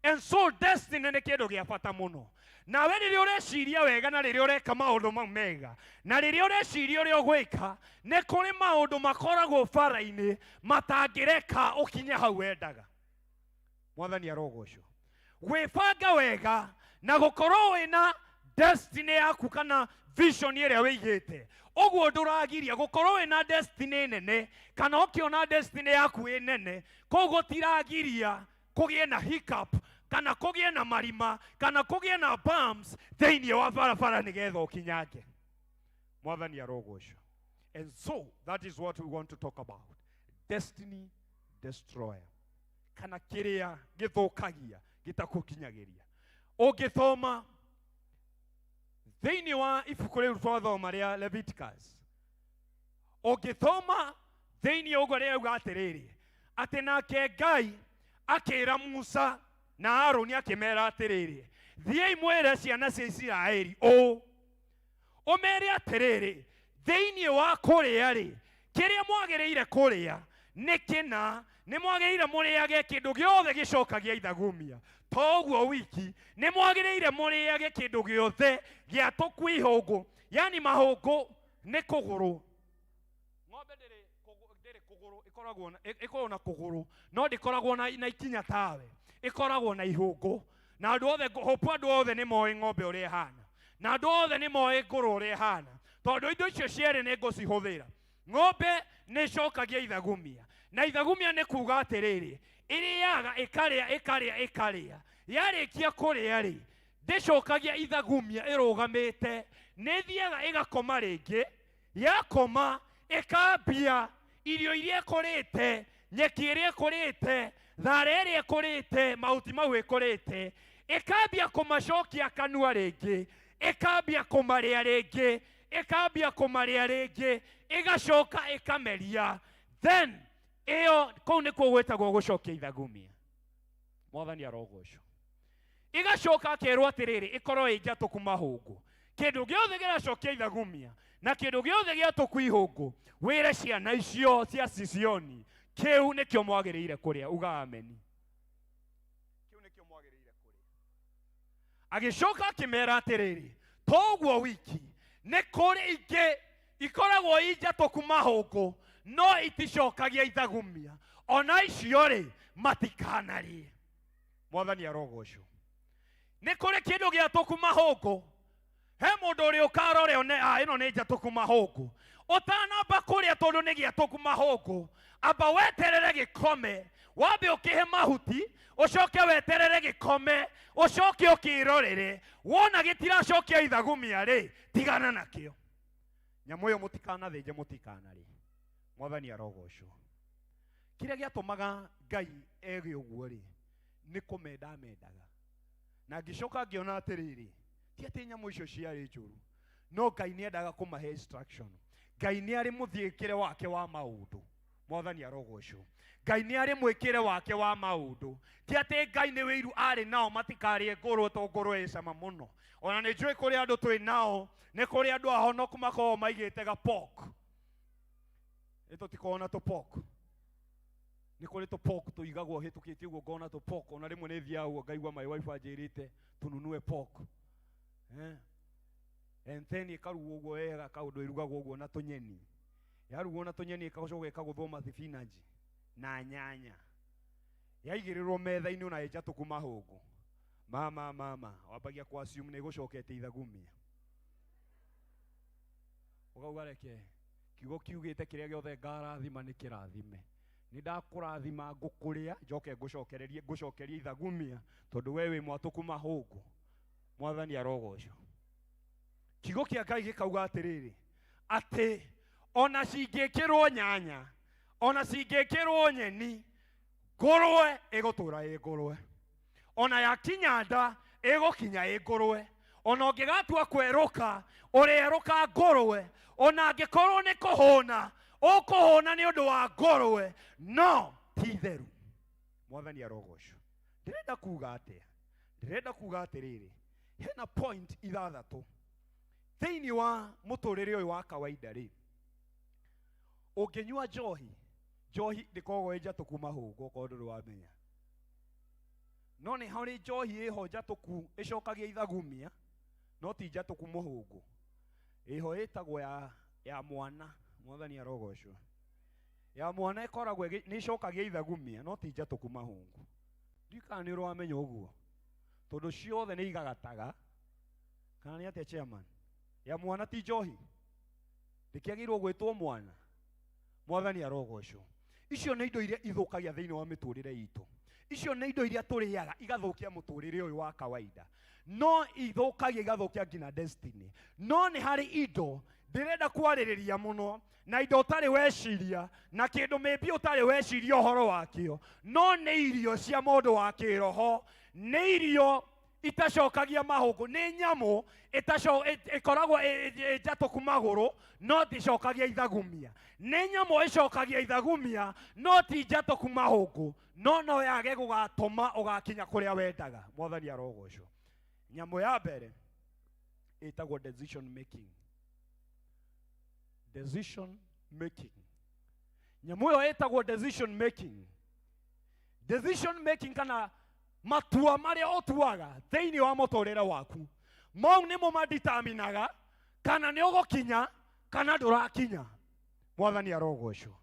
And so destiny nĩ kĩndũ gĩa bata mũno. Nawe rĩrĩa ũreciria wega na rĩrĩa ũreka maũndũ mau mega na rĩrĩa ũreciria ũrĩa ũgwĩka, nĩ kũrĩ maũndũ makoragwo bara-inĩ matangĩreka ũkinye hau wendaga. Mwathani arogocwo. Gwĩbanga wega na gũkorwo wĩna destiny yaku kana vision ĩrĩa wĩigĩte, ũguo ndũragiria gũkorwo wĩna destiny nene, kana ũkĩona destiny yaku ĩ nene, koguo tiragiria kũgĩe na hiccup kana kũgĩe na marima kana kũgĩe na bumps thĩinĩ wa barabara nĩgetha ũkinyange. Mwathani arogocwo. And so that is what we want to talk about. Destiny destroyer. Kana kĩrĩa gĩthũkagia gĩtakũkinyagĩria. Ũngĩthoma thĩinĩ wa ibuku rĩu twathoma rĩa Leviticus, ũngĩthoma thĩinĩ ũguo rĩauga atĩrĩrĩ, atĩ nake Ngai akĩra Musa na Harũni akĩmera atĩrĩrĩ, thiĩi mwĩre ciana cia Isiraeli ũũ, ũmere atĩrĩrĩ, thĩinĩ wa kũrĩa rĩ, kĩrĩa mwagĩrĩire kũrĩa nĩ kĩna, nĩ mwagĩrĩire mũrĩage kĩndũ gĩothe gĩcokagia ithagumia. To ũguo wiki, nĩ mwagĩrĩire mũrĩage kĩndũ gĩothe gĩa tũkui ihũngũ, yani mahũngũ nĩ kũgũrũ. Ng'ombe ndĩrĩ kũgũrũ, ĩkoragwo na kũgũrũ, no ndĩkoragwo na ikinya tawe, ĩkoragwo na ihũngũ. Na andũ othe, hope andũ othe nĩ moĩ ng'ombe ũrĩa ĩhana, na andũ othe nĩ moĩ ngũrũ ũrĩa ĩhana, tondũ indo icio cierĩ nĩ ngũcihũthĩra. Ng'ombe nĩ ĩcokagia ithagumia, na ithagumia nĩ kuga atĩrĩrĩ, ĩrĩaga ĩkarĩa ĩkarĩa ĩkarĩa, yarĩkia kũrĩa rĩ, ndĩcokagia ithagumia ĩrũgamĩte, nĩ ĩthiaga ĩgakoma rĩngĩ, yakoma ĩkambia irio iria ĩkũrĩte, nyeki ĩrĩa ĩkũrĩte, thara ĩrĩa ĩkũrĩte, mahuti mau ĩkũrĩte, ĩkambia kũmacokia kanua rĩngĩ, ĩkambia kũmarĩa rĩngĩ, Ĩkambia kũmarĩa rĩngĩ, ĩgacoka ĩkameria. Then ĩyo kũu nĩkuo gwĩtagwo gũcokia ithagumia. Mwathani arogocwo. Igacoka akerwo atĩrĩrĩ, ĩkorwo ĩ njatũku mahũngũ. Kĩndũ gĩothe kĩracokia ithagumia na kĩndũ gĩothe gĩatũku ihũngũ, wĩre ciana icio cia Sisioni, kĩu nĩkĩo mwagĩrĩire kũrĩa. Uga ameni. Kĩu nĩkĩo mwagĩrĩire kũrĩa. Agĩcoka akĩmera atĩrĩrĩ, toguo wiki nĩ kũrĩ ingĩ ikoragwo i njatũku mahũngũ no iticokagia ithagumia, ona icio rĩ matikanarĩe. Mwathani arogocwo. Nĩ kũrĩ kĩndũ gĩatũku mahũngũ. He mũndũ ũrĩ ũkarore one, ah, ĩno nĩ njatũku mahũngũ. Ũtanamba kũrĩa tondũ nĩ gĩatũku mahũngũ, amba weterere gĩkome, wambe ũkĩhe mahuti, ũcoke weterere gĩkome, ũcoke ũkĩrorere. Wona gĩtiracokia ithagumia rĩ, tigana nakĩo. Nyamũ ĩyo mũtikanathĩnje, mũtikanarĩe. Mwathani arogocwo. Kĩrĩa gĩatũmaga Ngai ege ũguo rĩ, nĩ kũmenda amendaga. Na ngĩcoka ngĩona atĩrĩrĩ, ti atĩ nyamũ icio ciarĩ njũru, no Ngai nĩ endaga kũmahe instruction. Ngai nĩ arĩ mũthiĩkĩre wake wa maũndũ. Mwathani arogocwo. Ngai nĩ arĩ mwĩkĩre wake wa maũndũ. Ti atĩ Ngai nĩ wĩiru arĩ nao matikarĩe ngũrwe, to ngũrwe ĩ cama mũno. Ona nĩ njũĩ kũrĩ andũ twĩ nao, nĩ kũrĩ andũ ahonoku makoragwo maigĩte ga pork. Ĩ tũtikoragwo na tũ pork. Nĩ kũrĩ tũ pork tũigagwo hĩtũkĩtie ũguo, ngona tũ pork. Ona rĩmwe nĩ thiaga ũguo ngaigua my wife anjĩrĩte tununue pork. And then ĩkarugwo ũguo wega, kaũndũ ĩrugagwo ũguo na tũnyeni. Yarugwo na tũnyeni ĩgacoka ĩkagũthwo mathibinanji na nyanya. Yaigĩrĩrwo metha-inĩ ona ĩ njatũku mahũngũ. Mama, mama, wambagia ku assume nĩ ĩgũcoketie ithagumia. Ũkauga reke kiugo kiugĩte kĩrĩa gĩothe ngarathima nĩ kĩrathime. Nĩ ndakũrathima ngũkũrĩa, njoke ngũcokererie, ngũcokerie ithagumia, tondũ we wĩ mwatũku mahũngũ. Mwathani arogocwo. Kiugo kĩa Ngai gĩkauga atĩrĩrĩ, atĩ ona cingĩkĩrwo nyanya, ona cingĩkĩrwo nyeni, ngũrwe ĩgũtũra ĩ ngũrwe. Ona yakinya nda ĩgũkinya ĩ ngũrwe. Ona ũngĩgatua kwerũka, ũrĩerũka ngũrwe. Ona angĩkorwo nĩ kũhũna, ũkũhũna nĩ ũndũ wa ngũrwe, no ti itheru. Mwathani arogocwo. Ndĩrenda kuga atĩa? Ndĩrenda kuga atĩrĩrĩ, hena point ithathatũ thĩinĩ wa mũtũrĩre ũyũ wa kawaida rĩ. Ũngĩnyua njohi, njohi ndĩkoragwo ĩ njatũku mahũngũ okorwo ndũrĩ wamenya. No nĩ harĩ njohi ĩho njatũku ĩcokagia ithagumia, no ti njatũku mũhũngũ. Ĩho ĩtagwo ya mwana. Mwathani arogocwo. Ya mwana ĩkoragwo nĩ ĩcokagia ithagumia, no ti njatũku mahũngũ. Ndiũĩ kana nĩ ũramenya ũguo, tondũ ciothe nĩ igagataga. Kana nĩ atĩa chairman? Ya mwana ti njohi, ndĩkĩagĩrĩirwo gwĩtwo mwana. Mwathani arogocwo. Icio nĩ indo iria ithũkagia thĩinĩ wa mĩtũrĩre itũ. Icio nĩ indo iria tũrĩaga igathũkia mũtũrĩre ũyũ wa kawaida, no ithũkagia igathũkia nginya destiny. No nĩ harĩ indo ndĩrenda kwarĩrĩria mũno, na indo ũtarĩ weciria, na kĩndũ maybe ũtarĩ weciria ũhoro wakĩo, no nĩ irio cia mũndũ wa kĩroho, nĩ irio itacokagia mahũngũ, nĩ nyamũ ĩkoragwo ĩ njatũku magũrũ no ndĩcokagia ithagumia, nĩ nyamũ ĩcokagia ithagumia no ti njatũku mahũngũ, no no yage gũgatũma ũgakinya kũrĩa wendaga. Mwathani arogocwo. Nyamũ ya mbere ĩtagwo decision making. Decision making. Nyamũ ĩyo ĩtagwo decision making. Decision making kana matua marĩa ũtuaga thĩinĩ wa mũtũrĩre waku, mau nĩmo maditaminaga kana nĩ ũgũkinya kana ndũrakinya. Mwathani arogocwo.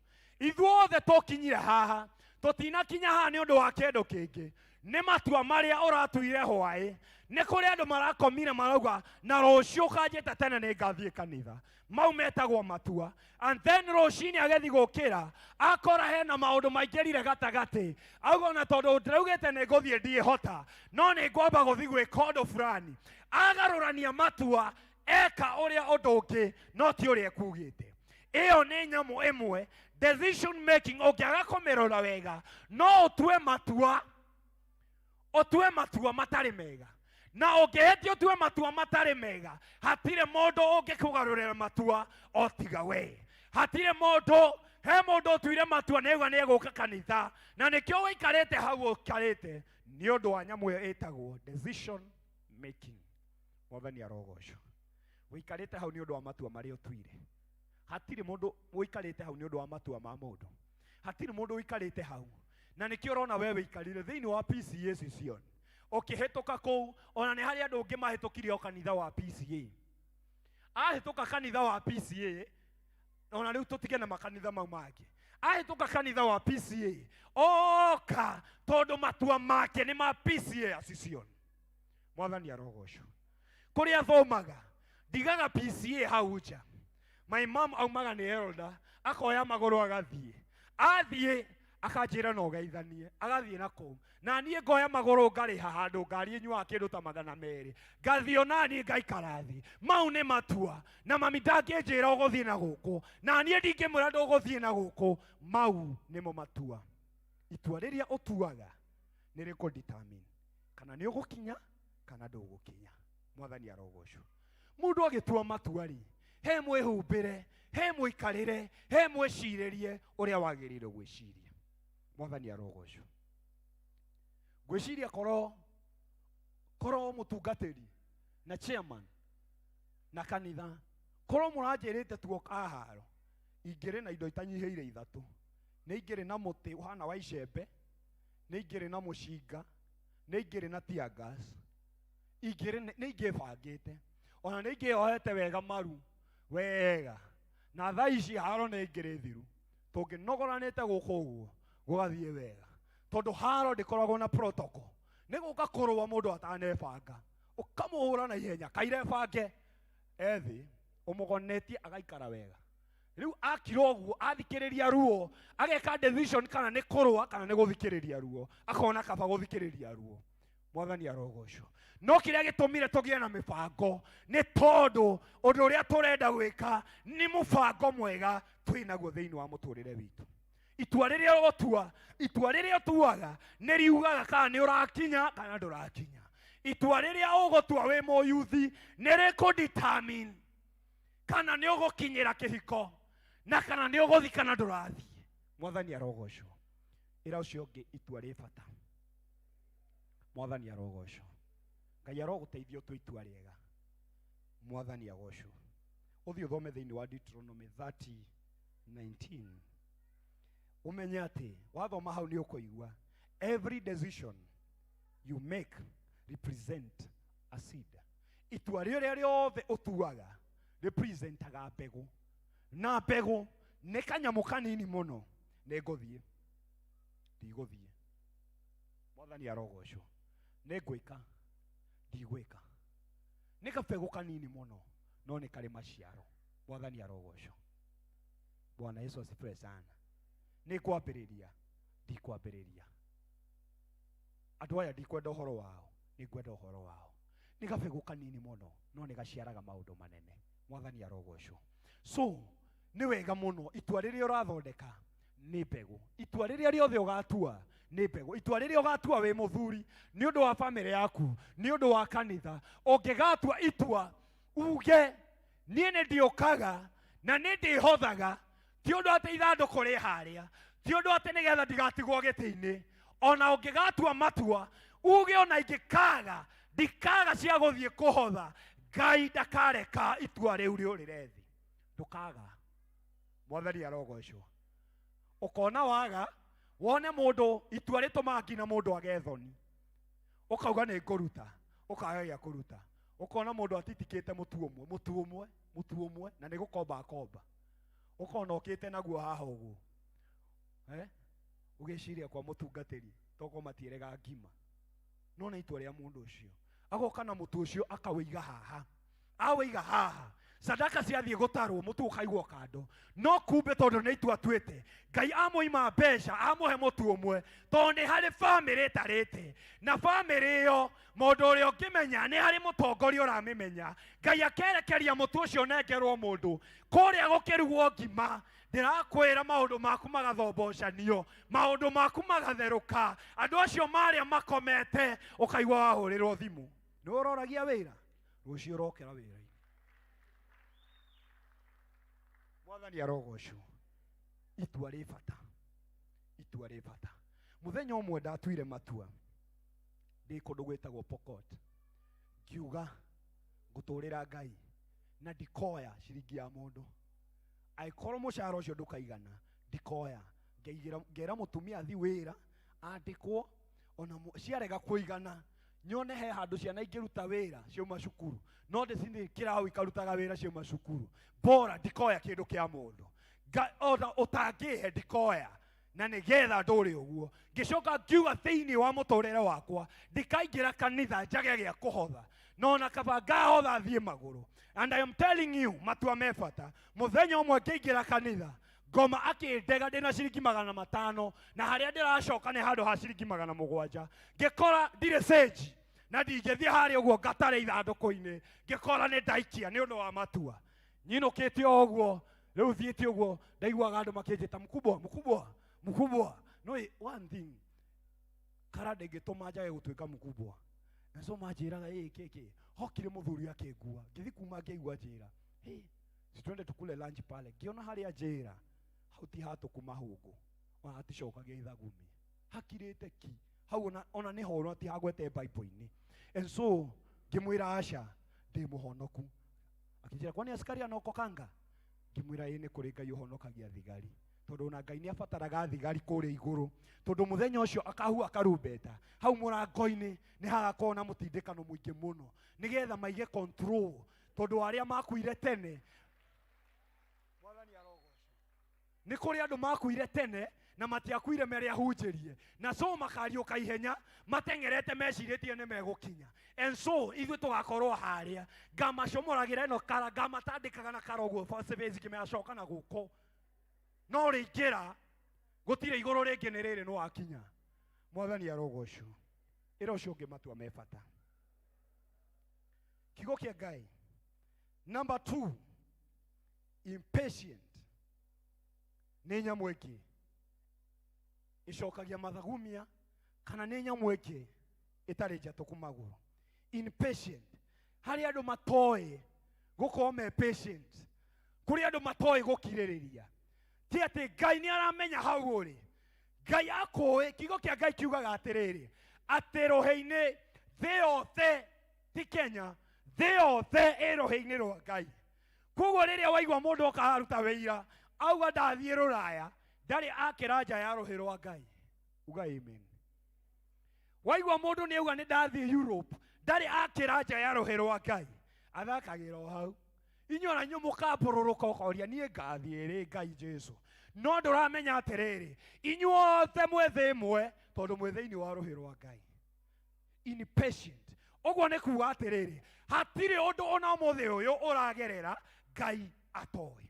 Ithuothe tũkinyire haha, tũtinakinya haha nĩ ũndũ wa kĩndũ kĩngĩ, nĩ matua marĩa ũratuire hwaĩ. Nĩ kũrĩ andũ marakomire marauga na rũciũ ũkanjĩta tene nĩ ngathiĩ kanitha. Mau metagwo matua. And then rũcinĩ agĩthiĩ gũkĩra akora hena maũndũ maingĩrire gatagatĩ, auga ona tondũ ndĩraugĩte nĩ ngũthiĩ ndiĩhota, no nĩ ngwamba gũthiĩ gwĩka ũndũ fulani. Agarũrania matua, eka ũrĩa ũndũ ũngĩ no ti ũrĩa ekugĩte. Ĩyo nĩ nyamũ ĩmwe, decision making. Ũngĩaga kũmĩrora wega no ũtue matua, ũtue matua matarĩ mega. Na ũngĩhĩtia ũtue matua matarĩ mega, hatirĩ mũndũ ũngĩkũgarũrĩra matua o tiga we. Hatirĩ mũndũ, he mũndũ ũtuire matua nĩauga nĩ egũka kanitha, na nĩkĩo ũikarĩte hau ũikarĩte nĩ ũndũ wa nyamũ ĩyo ĩtagwo decision making. Mwathani arogocwo. Ũikarĩte hau nĩ ũndũ wa matua marĩa ũtuire. Hatirĩ mũndũ ũikarĩte hau nĩ ũndũ wa matua ma mũndũ. Hatirĩ mũndũ ũikarĩte hau. Na nĩkĩo ũrona we wĩikarire thĩinĩ wa PCA Sission. Ũkĩhĩtũka kũu, ona nĩ harĩ andũ ũngĩ mahĩtũkire o kanitha wa PCA. Ahĩtũka kanitha wa PCA, ona rĩu tũtige na makanitha mau mangĩ. Ahĩtũka kanitha wa PCA, oka tondũ matua make nĩ ma PCA Sission. Mwathani arogocwo. Kũrĩa athomaga, ndigaga PCA hau nja. My mom aumaga nĩ elder, akoya magũrũ agathiĩ. Athiĩ, akanjĩra no geithanie, agathiĩ na kũu. Na niĩ ngoya magũrũ ngarĩha handũ ngari ĩnyuaga kĩndũ ta magana merĩ. Ngathiĩ ona niĩ ngaikara thĩ. Mau nĩ matua. Na mami ndangĩnjĩra ũgũthiĩ na gũkũ. Na niĩ ndingĩmwĩra ndũgũthiĩ na gũkũ. Mau nĩmo matua. Itua rĩrĩa ũtuaga nĩ rĩkũ determine kana nĩ ũgũkinya kana ndũgũkinya. Mwathani arogocwo. Mũndũ agĩtua matua rĩ, he mwĩhumbĩre, he mũikarĩre, he mwĩcirĩrie ũrĩa wagĩrĩire gwĩciria. Mwathani arogocwo. Ngwĩciria korwo mũtungatĩri na chairman na kanitha korwo mũranjĩrĩte tuoka haro, ingĩrĩ na indo itanyihĩire ithatũ. Nĩ ingĩrĩ na mũtĩ ũhana wa icembe, nĩ ingĩrĩ na mũcinga, nĩ ingĩrĩ na tear gas, ingĩrĩ nĩ ingĩbangĩte, ona nĩ ingĩyohete wega maru wega. Na thaa ici haro nĩ ingĩrĩ thiru, tũngĩnogoranĩte gũkũ ũguo gũgathiĩ wega, tondũ haro ndĩkoragwo na protocol. Nĩ gũka kũrũa mũndũ atanebanga, ũkamũhũra na ihenya kaire bange ethĩ, ũmũgonetie agaikara wega. Rĩu akira ũguo athikĩrĩria ruo, ageka decision kana nĩ kũrũa kana nĩ gũthikĩrĩria ruo, akona kaba gũthikĩrĩria ruo. Mwathani arogocwo. No kĩrĩa gĩtũmire tũgĩe na mĩbango nĩ tondũ ũndũ ũrĩa tũrenda gwĩka nĩ mũbango mwega twĩnaguo thĩinĩ wa mũtũrĩre witũ. Itua rĩrĩa ũgũtua, itua rĩrĩa ũtuaga nĩ riugaga kana nĩ ũrakinya kana ndũrakinya. Itua rĩrĩa ũgũtua wĩ mũyuthi nĩ rĩkũ determine kana nĩ ũgũkinyĩra kĩhiko na kana nĩ ũgũthiĩ kana ndũrathiĩ. Mwathani arogocwo. Ĩra ũcio ũngĩ itua rĩ bata. Mwathani arogocwo. Ngai arogũteithia ũtue itua rĩega. Mwathani agocwo. Ũthiĩ ũthome thĩinĩ wa Deuteronomy 30:19. Ũmenye atĩ wathoma hau nĩ ũkũigua every decision you make represent a seed. Itua rĩrĩa rĩothe ũtuaga representaga mbegũ, na mbegũ nĩ kanyamũ kanini mũno. Nĩ ngũthiĩ, ndigũthiĩ. Mwathani arogocwo. Nĩ ngwĩka, ndigwĩka. Nĩ kabegũ kanini mũno, no nĩ karĩ maciaro. Mwathani arogocwo. Bwana Yesu asifiwe sana. Nĩ ngwambĩrĩria, ndikwambĩrĩria. Andũ aya ndikwenda ũhoro wao, nĩ ngwenda ũhoro wao. Nĩ kabegũ kanini mũno, no nĩ gaciaraga maũndũ manene. Mwathani arogocwo. So, nĩ wega mũno itua rĩrĩa ũrathondeka nĩ mbegũ. Itua rĩrĩa rĩothe ũgatua nĩ mbegũ. Itua rĩrĩa ũgatua wĩ mũthuri nĩ ũndũ wa bamĩrĩ yaku, nĩ ũndũ wa kanitha, ũngĩgatua itua uge niĩ nĩ ndiũkaga na nĩ ndĩhothaga, ti ũndũ atĩ ithandũkũ rĩ harĩa, ti ũndũ atĩ nĩgetha ndigatigwo gĩtĩ-inĩ. Ona ũngĩgatua matua uge ona ingĩkaga, ndikaga cia gũthiĩ kũhotha, Ngai ndakareka itua rĩu rĩũrĩre thĩ. Ndũkaga. Mwathani arogocwo. Ũkona waga, wone mũndũ itua rĩtũmaga nginya mũndũ age thoni. Ũkauga nĩ ngũruta, ũkaga gĩa kũruta. Ũkona mũndũ atitikĩte mũtu ũmwe, mũtu ũmwe, mũtu ũmwe, na nĩ gũkomba akomba. Ũkona ũkĩte naguo haha ũguo. Ũgĩciria kwa mũtungatĩri, toko matierega ngima. No nĩ itua rĩa mũndũ ũcio. Agoka na mũtu ũcio akawĩiga haha. Awĩiga haha. Sadaka ciathiĩ gũtarwo, mũtu ũkaigwo kando. No kumbe tondũ nĩ itua atuĩte, Ngai amũima mbeca, amũhe mũtu ũmwe, tondũ nĩ harĩ bamĩrĩ ĩtarĩte. Na bamĩrĩ ĩyo, mũndũ ũrĩa ũngĩmenya, nĩ harĩ mũtongoria ũramĩmenya. Ngai akerekeria mũtu ũcio ũnengerwo mũndũ. Kũrĩa gũkĩrugwo ngima, ndĩrakwĩra maũndũ maku magathobocanio, maũndũ maku magatherũka. Andũ acio marĩa makomete, ũkaigua wahũrĩrwo thimũ. Nĩwe ũroragia wĩra, rũciũ ũrokĩra wĩra-inĩ. Mwathani arogocwo. Itua rĩ bata, itua rĩ bata. Mũthenya ũmwe ndatuire matua ndĩ kũndũ gwĩtagwo Pokot, ngiuga ngũtũrĩra Ngai na ndikoya ciringi ya mũndũ. Angĩkorwo mũcara ũcio ndũkaigana, ndikoya. Ngera mũtumia athi wĩra andĩkwo, ona ciarega kũigana nyone he handũ ciana ingĩruta wĩra ciauma cukuru, no ndĩcinĩkĩra hau ikarutaga wĩra ciauma cukuru. Bora ndikoya kĩndũ kĩa mũndũ, ona ũtangĩhe ndikoya, na nĩgetha ndũre ũguo. Ngĩcoka ngiuga thĩinĩ wa mũtũrĩre wakwa ndikaingĩra kanitha njage gĩa kũhotha, no ona kaba ngahotha thiĩ magũrũ. And I am telling you, matua me bata. Mũthenya ũmwe ngĩingĩra kanitha, ngoma akĩndega ndĩna ciringi 500, na harĩa ndĩracoka nĩ handũ ha ciringi 700. Ngĩkora ndirĩ cĩnji na ndingĩthiĩ harĩa ũguo ngatare ithandũkũ-inĩ, ngĩkora nĩ ndaikia nĩ ũndũ wa matua. Nyinũkĩte o ũguo, rĩu thiĩte ũguo, ndaiguaga andũ makĩnjĩta mkubwa, mkubwa, mkubwa. No one thing, kara ndĩngĩtũma njage gũtuĩka mkubwa. Na so manjĩraga, ĩ, kĩ, kĩ. Hokire mũthuri akĩngua, ngĩthiĩ kuma ngĩigua njĩra, hey, si twende tukule lunch pale. Ngĩona harĩa njĩra, hau ti hatũku mahũngũ, ona haticokagia ithagumi, hakirĩte ki hau, ona nĩ hono ti hagwete Bible-inĩ. And so ngĩmwĩra aca, ndĩ mũhonoku. Akĩnjĩra, kwani askari anaokokanga? Ngĩmwĩra ĩ, nĩ kũrĩ Ngai ũhonokagia thigari, tondũ ona Ngai nĩ abataraga thigari kũrĩa igũrũ, tondũ mũthenya ũcio akahua karumbeta hau mũrango-inĩ nĩ hagakorwo na mũtindĩkano mũingĩ mũno, nĩgetha maige control, tondũ arĩa makuire tene, Mwathani arogocwo, nĩ kũrĩ andũ makuire tene na matiakuire mere ahunjĩrie, na so makariũka ihenya mateng'erete mecirĩtie nĩ megũkinya. And so ithuĩ tũgakorwo harĩa, ngamacomoragĩra ĩno kara, ngamatandĩkaga na kara ũguo bacibĩci kĩmeacoka na gũkũ, no rĩingĩra gũtirĩ igũrũ rĩngĩ, nĩ rĩrĩ nĩwakinya. Mwathani arogocwo. Ĩra ũcio ũngĩ matua me bata. Kiugo kĩa Ngai. Number 2, impatient nĩ nyamũ ĩngĩ ĩcokagia mathagumia, kana nĩ nyamũ ĩngĩ ĩtarĩ njatũku magũrũ. Impatient, harĩ andũ matoĩ gũkorwo me patient, kũrĩ andũ matoĩ gũkirĩrĩria. Ti atĩ Ngai nĩ aramenya hau ũrĩ, Ngai akũĩ. Kiugo kĩa Ngai kiugaga atĩrĩrĩ, atĩ rũhĩ-inĩ thĩ yothe, ti Kenya, thĩ yothe ĩ rũhĩ-inĩ rwa Ngai. Koguo rĩrĩa waigua mũndũ oka aruta wĩira auga ndathiĩ rũraya, ndarĩ akĩra nja ya rũhĩ rwa Ngai. Uga amen. Waigua mũndũ nĩ auga nĩ ndathiĩ Europe, ndarĩ akĩra nja ya rũhĩ rwa Ngai, athakagĩra o hau. Inyuĩ ona inyuĩ mũkambũrũrũka ũkoria niĩ ngathiĩ rĩ Ngai Jesu, no ndũramenya atĩrĩrĩ, inyuothe mwĩ thĩ ĩmwe, tondũ mwĩ thĩinĩ wa rũhĩ rwa Ngai. Impatient, ũguo nĩ kuga atĩrĩrĩ, hatirĩ ũndũ ona ũmũthĩ ũyũ ũragerera Ngai atoĩ,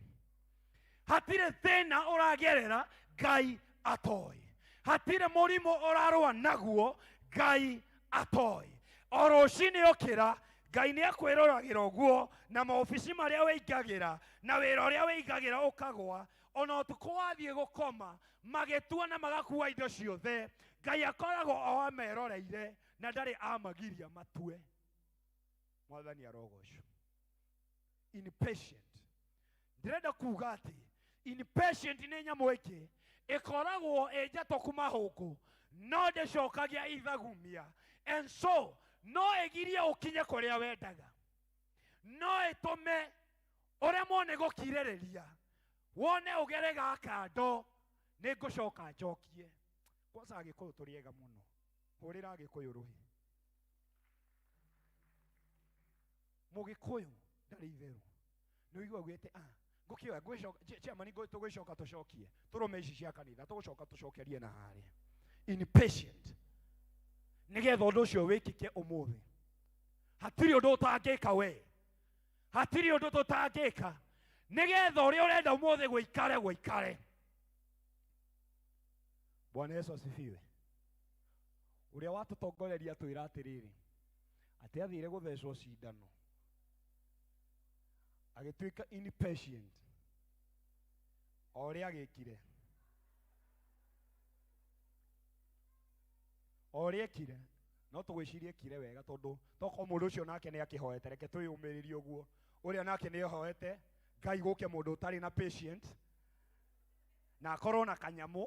hatirĩ thĩna ũragerera Ngai atoĩ, hatirĩ mũrimũ ũrarũa naguo Ngai atoĩ. O rũcinĩ ũkĩra, Ngai nĩ akwĩroragĩra ũguo, na maobici marĩa wĩingagĩra na wĩra ũrĩa wĩingagĩra ũkagwa. Ona ũtukũ wathiĩ gũkoma, magĩtua na magakua indo ciothe, Ngai akoragwo o ameroreire na ndarĩ amagiria matue. Mwathani arogocwo. Impatient, ndĩrenda kuga atĩ impatient nĩ nyamũ ĩngĩ ĩkoragwo ĩ njatũku mahũngũ, no ndĩcokagia ithagumia. And so no ĩgirie ũkinye kũrĩa wendaga, no ĩtũme ũremwo nĩ gũkirĩrĩria, wone ũgere gakando, nĩ ngũcoka njokie. Kwanza Agĩkũyũ tũrĩ ega mũno, hũrĩra Agĩkũyũ rũhĩ. Mũgĩkũyũ ndarĩ itherũ, nĩ ũigua augĩte, ngũkĩoya, ngwĩcoka, chairman, tũgũcoka tũcokie, tũrũme ici cia kanitha, tũgũcoka tũcokerie na harĩa. Impatient, nĩgetha ũndũ ũcio wĩkĩke ũmũthĩ. Hatirĩ ũndũ ũtangĩka we, hatirĩ ũndũ tũtangĩka, nĩgetha ũrĩa ũrenda ũmũthĩ gũikare gũikare. Bwana Yesu asifiwe. Ũrĩa watũtongoreria twĩra atĩrĩrĩ, atĩ athire gũthecwo cindano, agĩtuĩka impatient o ũrĩa agĩkire, o ũrĩa ekire. No tũgwĩcirie kire wega tondũ tokorwo mũndũ ũcio nake nĩ akĩhoete, reke twĩyũmĩrĩrie ũguo. Ũrĩa nake nĩ ahoete Ngai gũke mũndũ ũtarĩ na patient na akorwo na kanyamũ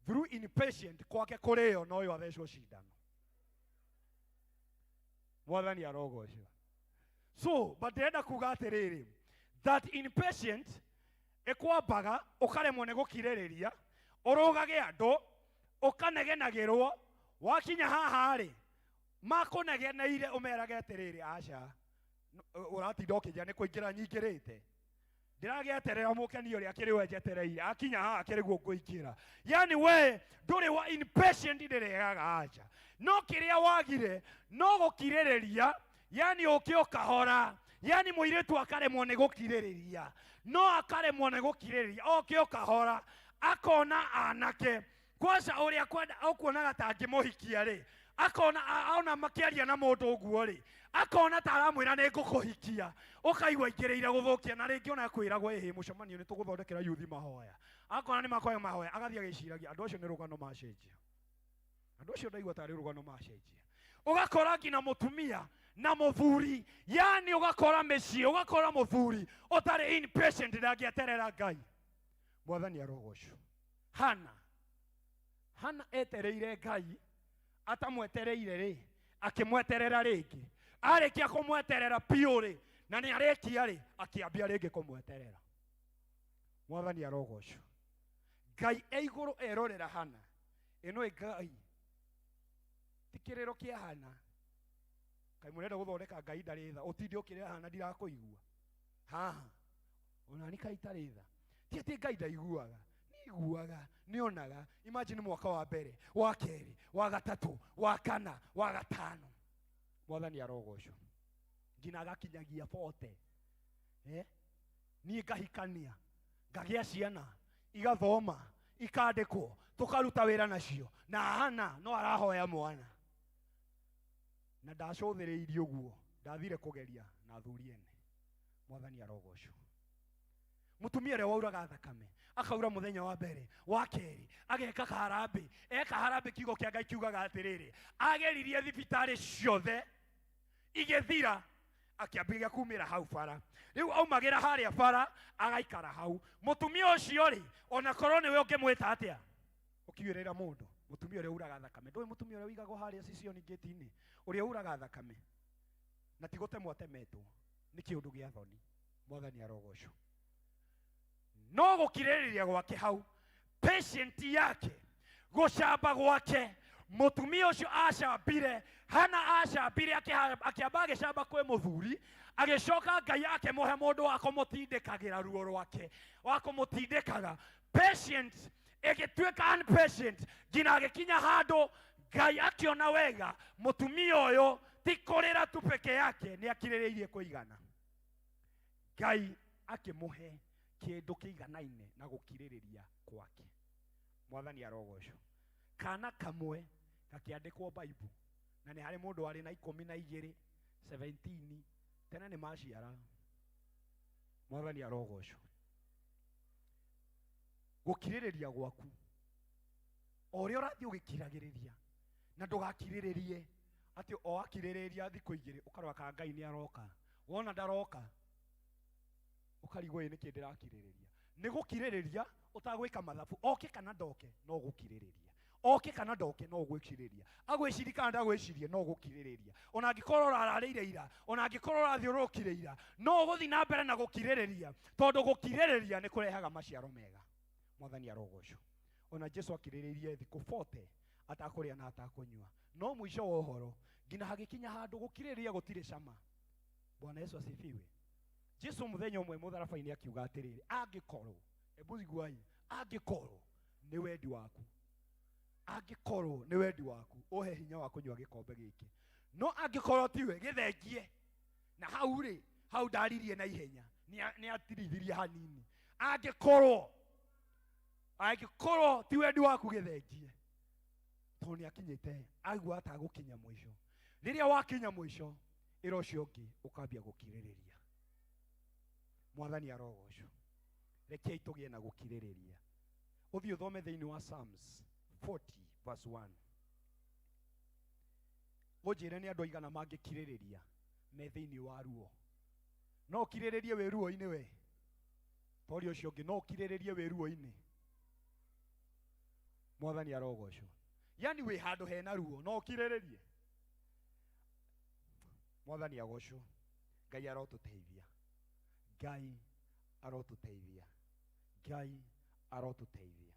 through impatient kwake kũrĩo no yo athecwo cindano. Mwathani arogocwo. So but ndĩrenda kuga atĩrĩrĩ, that impatient ĩkwambaga ũkaremwo nĩ gũkirĩrĩria, ũrũgage andũ, ũkanegenagĩrwo, wakinya haha rĩ makũnegeneire ũmerage atĩrĩrĩ, aca ũratinda ũkĩnjĩra nĩ kũingĩra nyingĩrĩte, ndĩragĩeterera mũkeni ũrĩa akĩrĩ we njetereire akinya haha akĩrĩ guo ngũingĩra. Yani we ndũrĩ wa impatient, ndĩregaga aca, no kĩrĩa wagire no gũkirĩrĩria, yani ũke ũkahora, yani mũirĩtu akaremwo nĩ gũkirĩrĩria, no akaremwo nĩ gũkirĩrĩria, oke ũkahora, akona anake kwanza ũrĩa kwenda ũkuonaga ta angĩmũhikia rĩ, akona ona makĩaria na mũndũ ũguo rĩ, akona ta aramwĩra nĩ ngũkũhikia, ũkaigua aingĩrĩire gũthũkia, na rĩngĩ ona kwĩragwo ĩhĩ mũcemanio nĩ tũgũthondekera yuthi mahoya, akona nĩ makoya mahoya, agathiĩ agĩciragia andũ acio nĩ rũgano macenjia, andũ acio ndaigua tarĩ rũgano macenjia. Ũgakora nginya mũtumia na mũthuri, yani ũgakora mĩciĩ, ũgakora mũthuri ũtarĩ impatient ndangĩeterera Ngai. Mwathani arogocwo. Hana etereire Ngai, atamwetereire rĩ, akĩmweterera rĩngĩ, arĩkia kũmweterera biũ rĩ, na nĩ arĩkia rĩ, akĩambia rĩngĩ kũmweterera. Mwathani arogocwo. Ngai e igũrũ erorera Hana, ĩno ĩ Ngai ti kĩrĩro kĩa Hana. Kaĩ mũrenda gũthondeka Ngai ndarĩ tha, ũtinde ũkĩrĩra Hana ndirakũigua haha, ona nĩ kaĩ itarĩ tha. Ti atĩ Ngai ndaiguaga, nĩaiguaga, nĩonaga. Imagine mwaka wa mbere, wa kerĩ, wa gatatũ, wa kana, wa gatano. Mwathani arogocwo. Nginya agakinyagia 40. Niĩ ngahikania, ngagĩa ciana, igathoma, ikandĩkwo, tũkaruta wĩra nacio, na Hana no arahoya mwana. Na ndacũthĩrĩirie ũguo, ndathire kũgeria na athuri ene. Mwathani arogocwo. Mũtumia ũrĩa wauraga thakame akaura mũthenya wa mbere, wa kerĩ, ageka harambĩ, eka harambĩ, kiugo kĩa Ngai kiugaga atĩrĩrĩ, ageririe thibitarĩ ciothe igĩthira, akĩambĩrĩria kumĩra hau bara. Rĩu aumagĩra harĩa bara agaikara hau. Mũtumia ũcio rĩ, ona korwo nĩwe ũngĩmwĩta atĩa, ũkiugĩrĩra mũndũ, mũtumia ũrĩa uraga thakame, ndũĩ mũtumia ũrĩa ũigagwo harĩa Sisioni gate-inĩ, ũrĩa uraga thakame na ti gũtemwo atemetwo, nĩ kĩũndũ gĩa thoni. Mwathani arogocwo. No gũkirĩrĩria gwake hau, patient yake, gũcamba gwake, mũtumia ũcio acambire, Hana acambire, akĩamba agĩcamba kwĩ mũthuri, agĩcoka Ngai akĩmũhe mũndũ wa kũmũtindĩkagĩra ruo rwake, wa kũmũtindĩkaga. Patient ĩgĩtuĩka unpatient nginya agĩkinya handũ Ngai akĩona wega mũtumia ũyũ ti kũrĩra tu peke yake, nĩ akirĩrĩirie kũigana. Ngai akĩmũhe kĩndũ kĩiganaine na gũkirĩrĩria kwake. Mwathani arogocwo. Kana kamwe gakĩandĩkwo Bible, na nĩ harĩ mũndũ warĩ na 12, 17, tene nĩ maciara. Mwathani arogocwo. Gũkirĩrĩria gwaku, o ũrĩa ũrathiĩ ũgĩkiragĩrĩria, na ndũgakirĩrĩrie atĩ o akirĩrĩria thikũ igĩrĩ ũkarora kana Ngai nĩ aroka, wona ndaroka ũkarigwo ĩ nĩkĩ ndĩrakirĩrĩria. Nĩ gũkirĩrĩria ũtagwĩka mathabu, oke kana ndoke no gũkirĩrĩria, oke kana ndoke no gwĩkirĩrĩria, agwĩcirie kana ndagwĩcirie no gũkirĩrĩria, ona angĩkorwo ũrararĩire ira, ona angĩkorwo ũrathiũrũrũkire ira, no ũgũthiĩ na mbere na gũkirĩrĩria, tondũ gũkirĩrĩria nĩ kũrehaga maciaro mega. Mwathani arogocwo. Ona Jesu akirĩrĩirie thikũ 40 atakũrĩa na atakũnyua, no mũico wa ũhoro nginya hagĩkinya handũ gũkirĩrĩria gũtirĩ cama. Bwana Yesu asifiwe. Jesu mũthenya ũmwe mũtharaba-inĩ akiuga atĩrĩrĩ, angĩkorwo, hebu iguai, angĩkorwo nĩ wendi waku, angĩkorwo nĩ wendi waku, ũhe hinya wa kũnyua gĩkombe gĩkĩ, no angĩkorwo tiwe, gĩthengie. Na hau rĩ, hau ndaririe na ihenya, nĩ atirithirie hanini. Angĩkorwo, angĩkorwo ti wendi waku, gĩthengie, tondũ nĩ akinyĩte, aigua atagũkinya mũico. Rĩrĩa wakinya mũico, ĩra ũcio ũngĩ ũkambia gũkirĩrĩria. Mwathani arogocwo. Rekei tũgĩe na gũkirĩrĩria. Ũthiĩ ũthome thĩinĩ wa Psalms 40 verse 1. Ũnjĩre nĩ andũ aigana mangĩkirĩrĩria me thĩinĩ wa ruo. No ũkirĩrĩrie wĩ ruo-inĩ we. Toria ũcio ũngĩ, no ũkirĩrĩrie wĩ ruo-inĩ. Mwathani arogocwo. Yani wĩ handũ hena ruo, no ũkirĩrĩrie. Mwathani agocwo. Ngai arotũteithia. Ngai arotũteithia. Ngai arotũteithia.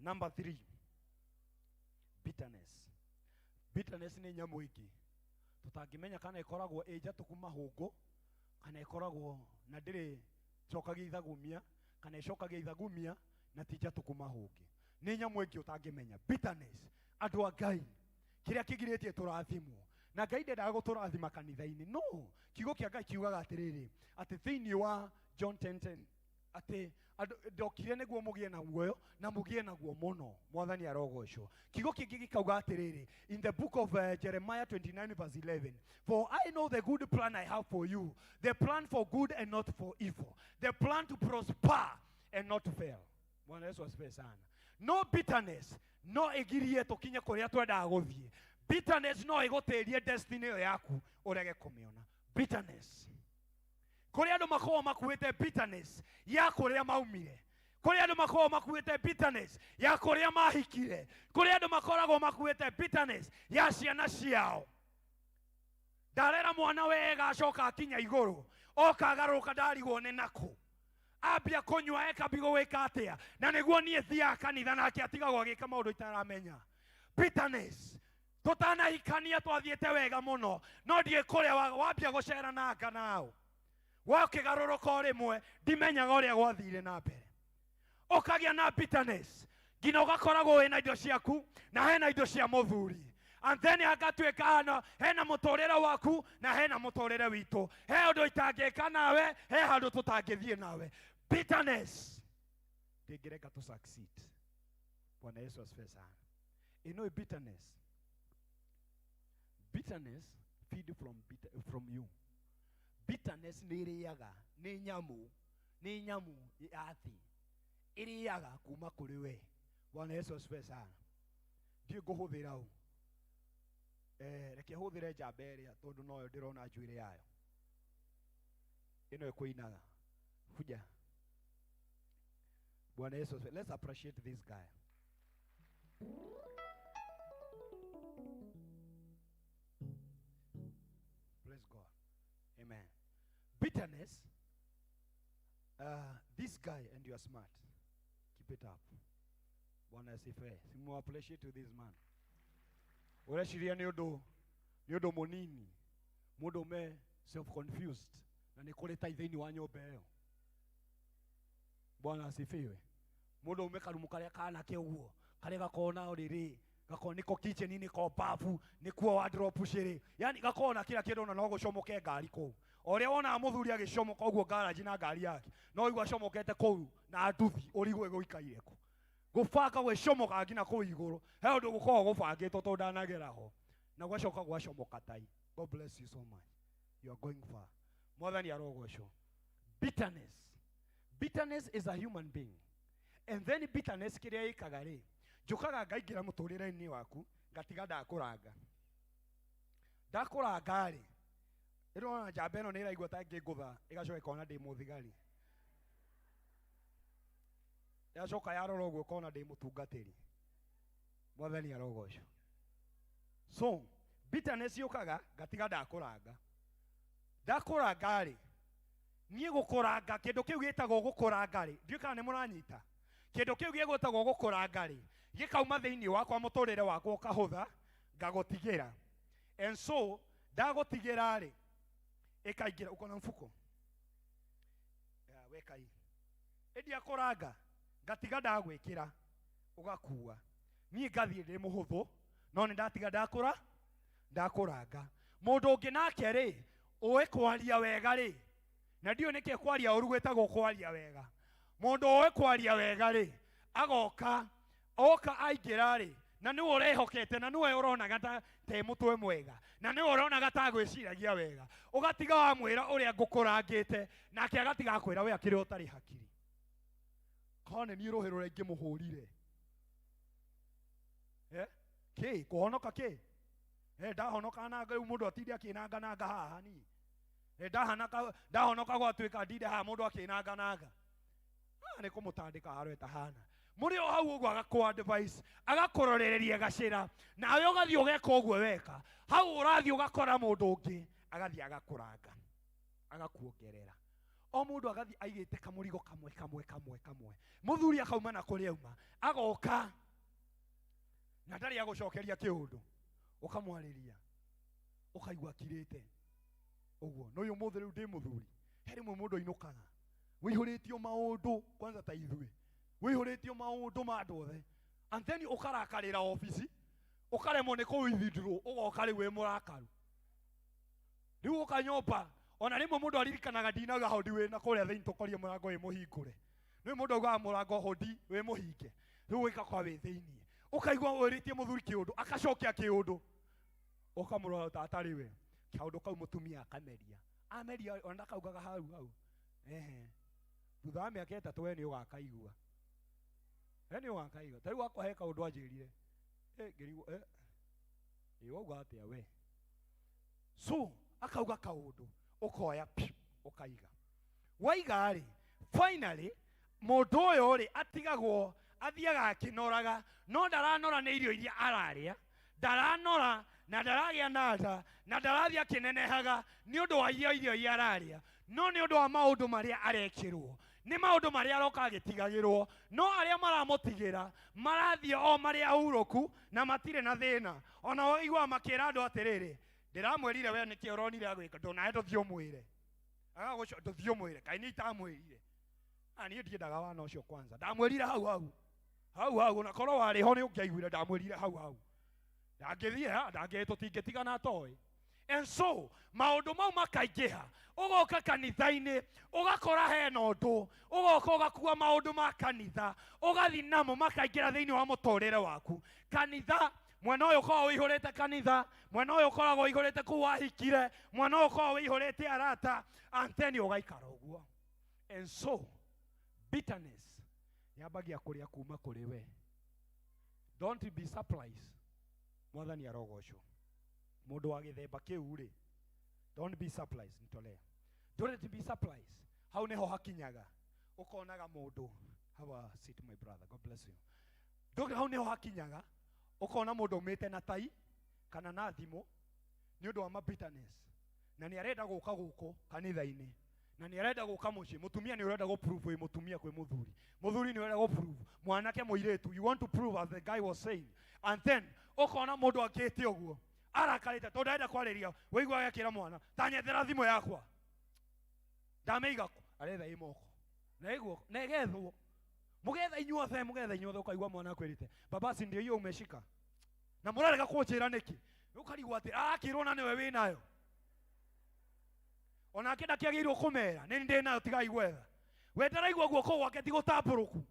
Number 3, bitterness. Bitterness nĩ nyamũ ĩngĩ tũtangĩmenya kana ĩkoragwo ĩ njatũku mahũngũ kana ĩkoragwo na ndĩrĩ cokagia ithagumia kana ĩcokagia ithagumia na ti njatũku mahũngĩ. Nĩ nyamũ ĩngĩ ũtangĩmenya. Bitterness, andũ a Ngai, kĩrĩa kĩgirĩtie tũrathimwo na Ngai ndendaga gũtũrathima kanitha-inĩ. No kiugo kĩa Ngai kiugaga atĩrĩrĩ, atĩ thĩinĩ wa John 10:10 atĩ andũ ndokire nĩguo mũgĩe na muoyo na mũgĩe naguo mũno. Mwathani arogocwo. Kiugo kĩngĩ gĩkauga atĩrĩrĩ, in the book of Jeremiah 29 verse 11, for I know the good plan I have for you, the plan for good and not for evil, the plan to prosper and not to fail. Bwana Yesu asifiwe sana. No bitterness no ĩgirie tũkinye kũrĩa twendaga gũthiĩ. Bitterness no ĩgũtĩrie destiny ĩyo yaku ũrege kũmĩona. Bitterness, kũrĩa andũ makoragwo makuĩte bitterness ya kũrĩa maumire, kũrĩa andũ makoragwo makuĩte bitterness ya kũrĩa mahikire, kũrĩa andũ makoragwo makuĩte bitterness ya ciana ciao. Ndarera mwana wega acoka akinya igũrũ, oka agarũrũka ndarigwo nĩ nakũ, ambia kũnyua eka mbigo gwĩka atĩa, na nĩguo niĩ thiaga kanitha nake atigagwo agĩka maũndũ itaramenya. Bitterness, tũtanahikania twathiĩte wega mũno, no ndiĩ kũrĩa wambia gũcera na anga nao wakĩgarũrũka o rĩmwe, ndimenyaga ũrĩa gwathire na mbere. Ũkagĩa na bitterness nginya ũgakoragwo wĩna indo ciaku na hena indo cia mũthuri, and then agatuĩka hana hena mũtũrĩre waku na hena mũtũrĩre witũ, he ũndũ itangĩka nawe, he handũ tũtangĩthiĩ nawe. Bitterness ndĩngĩreka tũ succeed. Bwana Yesu asifiwe sana. Ĩno bitterness, bitterness feed from bitter, from you. Bitterness nĩ ĩrĩaga, nĩ nyamũ, nĩ nyamũ ya thĩ ĩrĩaga kuma kũrĩ we. Bwana Yesu asifiwe sana. Ndiĩ ngũhũthĩra ũ, reke hũthĩre njamba ĩrĩa tondũ noyo ndĩrona njuĩrĩ yayo ĩno ĩkũinaga. Kuja. Bwana Yesu asifiwe. Let's appreciate this guy. Praise God. Amen. Bitterness, this guy, and you are smart. Keep it up. Bwana asifiwe. Simu appreciate to this man. Ũreciria nĩ ũndũ, nĩ ũndũ mũnini. Mũndũ me self confused na nĩ kũrĩ tai thĩinĩ wa nyũmba ĩyo. Bwana asifiwe. Mũndũ ume karumu karĩa kanake ũguo, karĩa gakoragwo na ũrĩrĩ, gakoragwo nĩko kitchen, nĩko bafu, nĩkuo wardrobe cĩrĩ. Yani gakoragwo na kila kĩndũ na no gũcomoke ngari kũu. O ũrĩa wonaga mũthuri agĩcomoka ũguo garage na ngari yake, no ũigua acomokete kũu na nduthi ũrigwo ĩgũikaire kũ. Gũbanga gwĩcomoka nginya kũu igũrũ. He ũndũ gũkoragwo gũbangĩtwo tondũ ndanagera ho. Na gwacoka gwacomoka tai. God bless you so much. You are going far. Mwathani arogocwo. Bitterness. Bitterness is a human being. And then bitterness kĩrĩa ĩkaga rĩ, njũkaga ngaingĩra mũtũrĩre-inĩ waku, ngatiga ndakũranga. Ndakũranga rĩ, ĩrona njamba ĩno nĩ ĩraigua ta ĩngĩngũtha, ĩgacoka ĩkona ndĩ mũthigari. Yacoka yarora ũguo ĩkona ndĩ mũtungatĩri. Mwathani arogocwo. So, bitterness yũkaga, ngatiga ndakũranga. Ndakũranga rĩ, niĩ gũkũranga, kĩndũ kĩu gĩtagwo gũkũranga rĩ, ndiũĩ kana nĩ mũranyita. Kĩndũ kĩu gĩgwĩtagwo gũkũranga rĩ, gĩkauma thĩinĩ wakwa, mũtũrĩre wakwa ũkahũtha, ngagũtigĩra. And so, ndagũtigĩra rĩ, ĩkaingĩra, uko na mfuko? Ya, weka hii. Ĩndia kũranga, ngatiga ndagwĩkĩra, ũgakua. Niĩ ngathiĩ ndĩ mũhũthũ, no nĩ ndatiga ndakũranga. Mũndũ ũngĩ nake rĩ, ũĩ kwaria wega rĩ, na ndiũĩ nĩkĩ kwaria ũru gwĩtagwo kwaria wega. Mũndũ ũĩ kwaria wega rĩ, agoka, oka aingĩra rĩ, na nĩwe ũrehokete, na nĩwe ũronaga ta mũtwe mwega, na nĩwe ũronaga ta agwĩciragia wega. Ũgatiga wamwĩra ũrĩa ngũkũrangĩte, nake agatiga akwĩra we akĩrĩ ũtarĩ hakiri. Korwo nĩ niĩ rũhĩ rũrĩa ingĩmũhũrire. Kĩ? Kũhonoka kĩ? Eh, ndahonoka na rĩu mũndũ atinde akĩnangananga haha niĩ. Eh, ndahanaka ndahonoka gwatuĩka ndinde haha mũndũ akĩnangananga. Ah, nĩ kũmũtandĩka haro ĩtahana. Mũrĩ o hau ũguo agakũ advice, agakũrorereria gacĩra, nawe ũgathiĩ ũgeka ũguo weka. Hau ũrathiĩ ũgakora mũndũ ũngĩ, agathiĩ agakũranga, agakuongerera. O mũndũ agathiĩ aigĩte kamũrigo kamwe kamwe kamwe kamwe. Mũthuri akauma na kũrĩa auma, agoka na ndarĩ agũcokeria kĩũndũ, ũkamwarĩria, ũkaigua akirĩte ũguo. Na ũyũ ũmũthĩ rĩu ndĩ mũthuri, he rĩmwe mũndũ ainũkaga wĩihũrĩtio maũndũ, kwanza ta ithuĩ wĩihũrĩtio maũndũ ma andũ othe, and then ũkarakarĩra obici, ũkaremwo nĩ kũ withdraw, ũgoka rĩu wĩ mũrakaru. Rĩu ũka nyũmba, ona rĩmwe mũndũ aririkanaga ndinauga hodi wĩna kũrĩa thĩinĩ tũkorie mũrango wĩ mũhingũre. Rĩu mũndũ augaga mũrango hodi wĩ mũhinge, rĩu ũgĩka wĩ thĩinĩ, ũkaigua wĩrĩtie mũthuri kĩũndũ, akacokia kĩũndũ, ũkamũrora ta atarĩ we. Kaũndũ kau mũtumia akameria, ameria ona ndakaugaga hau hau. Ehe, thutha wa mĩaka ĩtatũ we nĩ ũgakaigua, we nĩ ũgakaigua. Ta rĩu akwa he kaũndũ anjĩrire, eh, ngĩrigwo, eh, ĩ wauga atĩa we? So akauga kaũndũ, ũkoya pi, ũkaiga. Waiga rĩ, finally mũndũ ũyũ rĩ atigagwo athiaga akĩnoraga, no ndaranora nĩ irio iria ararĩa, ndaranora na ndaragĩa na nda na ndarathiĩ akĩnenehaga nĩ ũndũ wa irio iria ararĩa, no nĩ ũndũ wa maũndũ marĩa arekĩrwo, nĩ maũndũ marĩa aroka agĩtigagĩrwo, no arĩa maramũtigĩra marathiĩ o marĩ ahurũku na matirĩ na thĩna. Ona ũiguaga makĩra andũ atĩrĩrĩ, ndĩramwĩrire we nĩkĩ ũronire agwĩka, ndũnawe ndũthiĩ ũmwĩre. Agagũco ndũthiĩ ũmwĩre, kaĩ niĩ itamwĩrire. Ah, niĩ ndiendaga wana ũcio kwanza. Ndamwĩrire hau hau. Hau hau, ona korwo warĩ ho nĩ ũngĩaiguire ndamwĩrire hau hau. Ndangĩthiĩ ha, ndangĩ tũtingĩtigana atoĩ. And so maũndũ mau makaingĩha, ũgoka kanitha-inĩ ũgakora hena ũndũ, ũgoka ũgakua maũndũ ma kanitha, ũgathiĩ namo makaingĩra thĩinĩ wa mũtũrĩre waku. Kanitha mwena ũyũ ũkoragwo ũihũrĩte kanitha, mwena ũyũ ũkoragwo ũihũrĩte kũu wahikire, mwena ũyũ ũkoragwo ũihũrĩte arata, and then ũgaikara ũguo. And so bitterness yambagia kũrĩa kuma kũrĩ we. Don't be surprised. Mwathani arogocwo. Mũndũ wa gĩthemba kĩu rĩ, don't be surprised, nitolee. Don't be surprised. Hau nĩho hakinyaga. Ũkonaga mũndũ, have a seat my brother, God bless you. Ndũgĩ hau nĩho hakinyaga, ũkona mũndũ aumĩte na tai kana na thimũ nĩ ũndũ wa ma bitterness, na nĩ arenda gũka gũkũ kanitha-inĩ, na nĩ arenda gũka mũciĩ. Mũtumia nĩ ũrenda gũ prove wĩ mũtumia kwĩ mũthuri, mũthuri nĩ ũrenda gũ prove mwanake mũirĩtu, you want to prove as the guy was saying. And then ũkona mũndũ akĩte ũguo arakarĩte tondũ arenda kwarĩria, wĩigua agekĩra mwana ta nyethera thimũ yakwa ndamĩiga kũ, aretha ĩ moko na ĩguo na ĩgethwo, mũgetha inyuothe, mũgetha inyuothe, ũkaigua mwana akwĩrĩte baba, si ndio hiyo umeshika, na mũrarega kũnjĩra nĩkĩ? Ũkarigwo atĩ arakĩrwo na nĩwe wĩnayo, onake ndakĩagĩrĩirwo kũmera nĩ ndĩ nayo, tigai gwetha. We ndaraigua guoko gwake ti gũtambũrũku,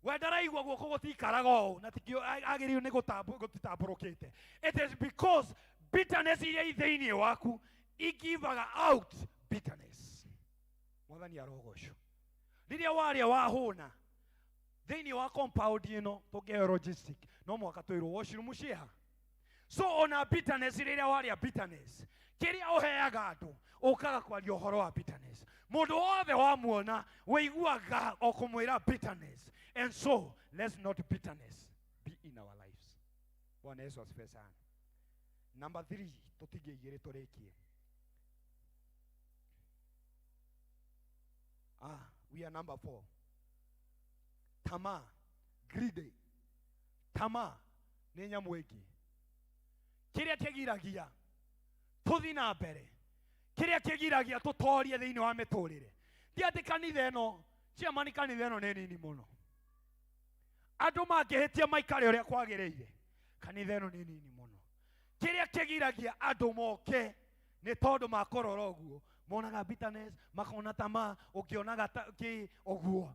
we ndaraigua guoko gũtikaraga ũũ na tikio agĩrĩirwo nĩ gũtitambũrũkĩte. It is because bitterness iria i thĩinĩ waku igivaga out bitterness. Mwathani arogocwo. Rĩrĩa warĩa wahũna thĩinĩ wa compound ĩno tũngĩheo logistic, no mũhaka twĩrwo washroom ciĩha. So ona bitterness, rĩrĩa warĩa bitterness, kĩrĩa ũheaga andũ ũkaga kwaria ũhoro wa bitterness. Mũndũ wothe wamuona wĩiguaga o kũmwĩra bitterness. And so let's not bitterness be in our lives. Bwana Yesu asifiwe sana. Number 3, tũtige igĩrĩ tũrĩkie. We are number 4. Tamaa, greedy. Tamaa nĩ nyamũ ĩngĩ. Kĩrĩa kĩgiragia tũthiĩ na mbere, kĩrĩa kĩgiragia tũtorie thĩinĩ wa mĩtũrĩre, ti atĩ kanitha ĩno, chairman, kanitha ĩno nĩ nini mũno. Andũ mangĩhĩtia maikare ũrĩa kwagĩrĩire, kanitha ĩno nĩ nini mũno. Kĩrĩa kĩgiragia andũ moke nĩ tondũ makũrora ũguo, monaga bitterness, makona tamaa, ũngĩonaga ta, kĩ ũguo.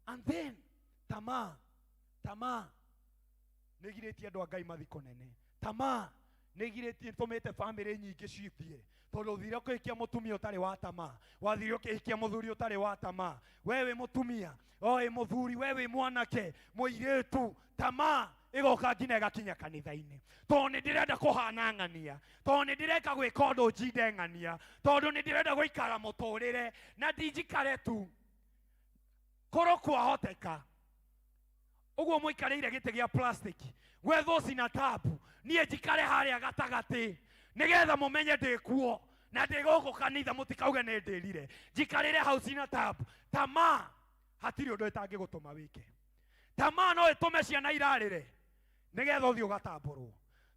And then tamaa, tamaa nĩ ĩgirĩtie andũ a Ngai mathiĩ kũnene. Tamaa nĩ ĩgirĩtie, ĩtũmĩte bamĩrĩ nyingĩ cithiĩ, tondũ ũthire ũkĩhikia mũtumia ũtarĩ wa tamaa, wathire ũkĩhikia mũthuri ũtarĩ wa tamaa. We wĩ mũtumia, o wĩ mũthuri, we wĩ mwanake, mũirĩtu, tamaa Ĩgoka nginya ĩgakinya kanitha-inĩ, tondũ nĩ ndĩrenda kũhana ng'ania, tondũ nĩ ndĩreka gwĩka ũndũ njinde ng'ania, tondũ nĩ ndĩrenda gũikara mũtũrĩre na ndinjikare tu korwo kwahoteka ũguo mũikarĩire gĩtĩ gĩa plastic gwethwo cina tabu, niĩ njikare harĩa gatagatĩ nĩgetha mũmenye ndĩ kuo na ndĩ gũkũ kanitha, mũtikauge nĩ ndĩrire, njikarĩre hau cina tabu. Tamaa hatirĩ ũndũ ĩtangĩgũtũma wĩke. Tamaa no ĩtũme ciana irarĩre nĩgetha ũthiĩ ũgatambũrwo.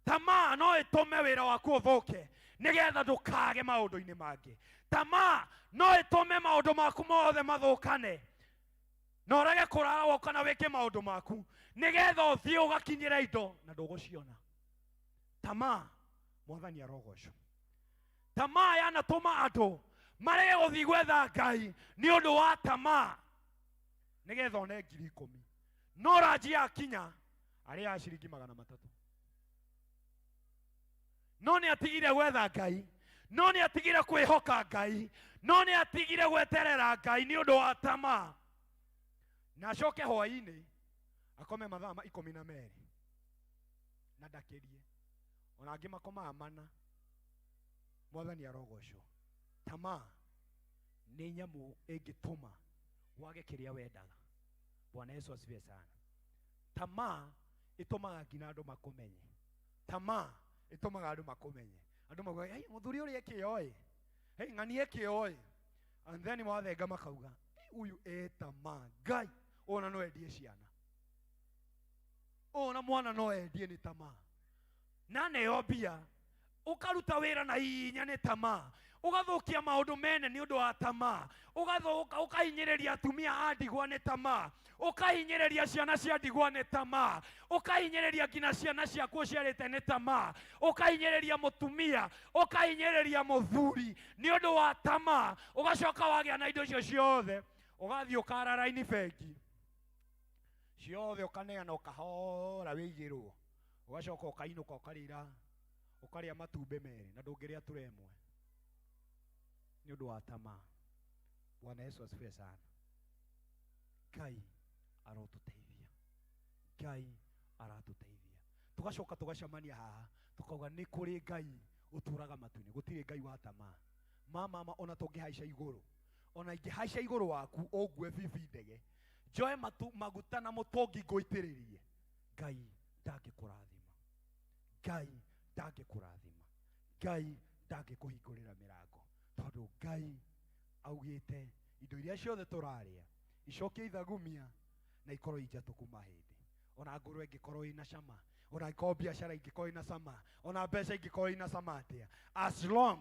Tamaa no ĩtũme wĩra waku ũthũke nĩgetha ndũkage maũndũ-inĩ mangĩ. Tamaa no ĩtũme maũndũ maku mothe mathũkane na ũrege kũrara woka na wĩke maũndũ maku nĩgetha ũthiĩ ũgakinyĩra indo na ndũgũciona. Tamaa, Mwathani arogocwo. Tamaa yanatũma andũ marege gũthiĩ gwetha Ngai nĩ ũndũ wa tamaa nĩgetha one 10,000, no ranji yakinya arĩaga ciringi 300. No nĩ atigire gwetha Ngai, no nĩ atigire kwĩhoka Ngai, no nĩ atigire gweterera Ngai nĩ ũndũ wa tamaa. Na acoke hwaĩ-inĩ akome mathaa ma 12 na ndakĩrie, ona angĩ makomaga 4. Mwathani arogocwo. Tamaa nĩ nyamũ ĩngĩtũma wage kĩrĩa wendaga. Bwana Yesu asifiwe sana. Tamaa ĩtũmaga nginya andũ makũmenye. Tamaa ĩtũmaga andũ makũmenye, andũ mauga, "Hey, mũthuri ũrĩa ekĩo ĩ, hey, ng'ani ekĩo ĩ," and then wathenga makauga, "Hey, huyu e tamaa Ngai, ona no endie ciana, ona mwana no endie nĩ tamaa." Na neo mbia ũkaruta wĩra na hinya nĩ tamaa, ũgathũkia maũndũ mene nĩ ũndũ wa tamaa, ũgathũka ũkahinyĩrĩria atumia a ndigwa nĩ tamaa, ũkahinyĩrĩria ciana cia ndigwa nĩ tamaa, ũkahinyĩrĩria nginya ciana ciaku ũciarĩte nĩ tamaa, ũkahinyĩrĩria mũtumia, ũkahinyĩrĩria mũthuri nĩ ũndũ wa tamaa. Ũgacoka wagĩa na indo icio ciothe, ũgathiĩ ũkara raini bengi ciothe, ũkaneana, ũkahora wĩigĩrwo, ũgacoka ũkainũka ũkarĩra, ũkarĩa matumbĩ merĩ na ndũngĩrĩa ture ĩmwe nĩ ũndũ wa tamaa. Bwana Yesu asifiwe sana. Ngai arotũteithia, Ngai aratũteithia. Tũgacoka tũgacemania haha tũkauga nĩ kũrĩ Ngai ũtũraga matu-inĩ, gũtirĩ Ngai wa tamaa. Mama, ona tũngĩhaica igũrũ, ona ingĩhaica igũrũ waku ũngue bibi ndege, njoe matu maguta na mũtũngi ngũitĩrĩrie, Ngai ndangĩkũrathima, Ngai ndangĩkũrathima, Ngai ndangĩkũhingũrĩra mĩrango, tondũ Ngai augĩte indo iria ciothe tũrarĩa icokie ithagumia na ikorwo injatũku mahĩndĩ. Ona ngũrwe ĩngĩkorwo ĩna cama, ona ĩkorwo biacara ingĩkorwo ĩna cama, ona mbeca ingĩkorwo ina cama atĩa, as long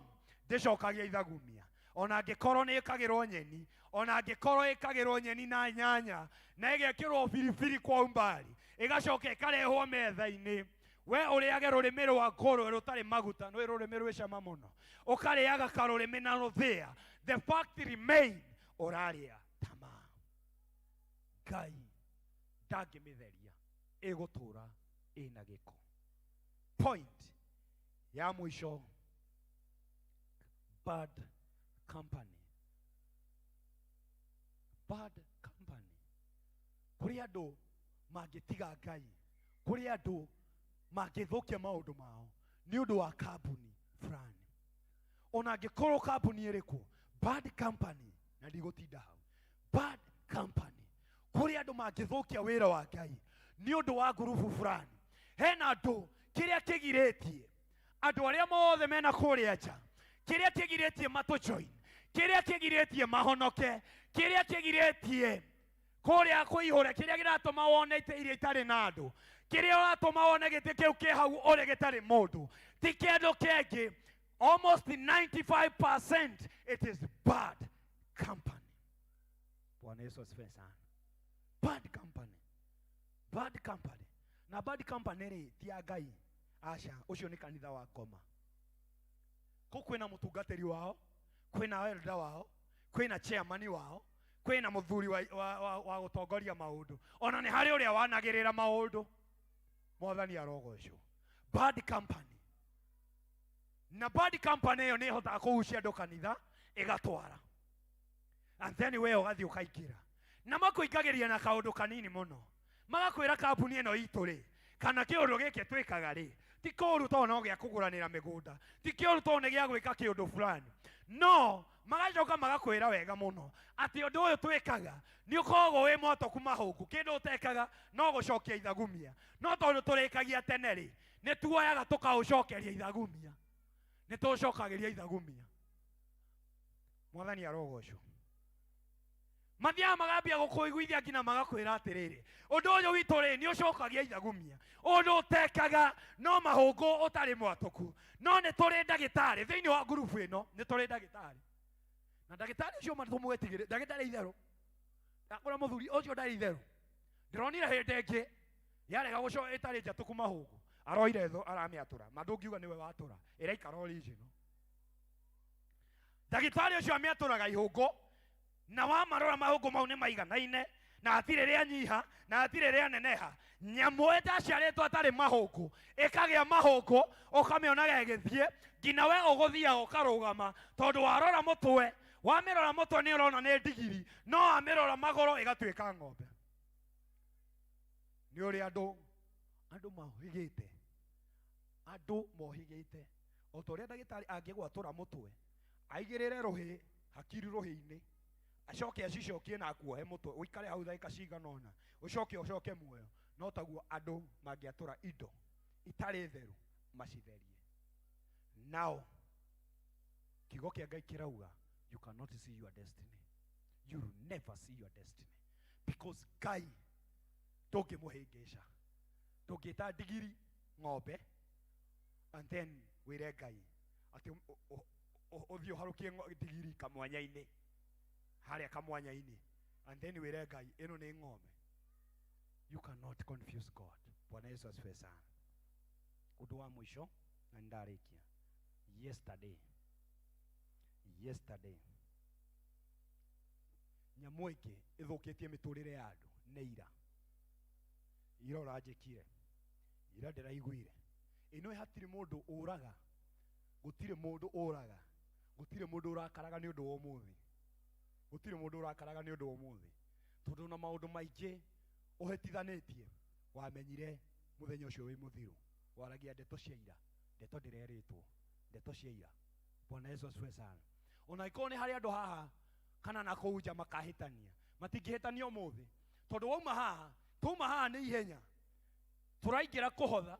ndĩcokagia ithagumia, ona angĩkorwo nĩ ĩkagĩrwo nyeni, ona angĩkorwo ĩkagĩrwo nyeni na nyanya na ĩgekĩrwo biribiri kwa umbali, ĩgacoka ĩkarehwo metha-inĩ, we ũrĩage rũrĩmĩ rwa ngũrwe rũtarĩ maguta, nĩ rũrĩmĩ rwĩ cama mũno, ũkarĩaga karũrĩmĩ na rũthĩa, the fact remain ũrarĩa tamaa. Ngai ndangĩmĩtheria, ĩgũtũra ĩna gĩko. Point ya mũico, bad company. Bad company. Kũrĩ andũ mangĩtiga Ngai, kũrĩ andũ mangĩthũkia maũndũ mao nĩ ũndũ wa kambuni fulani, ona angĩkorwo kambuni ĩrĩkũ. Bad company, na ndigũtinda hau. Bad company, kũrĩ andũ mangĩthũkia wĩra wa Ngai nĩ ũndũ wa ngurubu fulani. Hena andũ kĩrĩa kĩgirĩtie andũ arĩa mothe mena kũrĩa nja, kĩrĩa kĩgirĩtie matũ join, kĩrĩa kĩgirĩtie mahonoke, kĩrĩa kĩgirĩtie kũrĩa kũihũre, kĩrĩa kĩratũma wone itĩ iria itarĩ na andũ, kĩrĩa ũratũma wone gĩtĩ kĩu kĩ hau ũrĩ gĩtarĩ mũndũ, ti kĩndũ kĩngĩ, almost 95% it is bad company. Bwana Yesu asifiwe sana. Bad company, bad company. Na bad company rĩ, ti ya Ngai, aca, ũcio nĩ kanitha wa ngoma. Kũ kwĩna mũtungatĩri wao, kwĩna elder wao, kwĩna chairman wao, kwĩna mũthuri wa gũtongoria maũndũ, ona nĩ harĩ ũrĩa wanagĩrĩra maũndũ. Mwathani arogocwo. Bad company. Na bad company ĩyo nĩ ĩhotaga kũgucia andũ kanitha ĩgatwara, and then we ũgathiĩ ũkaingĩra na makũingagĩria na kaũndũ kanini mũno, magakwĩra kambuni ĩno itũ rĩ, Kana kĩũndũ gĩkĩ twĩkaga rĩ, ti kũũru tondũ no gĩa kũgũranĩra mĩgũnda, ti kĩũru tondũ nĩ gĩa gwĩka kĩũndũ fulani. No magacoka magakwĩra wega mũno atĩ ũndũ ũyũ twĩkaga nĩ ũkoragwo wĩ mwatoku mahũngũ, kĩndũ ũtekaga no gũcokia ithagumia. No tondũ tũrĩkagia tene rĩ, nĩ tuoyaga tũkaũcokeria ithagumia, nĩ tũcokagĩria ithagumia. Mwathani arogocwo. Mathiaga magambia gũkũiguithia nginya magakwĩra atĩrĩrĩ, ũndũ ũyũ witũ rĩ nĩ ũcokagia ithagumia, ũndũ ũtekaga no mahũngũ ũtarĩ mwatũku. No nĩ tũrĩ ndagĩtarĩ thĩinĩ wa ngurubu ĩno, nĩ tũrĩ ndagĩtarĩ, na ndagĩtarĩ ũcio ma tũmwĩtigĩre. Ndagĩtarĩ itherũ, ndakũra mũthuri ũcio ndarĩ itherũ. Ndĩronire hĩndĩ ĩngĩ yarega gũco ĩtarĩ njatũku mahũngũ, aroire thũ aramĩatũra, ma ndũngiuga nĩwe watũra, ĩraikara original. Ndagĩtarĩ ũcio amĩatũraga ihũngũ, na wamarora mahũngũ mau nĩ maiganaine, na hatirĩ rĩa nyiha na hatirĩ rĩa neneha. Nyamũ ĩtaciarĩtwo atarĩ mahũngũ ĩkagĩa mahũngũ, ũkamĩonaga ĩgĩthiĩ nginya we ũgũthiaga ũkarũgama, tondũ warora mũtwe, wamĩrora mũtwe nĩ ũrona nĩ ndigiri, no wamĩrora magũrũ ĩgatuĩka ng'ombe. Nĩ ũrĩa andũ mohĩgĩte, andũ mohĩgĩte. O ta ũrĩa ndagĩtarĩ angĩgwatũra mũtwe aigĩrĩre rũhĩ hakiri rũhĩ-inĩ, acoke acicokie na akuohe mũtwe, ũikare hau ndagĩka cigana ũna, ũcoke ũcoke muoyo, no taguo andũ mangĩatũra indo itarĩ theru macitherie. Nao kiugo kĩa Ngai kĩrauga, you cannot see your destiny, you will never see your destiny, because Ngai ndũngĩmũhĩngĩca. Ndũngĩta ndigiri ng'ombe and then wĩre Ngai atĩ ũthiĩ ũharũkie ndigiri kamwanya-inĩ, harĩa kamwanya-inĩ, and then wĩre Ngai ĩno nĩ ng'ombe. You cannot confuse God. Bwana Yesu asifiwe sana. Ũndũ wa mũico na nĩndarĩkia, yesterday nyamũ ĩngĩ ĩthũkĩtie mĩtũrĩre ya andũ nĩ ira. Ira ũranjĩkire, ira ndĩraiguire. Ĩno hatirĩ mũndũ ũraga, gũtirĩ mũndũ ũraga, gũtirĩ mũndũ ũrakaraga nĩ ũndũ wa ũmũthĩ, gũtirĩ mũndũ ũrakaraga nĩ ũndũ wa ũmũthĩ, tondũ na maũndũ maingĩ ũhĩtithanĩtie wamenyire mũthenya ũcio wĩ mũthiru. Waragia ndeto cia ira, ndeto ndĩrerĩtwo, ndeto cia ira. Bwana Yesu asifiwe sana. Ona ikorwo nĩ harĩ andũ haha kana na kũu nja makahĩtania, matingĩhĩtania ũmũthĩ, tondũ wauma haha, twauma haha nĩ ihenya, tũraingĩra kũhotha,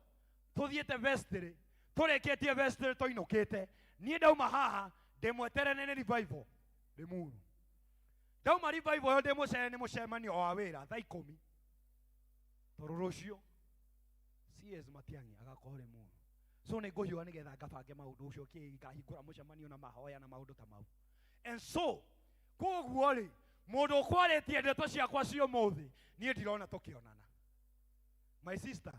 tũthiĩte vestry, tũrĩkĩtie vestry tũinũkĩte. Niĩ ndauma haha ndĩmweterere nĩ revival Limuru. Ndauma revival ĩyo ndĩmũcere nĩ mũcemanio wa wĩra thaa 10, tondũ rũciũ CS Matiang'i agakorwo Limuru. So nĩ ngũhiũha nĩgetha ngabange maũndũ ũcio kĩ, ngahingũra mũcemanio na mahoya na maũndũ ta mau. And so koguo rĩ, mũndũ ũkwarĩtie ndeto ciakwa cia ũmũthĩ, niĩ ndirona tũkĩonana. My sister,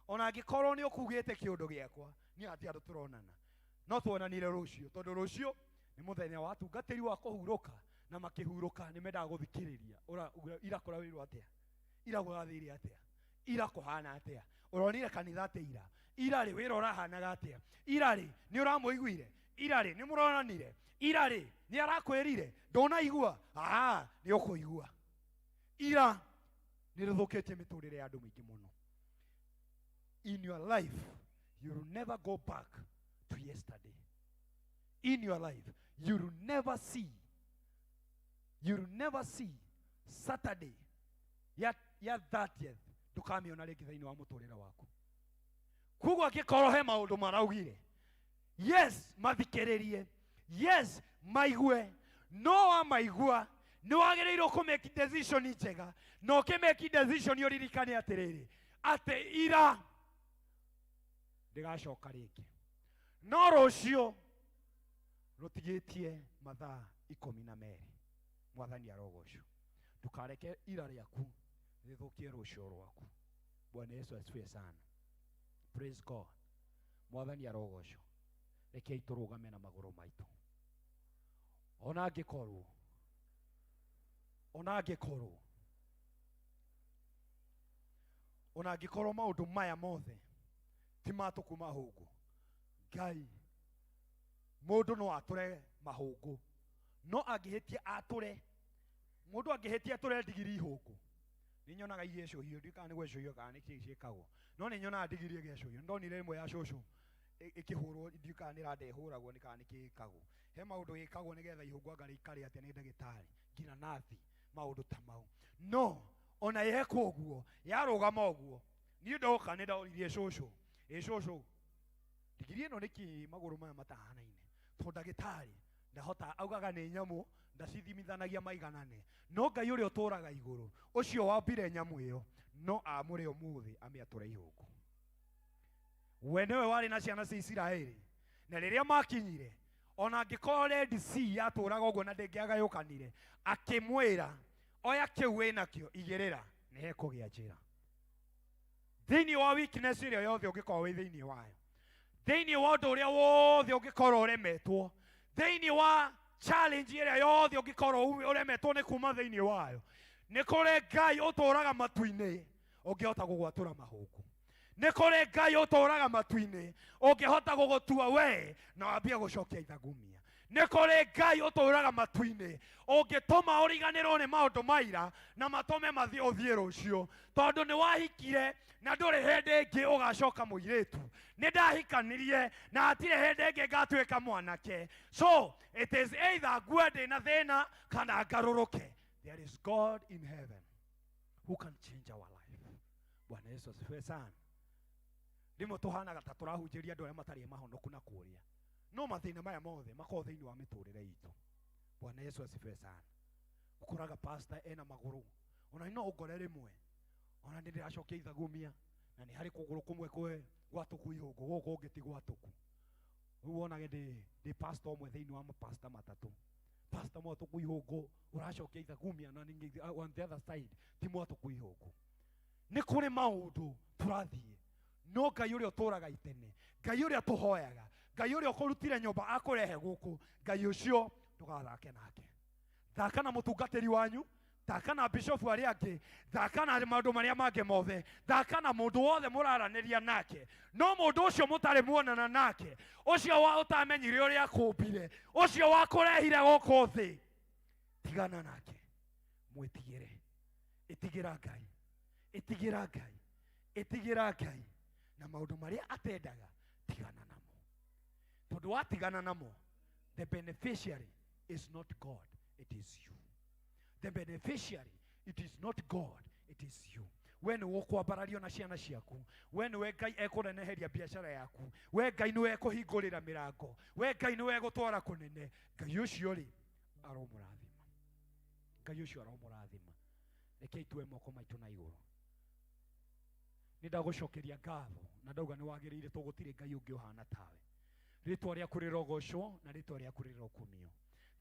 ona angĩkorwo nĩ ũkugĩte kĩũndũ gĩakwa, niĩ hatirĩ andũ tũronana, no tuonanire rũciũ, tondũ rũciũ nĩ mũthenya wa atungatĩri wa kũhurũka, na makĩhurũka nĩ mendaga gũthikĩrĩria ira kũrawĩrwo atĩa, ira kũrathire atĩa, ira kũhana atĩa, ũronire kanitha atĩa ira, ira rĩ wĩra ũrahanaga atĩa, ira rĩ nĩ ũramũiguire, ira rĩ nĩ mũronanire, ira rĩ nĩ arakwĩrire ndũnaigua, nĩ ũkũigua. Ira nĩ rĩthũkĩtie mĩtũrĩre ya andũ maingĩ mũno. In your life you will never go back to yesterday. In your life you will never see, you will never see Saturday ya 30th ndũkamĩona rĩngĩ thĩinĩ wa mũtũrĩre waku. Koguo angĩkorwo he maũndũ maraugire, yes mathikĩrĩrie, yes maigue, no wamaigua nĩ wagĩrĩirwo kũ make decision njega, na ũkĩ make decision ũririkane atĩrĩrĩ, atĩ ira ndĩgacoka rĩngĩ, no rũciũ rũtigĩtie mathaa 12. Mwathani arogocwo. Ndũkareke ira rĩaku rĩthũkie rũciũ rwaku. Bwana Yesu asifiwe sana. Praise God. Mwathani arogocwo. Rekei tũrũgame na magũrũ maitũ. Ona angĩkorwo maũndũ maya mothe ti matũku mahũngũ, Ngai mũndũ no atũre mahũngũ, no angĩhĩtia atũre, mũndũ angĩhĩtia atũre ndigiri ihũngũ, Nĩ nyonaga igĩcũhio, ndiũĩ kana nĩ gwecũhio kana nĩ kĩĩ ciĩkagwo, no nĩ nyonaga ndigiri ĩgĩcũhio. Nĩ ndonire ĩmwe ya cũcũ ĩkĩhũrwo, ndiũĩ kana nĩ randa ĩhũragwo nĩ kana nĩ kĩĩ ĩkagwo. He maũndũ gĩkagwo nĩgetha ihũngũ anga rĩikare atĩa nĩ ndagĩtarĩ, nginya nathi, maũndũ ta mau. No ona yekwo ũguo, yarũgama ũguo, niĩ ndoka nĩ ndoririe cũcũ, ĩ cũcũ, ndigiri ĩno nĩkĩ magũrũ maya matahanaine? Tondũ ndagĩtarĩ ndahota, augaga nĩ nyamũ, ndacithimithanagia maiganane. No Ngai ũrĩa ũtũũraga igũrũ, ũcio wambire nyamũ ĩyo, no amũre ũmũthĩ amĩatũre ihũngũ. We nĩwe warĩ na ciana cia Isiraeli, na rĩrĩa makinyire, ona angĩkorwo Red Sea yatũraga ũguo na ndĩngĩagayũkanire, akĩmwĩra, oya kĩu wĩnakĩo, igĩrĩra, nĩ hekũgĩa njĩra. Thĩinĩ wa weakness ĩrĩa yothe ũngĩkorwo wĩ thĩinĩ wayo, thĩinĩ wa ũndũ ũrĩa wothe ũngĩkorwo ũremetwo, thĩinĩ wa challenge ĩrĩa yothe ũngĩkorwo ũremetwo nĩ kuma thĩinĩ wayo, nĩ kũrĩ Ngai ũtũraga matu-inĩ ũngĩhota gũgwatũra mahũngũ. Nĩ kũrĩ Ngai ũtũraga matu-inĩ ũngĩhota gũgũtua we na wambie gũcokia ithagumia. Nĩ kũrĩ Ngai ũtũraga matu-inĩ ũngĩtũma ũriganĩrwo nĩ maũndũ maira na matũme mathiĩ ũthiĩ rũciũ, tondũ nĩ wahikire na ndũrĩ hĩndĩ ĩngĩ ũgacoka mũirĩtu. Nĩ ndahikanirie na hatirĩ hĩndĩ ĩngĩ ngatuĩka mwanake. So it is either ngue ndĩna thĩna kana ngarũrũke. There is God in heaven who can change our life. Bwana Yesu asifiwe sana. Rĩmwe tũhanaga ta tũrahunjĩria andũ arĩa matarĩ mahonoku na kũrĩa, no mathĩna maya mothe makoragwo thĩinĩ wa mĩtũrĩre itũ. Bwana Yesu asifiwe sana. Ũkoraga pastor ena magũrũ, ona no ũngore rĩmwe ona nĩ ndĩracokia ithagumia na nĩ harĩ kũgũrũ kũmwe kwe gwatũku ihũngũ, gũkũ kũngĩ ti gwatũku. Rĩu wonage ndĩ pastor ũmwe thĩinĩ wa mapastor matatũ. Pastor mwatũku ihũngũ ũracokia ithagumia na ningĩ on the other side ti mwatũku ihũngũ. Nĩ kũrĩ maũndũ tũrathiĩ, no Ngai ũrĩa ũtũraga itene, Ngai ũrĩa tũhoyaga, Ngai ũrĩa ũkũrutire nyũmba akũrehe gũkũ, Ngai ũcio ndũgathake nake. Thaka na mũtungatĩri wanyu, thaka na bishofu arĩa angĩ, thaka na maũndũ marĩa mangĩ mothe, thaka na mũndũ wothe mũraranĩria nake, no mũndũ ũcio mũtarĩ muonana nake, ũcio wa ũtamenyire ũrĩa akũmbire, ũcio wakũrehire gũkũ thĩ, tigana nake, mwĩtigĩre. Ĩtigĩra Ngai, ĩtigĩra Ngai, ĩtigĩra Ngai, na maũndũ marĩa atendaga tigana namo, tondũ watigana namo, the beneficiary is not God, it is you. The beneficiary, it is not God, it is you. We nĩwe ũkwambarario na ciana ciaku, we nĩwe Ngai ekũneneheria biacara yaku, we Ngai nĩwe ekũhingũrĩra mĩrango, we Ngai nĩwe egũtwara kũnene. Ngai ũcio rĩ aromũrathima, Ngai ũcio aromũrathima. Rekei tuoe moko maitũ na igũrũ. Nĩ ndagũcokeria ngatho na ndauga nĩ wagĩrĩire, tondũ gũtirĩ Ngai ũngĩ ũhana tawe. Rĩtwa rĩaku rĩrogocwo na rĩtwa rĩaku rĩrokumio.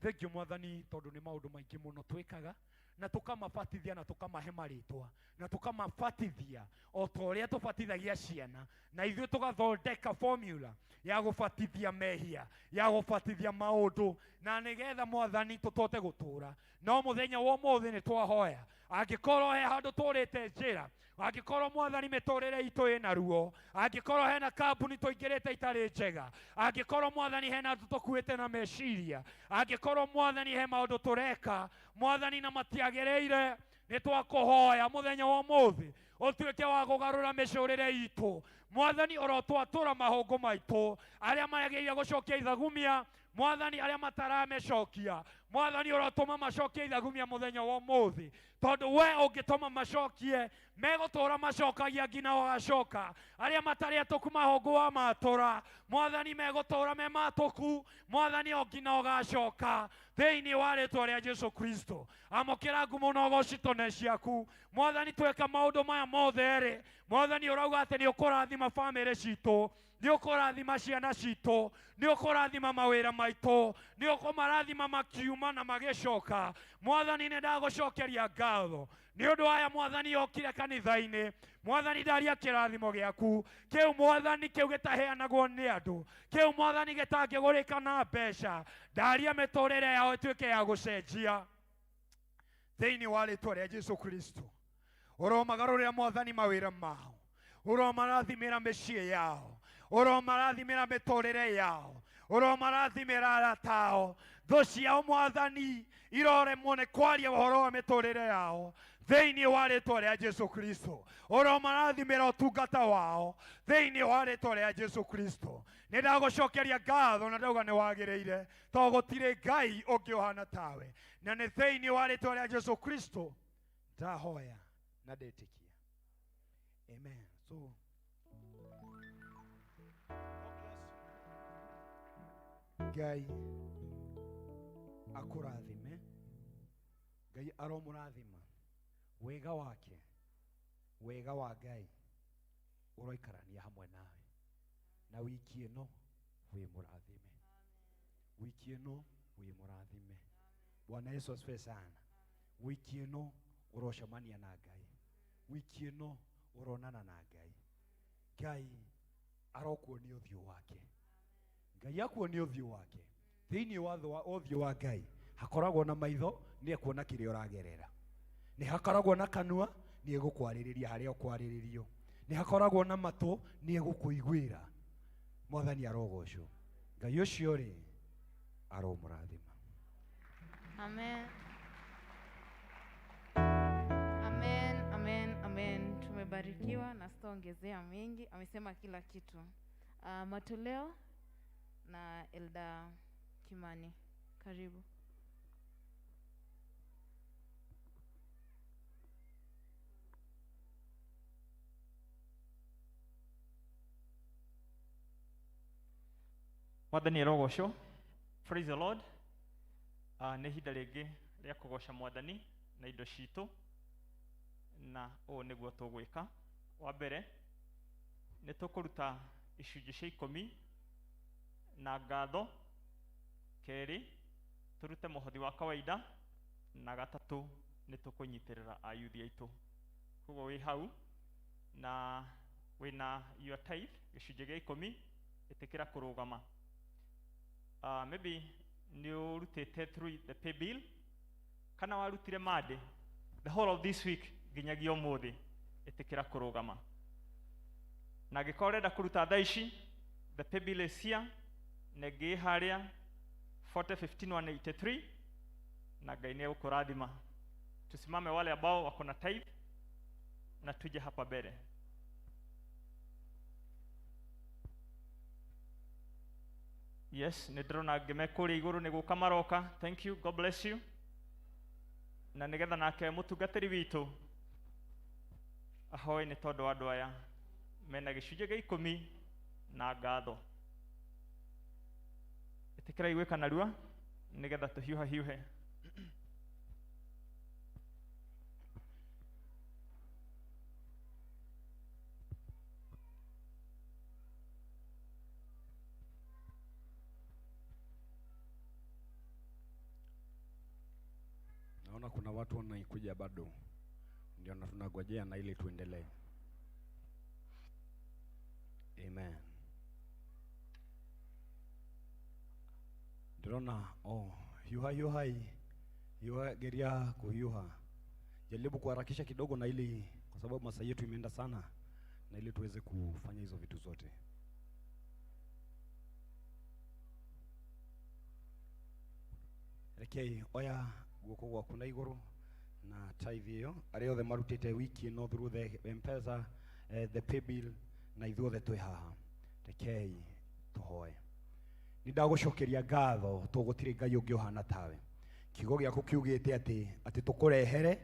Thank you Mwathani, tondũ nĩ maũndũ maingĩ mũno twĩkaga na tũkamabatithia na tũkamahe marĩtwa na tũkamabatithia o ta ũrĩa tũbatithagia ciana, na ithuĩ tũgathondeka formula ya gũbatithia mehia, ya gũbatithia maũndũ, na nĩgetha Mwathani tũtote gũtũra. No mũthenya wa ũmũthĩ nĩ twahoya, angĩkorwo he handũ tũrĩte njĩra, angĩkorwo Mwathani mĩtũrĩre itũ ĩna ruo, angĩkorwo hena kambuni tũingĩrĩte itarĩ njega, angĩkorwo Mwathani hena andũ tũkuĩte na meciria, angĩkorwo Mwathani he maũndũ tũreka Mwathani na matiagĩrĩire, nĩ twakũhoya mũthenya wa ũmũthĩ ũtuĩke wa kũgarũra mĩcũrĩre itũ. Mwathani ũrotwatũra mahũngũ maitũ, arĩa magĩrĩire gũcokia ithagumia, Mwathani arĩa mataramecokia, Mwathani ũrotũma macokie ithagumia mũthenya wa ũmũthĩ, tondũ we ũngĩtũma macokie megũtũra macokagia nginya ũgacoka. Arĩa matarĩ atũku mahũngũ wa matũra, Mwathani megũtũra me matũku, Mwathani o nginya ũgacoka. Thĩinĩ wa rĩtwa rĩa Jesu Kristo, amũkĩra ngumo na ũgoci tone ciaku. Mwathani tweka maũndũ maya mothe rĩ, Mwathani ũrauga atĩ nĩ ũkũrathima bamĩrĩ citũ, nĩ ũkũrathima ciana citũ, nĩ ũkũrathima mawĩra maitũ, nĩ ũkũmarathima makiuma na magĩcoka. Mwathani nĩ ndagũcokeria ngatho nĩ ũndũ aya. Mwathani okire kanitha-inĩ, Mwathani ndaria kĩrathimo gĩaku kĩu, Mwathani kĩu gĩtaheanagwo nĩ andũ, kĩu Mwathani gĩtangĩgũrĩka na mbeca, ndaria mĩtũrĩre yao ĩtuĩke ya gũcenjia thĩinĩ wa rĩtwa rĩa Jesu Kristo. Ũromagarũrĩra Mwathani mawĩra mao, ũromarathimĩra mĩciĩ yao, ũromarathimĩra mĩtũrĩre yao, ũromarathimĩra arata ao. Thũ ciao Mwathani iroremwo nĩ kwaria ũhoro wa mĩtũrĩre yao. Thĩinĩ wa rĩtwa rĩa Jesu Kristo, ũromarathimĩra ũtungata wao thĩinĩ wa rĩtwa rĩa Jesu Kristo. Nĩ ndagũcokeria ngatho na ndauga nĩ wagĩrĩire, tondũ gũtirĩ Ngai ũngĩ ũhana tawe, na nĩ thĩinĩ wa rĩtwa rĩa Jesu Kristo ndahoya na ndetĩkia, amen. So Ngai akũrathime, Ngai aromũrathima, wega wake, wega wa Ngai ũroikarania hamwe nawe, na wiki ĩno wĩ mũrathime, wiki ĩno wĩ mũrathime. Bwana Yesu asifiwe sana. Wiki ĩno ũrocemania na Ngai, wiki ĩno ũronana na Ngai. Ngai arokuonia ũthiũ wake, Ngai akuonia ũthiũ wake. Thĩinĩ wa ũthiũ wa Ngai hakoragwo na maitho, nĩ ekuona kĩrĩa ũragerera. Nĩ hakoragwo na kanua, nĩ egũkwarĩrĩria harĩa ũkwarĩrĩrio. Nĩ hakoragwo na matũ, nĩ egũkũiguĩra. Mwathani arogocwo. Ngai ũcio rĩ aromũrathima. Amen. Amen, amen, amen. Tumebarikiwa na sitaongezea mengi, amesema kila kitu. Matoleo na Elda Kimani, karibu. Mwathani arogocwo. Praise the Lord. Nĩ ihinda rĩngĩ rĩa kũgoca Mwathani na indo citũ, na ũũ nĩguo tũgwĩka. Wa mbere nĩ tũkũruta icunjĩ cia ikũmi na ngatho. Kerĩ tũrute mũhothi wa kawaida, na gatatũ nĩ tũkũnyitĩrĩra ayuthi aitũ. Koguo wĩ hau na wĩna your tithe gĩcunjĩ gĩa ikũmi, ĩtĩkĩra kũrũgama. Maybe nĩ ũrutĩte through the pay bill, kana warutire Monday the whole of this week nginyagia ũmũthĩ, ĩtĩkĩra kũrũgama. Na angĩkorwo ũrenda kũruta thaa ici, the pay bill is here, na ĩngĩ ĩ harĩa 4015183, na Ngai nĩ egũkũrathima. Tusimame wale ambao wako na tithe na tuje hapa mbele. Yes, nĩ ndĩrona angĩ me kũrĩa igũrũ nĩ gũka maroka. Thank you, God bless you. Na nĩgetha nake mũtungatĩri witũ ahoe nĩ tondũ wa andũ aya mena gĩcunjĩ gĩa ikũmi na ngatho. Ĩtĩkĩrai gwĩka narua nĩgetha tũhiũha hiũhe. Naona kuna watu wanaikuja bado, ndio na tunagojea na ili tuendelee. Amen. Ndĩrona, oh, hiuha hiuha hii. Hiuha, geria kuhiuha. Jaribu kuharakisha kidogo na ili, kwa sababu masaa yetu imeenda sana, na ili tuweze kufanya hizo vitu zote. Rekei oya guoko gwaku na igũrũ na tithe ĩyo, arĩa othe marutĩte wiki ĩno through the M-Pesa, the pay bill, na ithuothe twĩ haha. Rekei tũhoe. Nĩ ndagũcokeria ngatho tondũ gũtirĩ Ngai ũngĩ ũhana tawe. Kiugo gĩaku kiugĩte atĩ tũkũrehere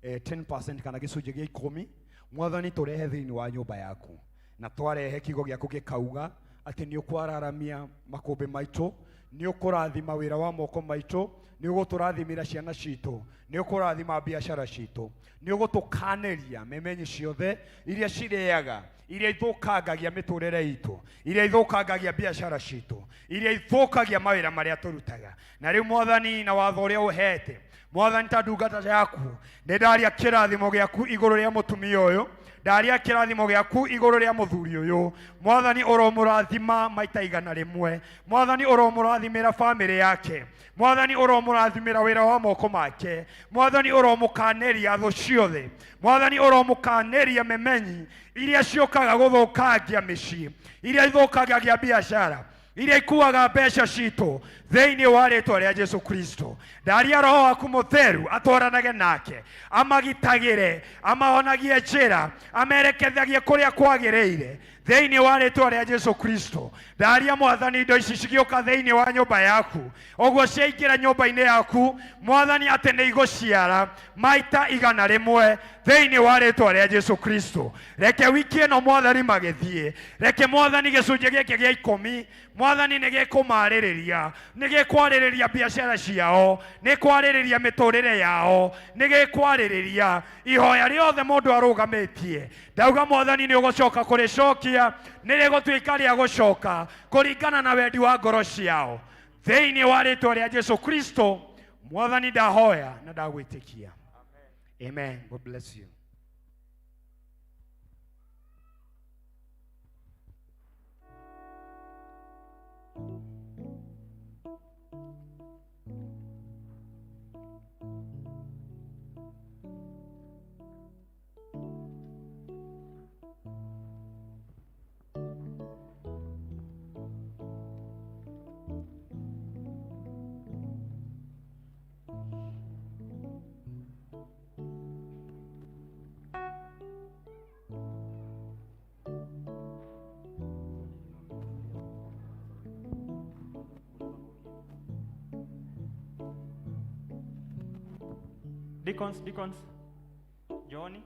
10% kana gĩcunjĩ gĩa ikũmi, Mwathani tũrehe thĩinĩ wa nyũmba yaku. Na twarehe kiugo gĩaku gĩkauga atĩ nĩ ũkwararamia makũmbĩ maitũ, nĩ ũkũrathima wĩra wa moko maitũ, nĩ ũgũtũrathimĩra ciana citũ, nĩ ũkũrathima biacara citũ, nĩ ũgũtũkanĩria memenyi ciothe iria cirĩaga, iria ithũkangagia mĩtũrĩre itũ, iria ithũkangagia biacara citũ, iria ithũkagia mawĩra marĩa tũrutaga. Na rĩu Mwathani, na watho ũrĩa ũhete Mwathani, ta ndungata yaku, nĩ ndaria kĩrathimo gĩaku igũrũ rĩa mũtumia ũyũ, ndaria kĩrathimo gĩaku igũrũ rĩa mũthuri ũyũ. Mwathani ũromũrathima maita igana rĩmwe. Mwathani ũromũrathimĩra bamĩrĩ yake. Mwathani ũromũrathimĩra wĩra wa moko make. Mwathani ũromũkanĩria thũ ciothe. Mwathani ũromũkanĩria memenyi iria ciũkaga gũthũkangia mĩciĩ, iria ithũkangagia biacara. Iria ikuaga mbeca citũ thĩinĩ wa rĩtwa rĩa Jesu Kristo. Ndaria roho waku mũtheru atwaranage nake, amagitagĩre, amahonagie njĩra, amerekethagie kũrĩa kwagĩrĩire thĩinĩ wa rĩtwa rĩa Jesu Kristo. Ndaria mwathani indo ici cigĩũka thĩinĩ wa nyũmba yaku, ũguo ciaingĩra nyũmba-inĩ yaku mwathani atĩ nĩ igũciara maita 100 thĩinĩ wa rĩtwa rĩa Jesu Kristo. Reke wiki ĩno mwathani magĩthiĩ, reke mwathani gĩcunjĩ gĩkĩ gĩa 10 mwathani nĩ gĩkũmarĩrĩria, nĩ gĩkwarĩrĩria biacara ciao, nĩ kwarĩrĩria mĩtũrĩre yao, nĩ gĩkwarĩrĩria ihoya rĩothe mũndũ arũgamĩtie. Ndauga mwathani nĩ ũgũcoka kũrĩcokia, nĩ rĩgũtuĩka rĩa gũcoka kũringana na wendi wa ngoro ciao thĩinĩ wa rĩtwa rĩa Jesu Kristo. Mwathani ndahoya na ndagwĩtĩkia. Amen. God bless you. Deacons, deacons, Johnny.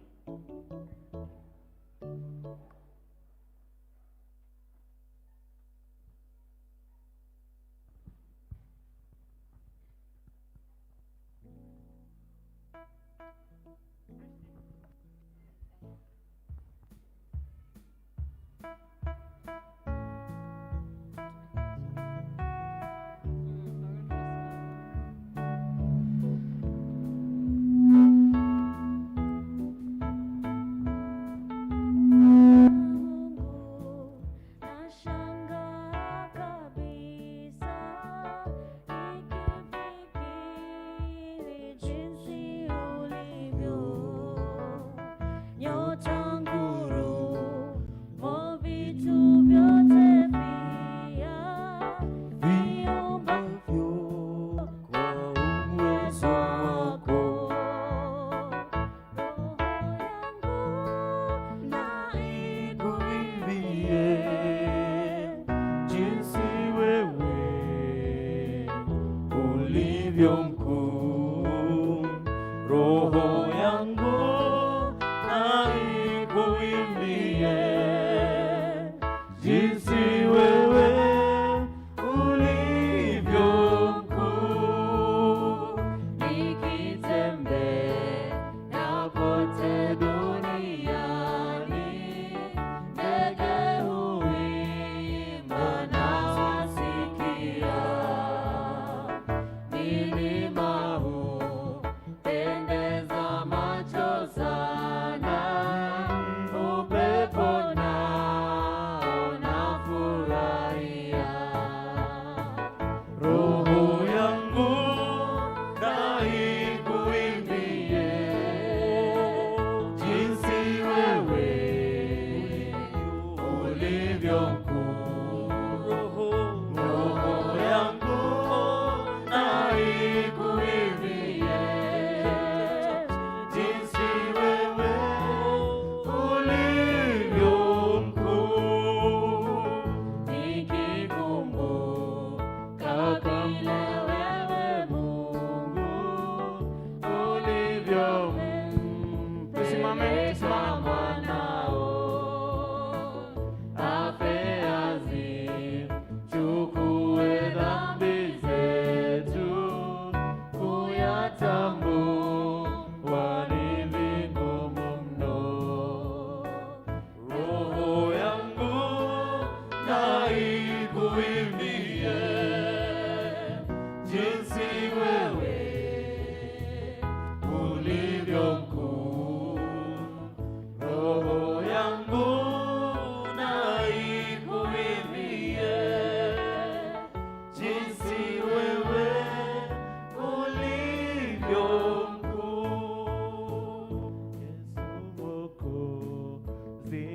Nashangaa kabisa nikifikiri jinsi ulivyo, nyota, ngurumo, vitu vyote pia viumbavyo kwa uwezo wako. Na Ikuimbie jinsi wewe ulivyo mkuu, roho yangu na ikuimbie jinsi wewe ulivyo mkuu. Nikitembea kote duniani, ndege huimba na wasikia, milima hupendeza macho sana, upepo nao nafurahia. Roho yangu na ikuimbie jinsi wewe ulivyo mkuu. Roho yangu na ikuimbie jinsi wewe ulivyo mkuu. Nikikumbuka vile wewe Mungu ulivyo Tusimame, mpeleka tusimame. mwanao afe azichukue dhambi zetu, kuyatambua ni vigumu mno. Roho yangu na ikuimbie jinsi wewe ulivyo mkuu. Roho yangu na ikuimbie jinsi wewe ulivyo mkuu. Yesu Mwokozi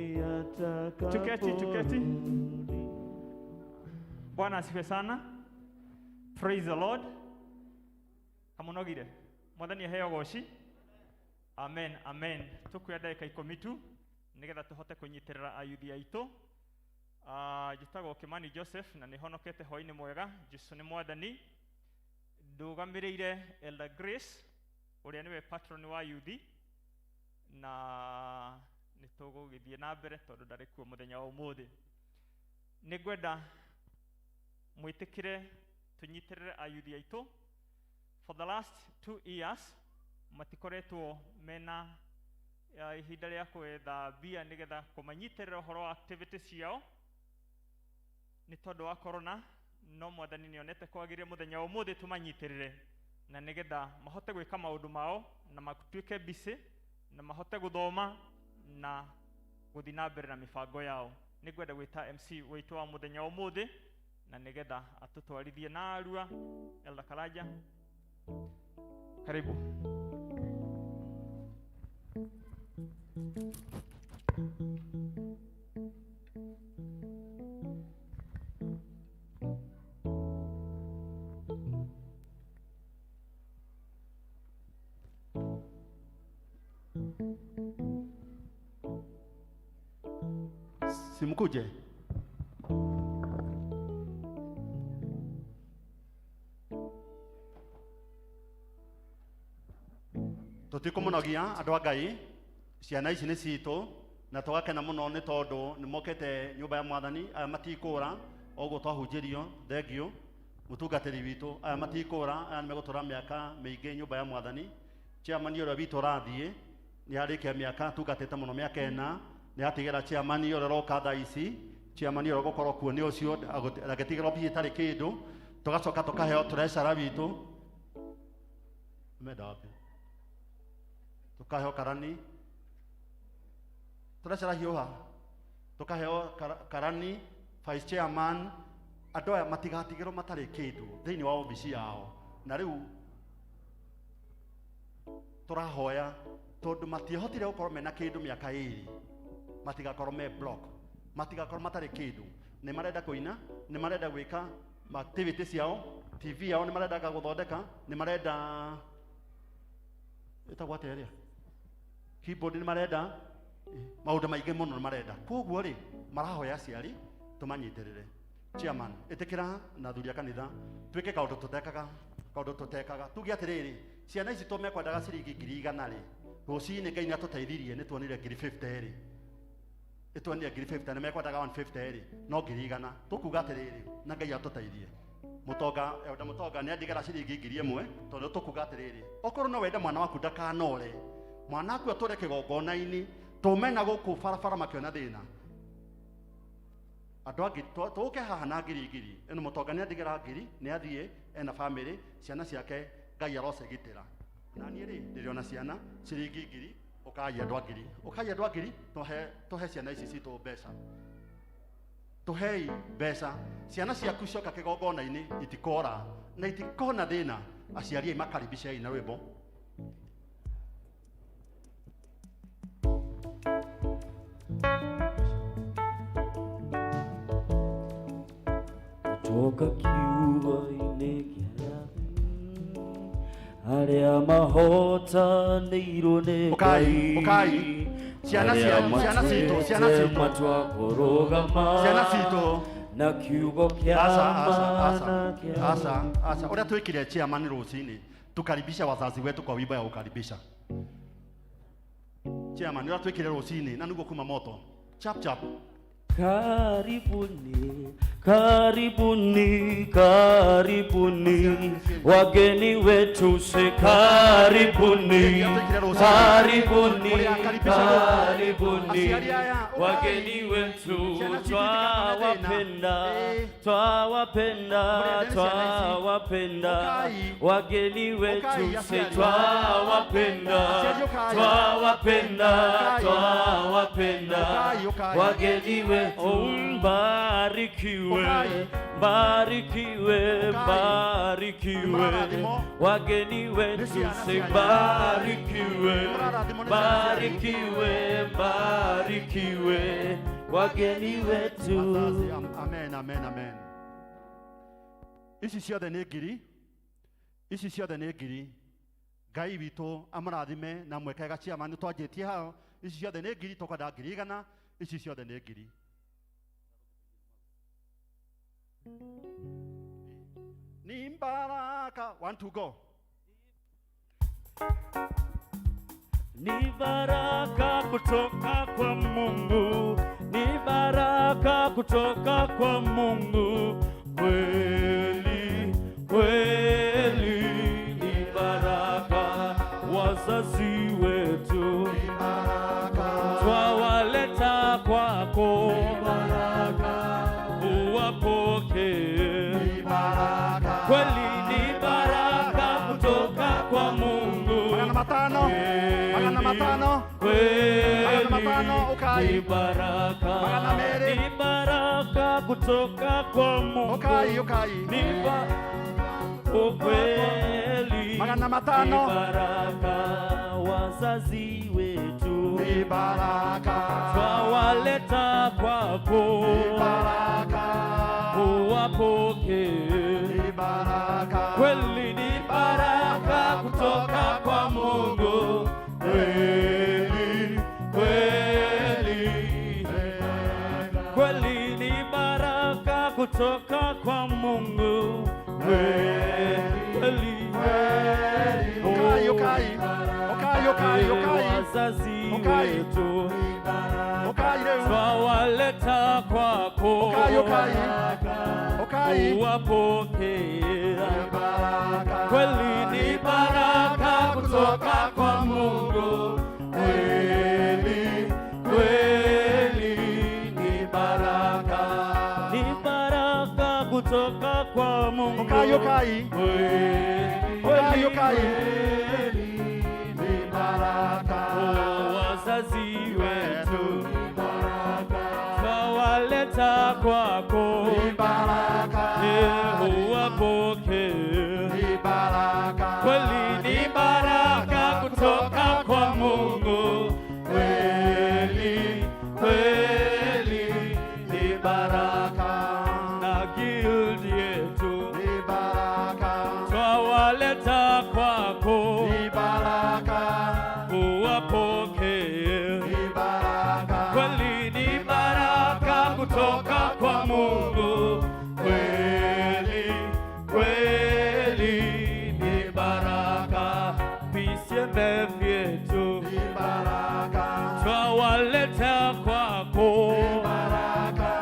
Tuketi, tuketi. Bwana asifiwe sana. Praise the Lord. Kamunogire. Mwathani aheo goci. Amen, amen. Tukuya ndagĩka 10 tu nĩgetha tũhote kũnyitĩrĩra ayuthi aitũ. Njĩtagwo Kimani Joseph na nĩhonokete hwaĩ-inĩ mwega. Jesũ nĩ mwathani. Ndũgamĩrĩire Elder Grace ũrĩa nĩwe patron wa yuthi, na nĩ tũgũgĩthiĩ na mbere tondũ ndarĩ kuo mũthenya wa ũmũthĩ. Nĩngwenda mwĩtĩkĩre tũnyitĩrĩre ayuthi aitũ. For the last 2 years matikoretwo mena ihinda rĩa kwetha mbia nĩgetha kũmanyitĩrĩra ũhoro wa activities ciao nĩ tondũ wa corona, no mwathani nĩonete kwagĩrĩire mũthenya wa ũmũthĩ tũmanyitĩrĩre na nĩgetha mahote gwĩka maũndũ mao na matuĩke busy na mahote gũthoma na gũthiĩ na mbere na mĩbango yao. Nĩngwenda gwĩta MC witũ wa mũthenya wa ũmũthĩ na nĩgetha atũtwarithie na arua. Elder Karanja, karibu. Simkuje. Tũtikũmũnogia andũ a Ngai, ciana ici nĩ citũ na tũgakena mũno nĩ tondũ nĩ mokĩte nyũmba ya mwathani. Aya matikũra ũguo twahunjĩrio, thengio mũtungatĩri witũ. Aya matikũra, aya nĩ megũtũra mĩaka mĩingĩ nyũmba ya mwathani. Chairman ũrĩa witũ ũrathiĩ nĩ arĩkia mĩaka atungatĩte mũno mĩaka 4, nĩ atigĩra chairman ũrĩa ũroka thaa ici. Chairman ũrĩa ũgũkorwo kuo nĩ ũcio agĩtigĩra obici ĩtarĩ kĩndũ. Tũgacoka tũkaheo treasurer witũ menda wapi, tukaheo karani treasurer hiũha, tukaheo karani vice chairman. Andũ aya matigatigĩrwo matarĩ kĩndũ thĩinĩ wa obici yao, na rĩu tũrahoya tondũ matiahotire gũkorwo mena kĩndũ mĩaka 2, matigakorwo me block, matigakorwo matarĩ kĩndũ. Nĩ marenda kũina, nĩ marenda gwĩka activity ciao, TV yao nĩ marendaga gũthondeka, nĩ marenda ĩtagwo atĩa ĩrĩa keyboard, nĩ marenda maũndũ maingĩ mũno nĩ marenda. Koguo rĩ, marahoya aciari tũmanyitĩrĩre. Chairman, ĩtĩkĩra na athuri a kanitha twĩke kaũndũ tũtekaga, kaũndũ tũtekaga. Tuge atĩrĩrĩ, ciana ici to mekwendaga ciringi 100,000 rĩ, rũcinĩ Ngai nĩ atũteithirie nĩ tuonire 50,000 rĩ, ĩtuonire 50,000, nĩ mekwendaga 150 rĩ, no 100,000. Tũkuga atĩrĩrĩ, na Ngai atũteithie. Mũtonga, Elder Mũtonga nĩ andigara ciringi 1,000, tondũ tũkuga atĩrĩrĩ, okorwo no wende mwana waku ndakanore, mwana waku atũre kĩgongona-inĩ, tũmena gũkũ barabara makĩona thĩna. Andũ angĩ tũke haha na 1,000. Ĩno Mũtonga nĩ andigĩra 1,000, nĩ athiĩ ena family, ciana ciake Ngai arocigitĩra. Na niĩ rĩ, ndĩrĩ ciana ciringi 1,000, ũkai andũ a 1,000, ũkai andũ a 1,000, tũhe ciana ici citũ mbeca. Tũhei mbeca, ciana ciaku cioka kĩgongona-inĩ itikora na itikona thĩna. Aciari ai makaribicei na rwĩmbo. Kutoka kiugo-inĩ kĩa arĩa mahotanĩirwo nĩ Ngai, ũkai ciana ciana citũ, ciana citũ, matua kũrũgama, ciana citũ na kiugo kĩa Asa, asa, asa, mana kĩa asa, asa. Ũrĩa twĩkire chairman rũcinĩ, tukaribisha wazazi wetu kwa wimbo ya kukaribisha. Chairman, ũrĩa twĩkire rũcinĩ na nĩguo kuma moto chap chap. Karibuni, karibuni, karibuni, wageni wetu se karibuni, karibuni, karibuni, wageni wetu twawapenda, twawapenda, twawapenda, wageni wetu se twawapenda, twawapenda, twawapenda, wageni wetu. Mbarikiwe, mbarikiwe, mbarikiwe, wageni wetu se mbarikiwe, mbarikiwe, mbarikiwe, wageni wetu. Amen, amen, amen. Ici ciothe nĩ ngiri. Ici ciothe nĩ ngiri. Ngai witũ amũrathime na mwekega chairman nĩ twanjĩtie hao. Ici ciothe nĩ ngiri tũkwenda 100,000. Ici ciothe nĩ ngiri. Ni baraka. 1 2 go. Ni baraka kutoka kwa Mungu, ni baraka kutoka kwa Mungu, kweli kweli ni baraka. Wazazi wetu ni baraka, twawaleta kwako, ni baraka, uwapokee, ni baraka, kweli ni baraka kutoka kwa Mungu. 500, 500, kweli 500, ni baraka, 200, ni baraka kutoka kwa Mungu, ukai ukai, ni kweli 500, ni baraka. Wazazi wetu ni baraka, twawaleta kwako, ni baraka, uwapokee, ni baraka, kweli ni baraka kutoka kwa Mungu, kweli kweli kweli ni baraka kutoka kwa Mungu, kweli kweli. Ukai ukai ukai ukai ukai, wazazi wetu ukai leo twawaleta kwako, ukai ukai ukai, uwapokee, kweli ni baraka kutoka kwa Mungu, kweli kweli ni baraka, ni baraka kutoka kwa Mungu, ukai ukai kweli ukai ukai, ni baraka. Wazazi wetu twawaleta kwako, ni baraka, uwapokee, ni baraka, kweli ni baraka kutoka kwa Mungu, kweli kweli ni baraka. Na guild yetu ni baraka, twawaleta kwako, ni baraka, uwapokee, ni baraka, kweli ni baraka kutoka kwa Mungu, kweli kweli ni baraka. PCMF yetu ni baraka, twawaleta kwako, ni baraka,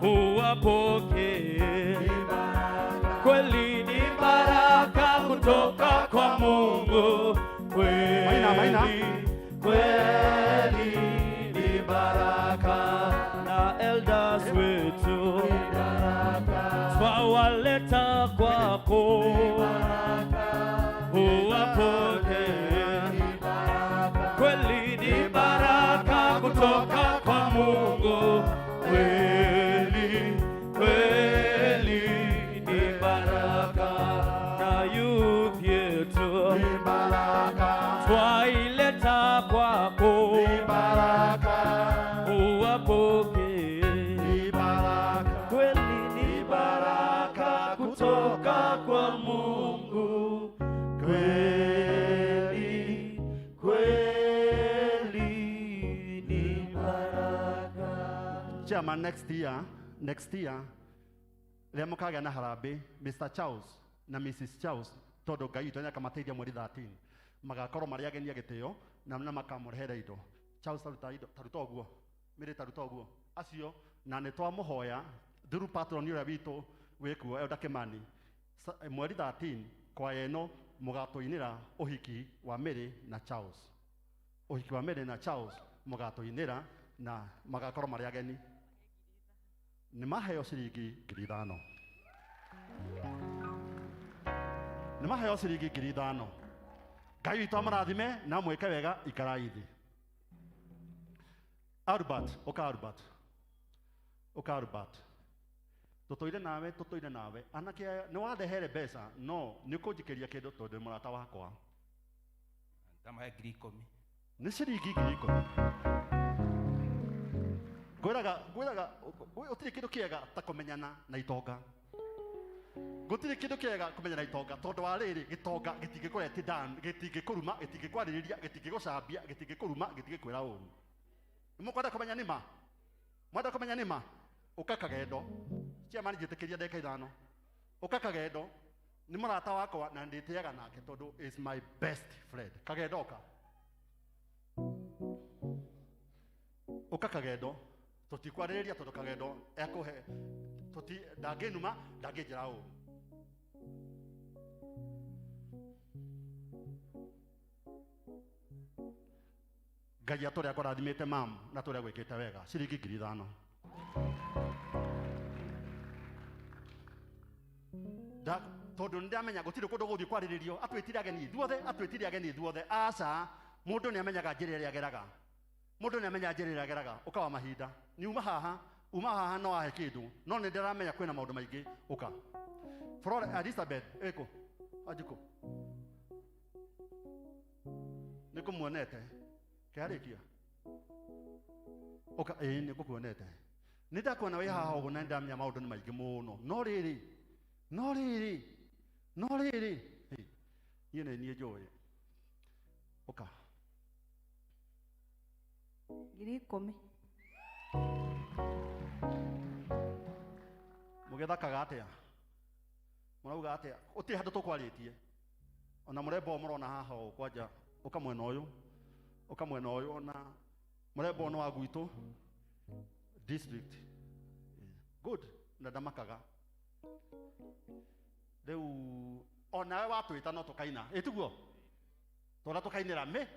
uwapokee, ni baraka, kweli ni baraka kutoka kwa Mungu, Maina, maina. kweli kweli ni baraka. Na elders wetu twawaleta kwako, uwapokee, kweli ni baraka kutoka kwa Mungu, kweli kweli ni baraka. Na youth yetu ni baraka, twaileta kwako, ni baraka, uwapokee, ni baraka, kweli ni baraka kutoka kwa Mungu, kweli kweli ni baraka. Chairman, next year rĩrĩa mũkagĩa na harambĩ, Mr. Charles na Mrs. Charles, tondũ Ngai witũ nĩakamateithia mweri 13 magakorwo marĩ ageni a gĩtĩo na makamũrehera indo. Charles taruta indo, taruta ũguo, Mary taruta ũguo, acio na nĩ twamũhoya through patron ũrĩa witũ wĩkuo Elder Kimani, mweri 13 kwaya ĩno mũgatũinĩra ũhiki wa Mary na Charles, ũhiki wa Mary na Charles mũgatũinĩra na magakorwo marĩ ageni. Nĩ maheo ciringi 5,000. Nĩ maheo ciringi 5,000. Ngai witũ amũrathime na mwĩke wega, ikarai thĩ. Albert, ũka Albert. Ũka Albert. Tũtũire nawe, tũtũire nawe. Anake aya, nĩ wandehere mbeca, no nĩ ũkũnjikĩria kĩndũ tondũ ndĩ mũrata wakwa. Ndamahe 10,000. Nĩ ciringi 10,000. Ngwĩraga, gũtirĩ kĩndũ kĩega ta kũmenyana na itonga. Gũtirĩ kĩndũ kĩega kũmenya na itonga tondũ wa rĩrĩ gĩtonga gĩtingĩkũreti down, gĩtingĩkũruma, gĩtingĩkwarĩrĩria, gĩtingĩgũcambia, gĩtingĩkũruma, gĩtingĩkwĩra ũru. Nĩ mũkwenda kũmenya nĩ ma? Mwenda kũmenya nĩ ma? Ũka Kagendo. Chairman njĩtĩkĩria ndagĩka 5. Ũka Kagendo nĩ mũrata wakwa na ndĩtĩaga nake tondũ is my best friend. Kagendo ũka. Ũka Kagendo tũtikwarĩrĩria tondũ Kagendo ekũhe tũti ndangĩnuma ndangĩnjĩra ũru. Ngai atũrĩa akũrathimĩte mam na tũrĩa gwĩkĩte wega ciringi 5,000. Da tondũ nĩ ndamenya gũtirĩ kũndũ gũthiĩ kwarĩrĩrio atwĩtire ageni ithuothe atwĩtire ageni ithuothe aca mũndũ nĩ amenyaga njĩra ĩrĩa ageraga mũndũ nĩ amenyaga njĩra ĩrĩa ageraga ũka wa mahinda ni uma haha uma haha no ahe kĩndũ no nĩ ndĩramenya kwĩna maũndũ maingĩ ũka Flora Elizabeth ĩkũ anjikũ nĩ ngũmuonete kĩarĩkia ũka ĩĩ nĩ ngũkuonete nĩ ndakuona wĩ haha ũguo na nĩ ndamenya maũndũ nĩ maingĩ mũno no rĩrĩ no rĩrĩ no rĩrĩ niĩ nĩ niĩ njũĩ ũka 10,000. Mũgĩthakaga atĩa mũrauga atĩa ũtirĩ handũ tũkwarĩtie ona mũrembo ũyũ mũrona haha ũũ kwanja ũka mwena ũyũ ũka mwena ũyũ ona mũrembo ũyũ nĩ wa gwitũ district good na ndamakaga rĩu onawe watwĩta no tũkaina ĩtiguo tũra tũkainĩra mĩ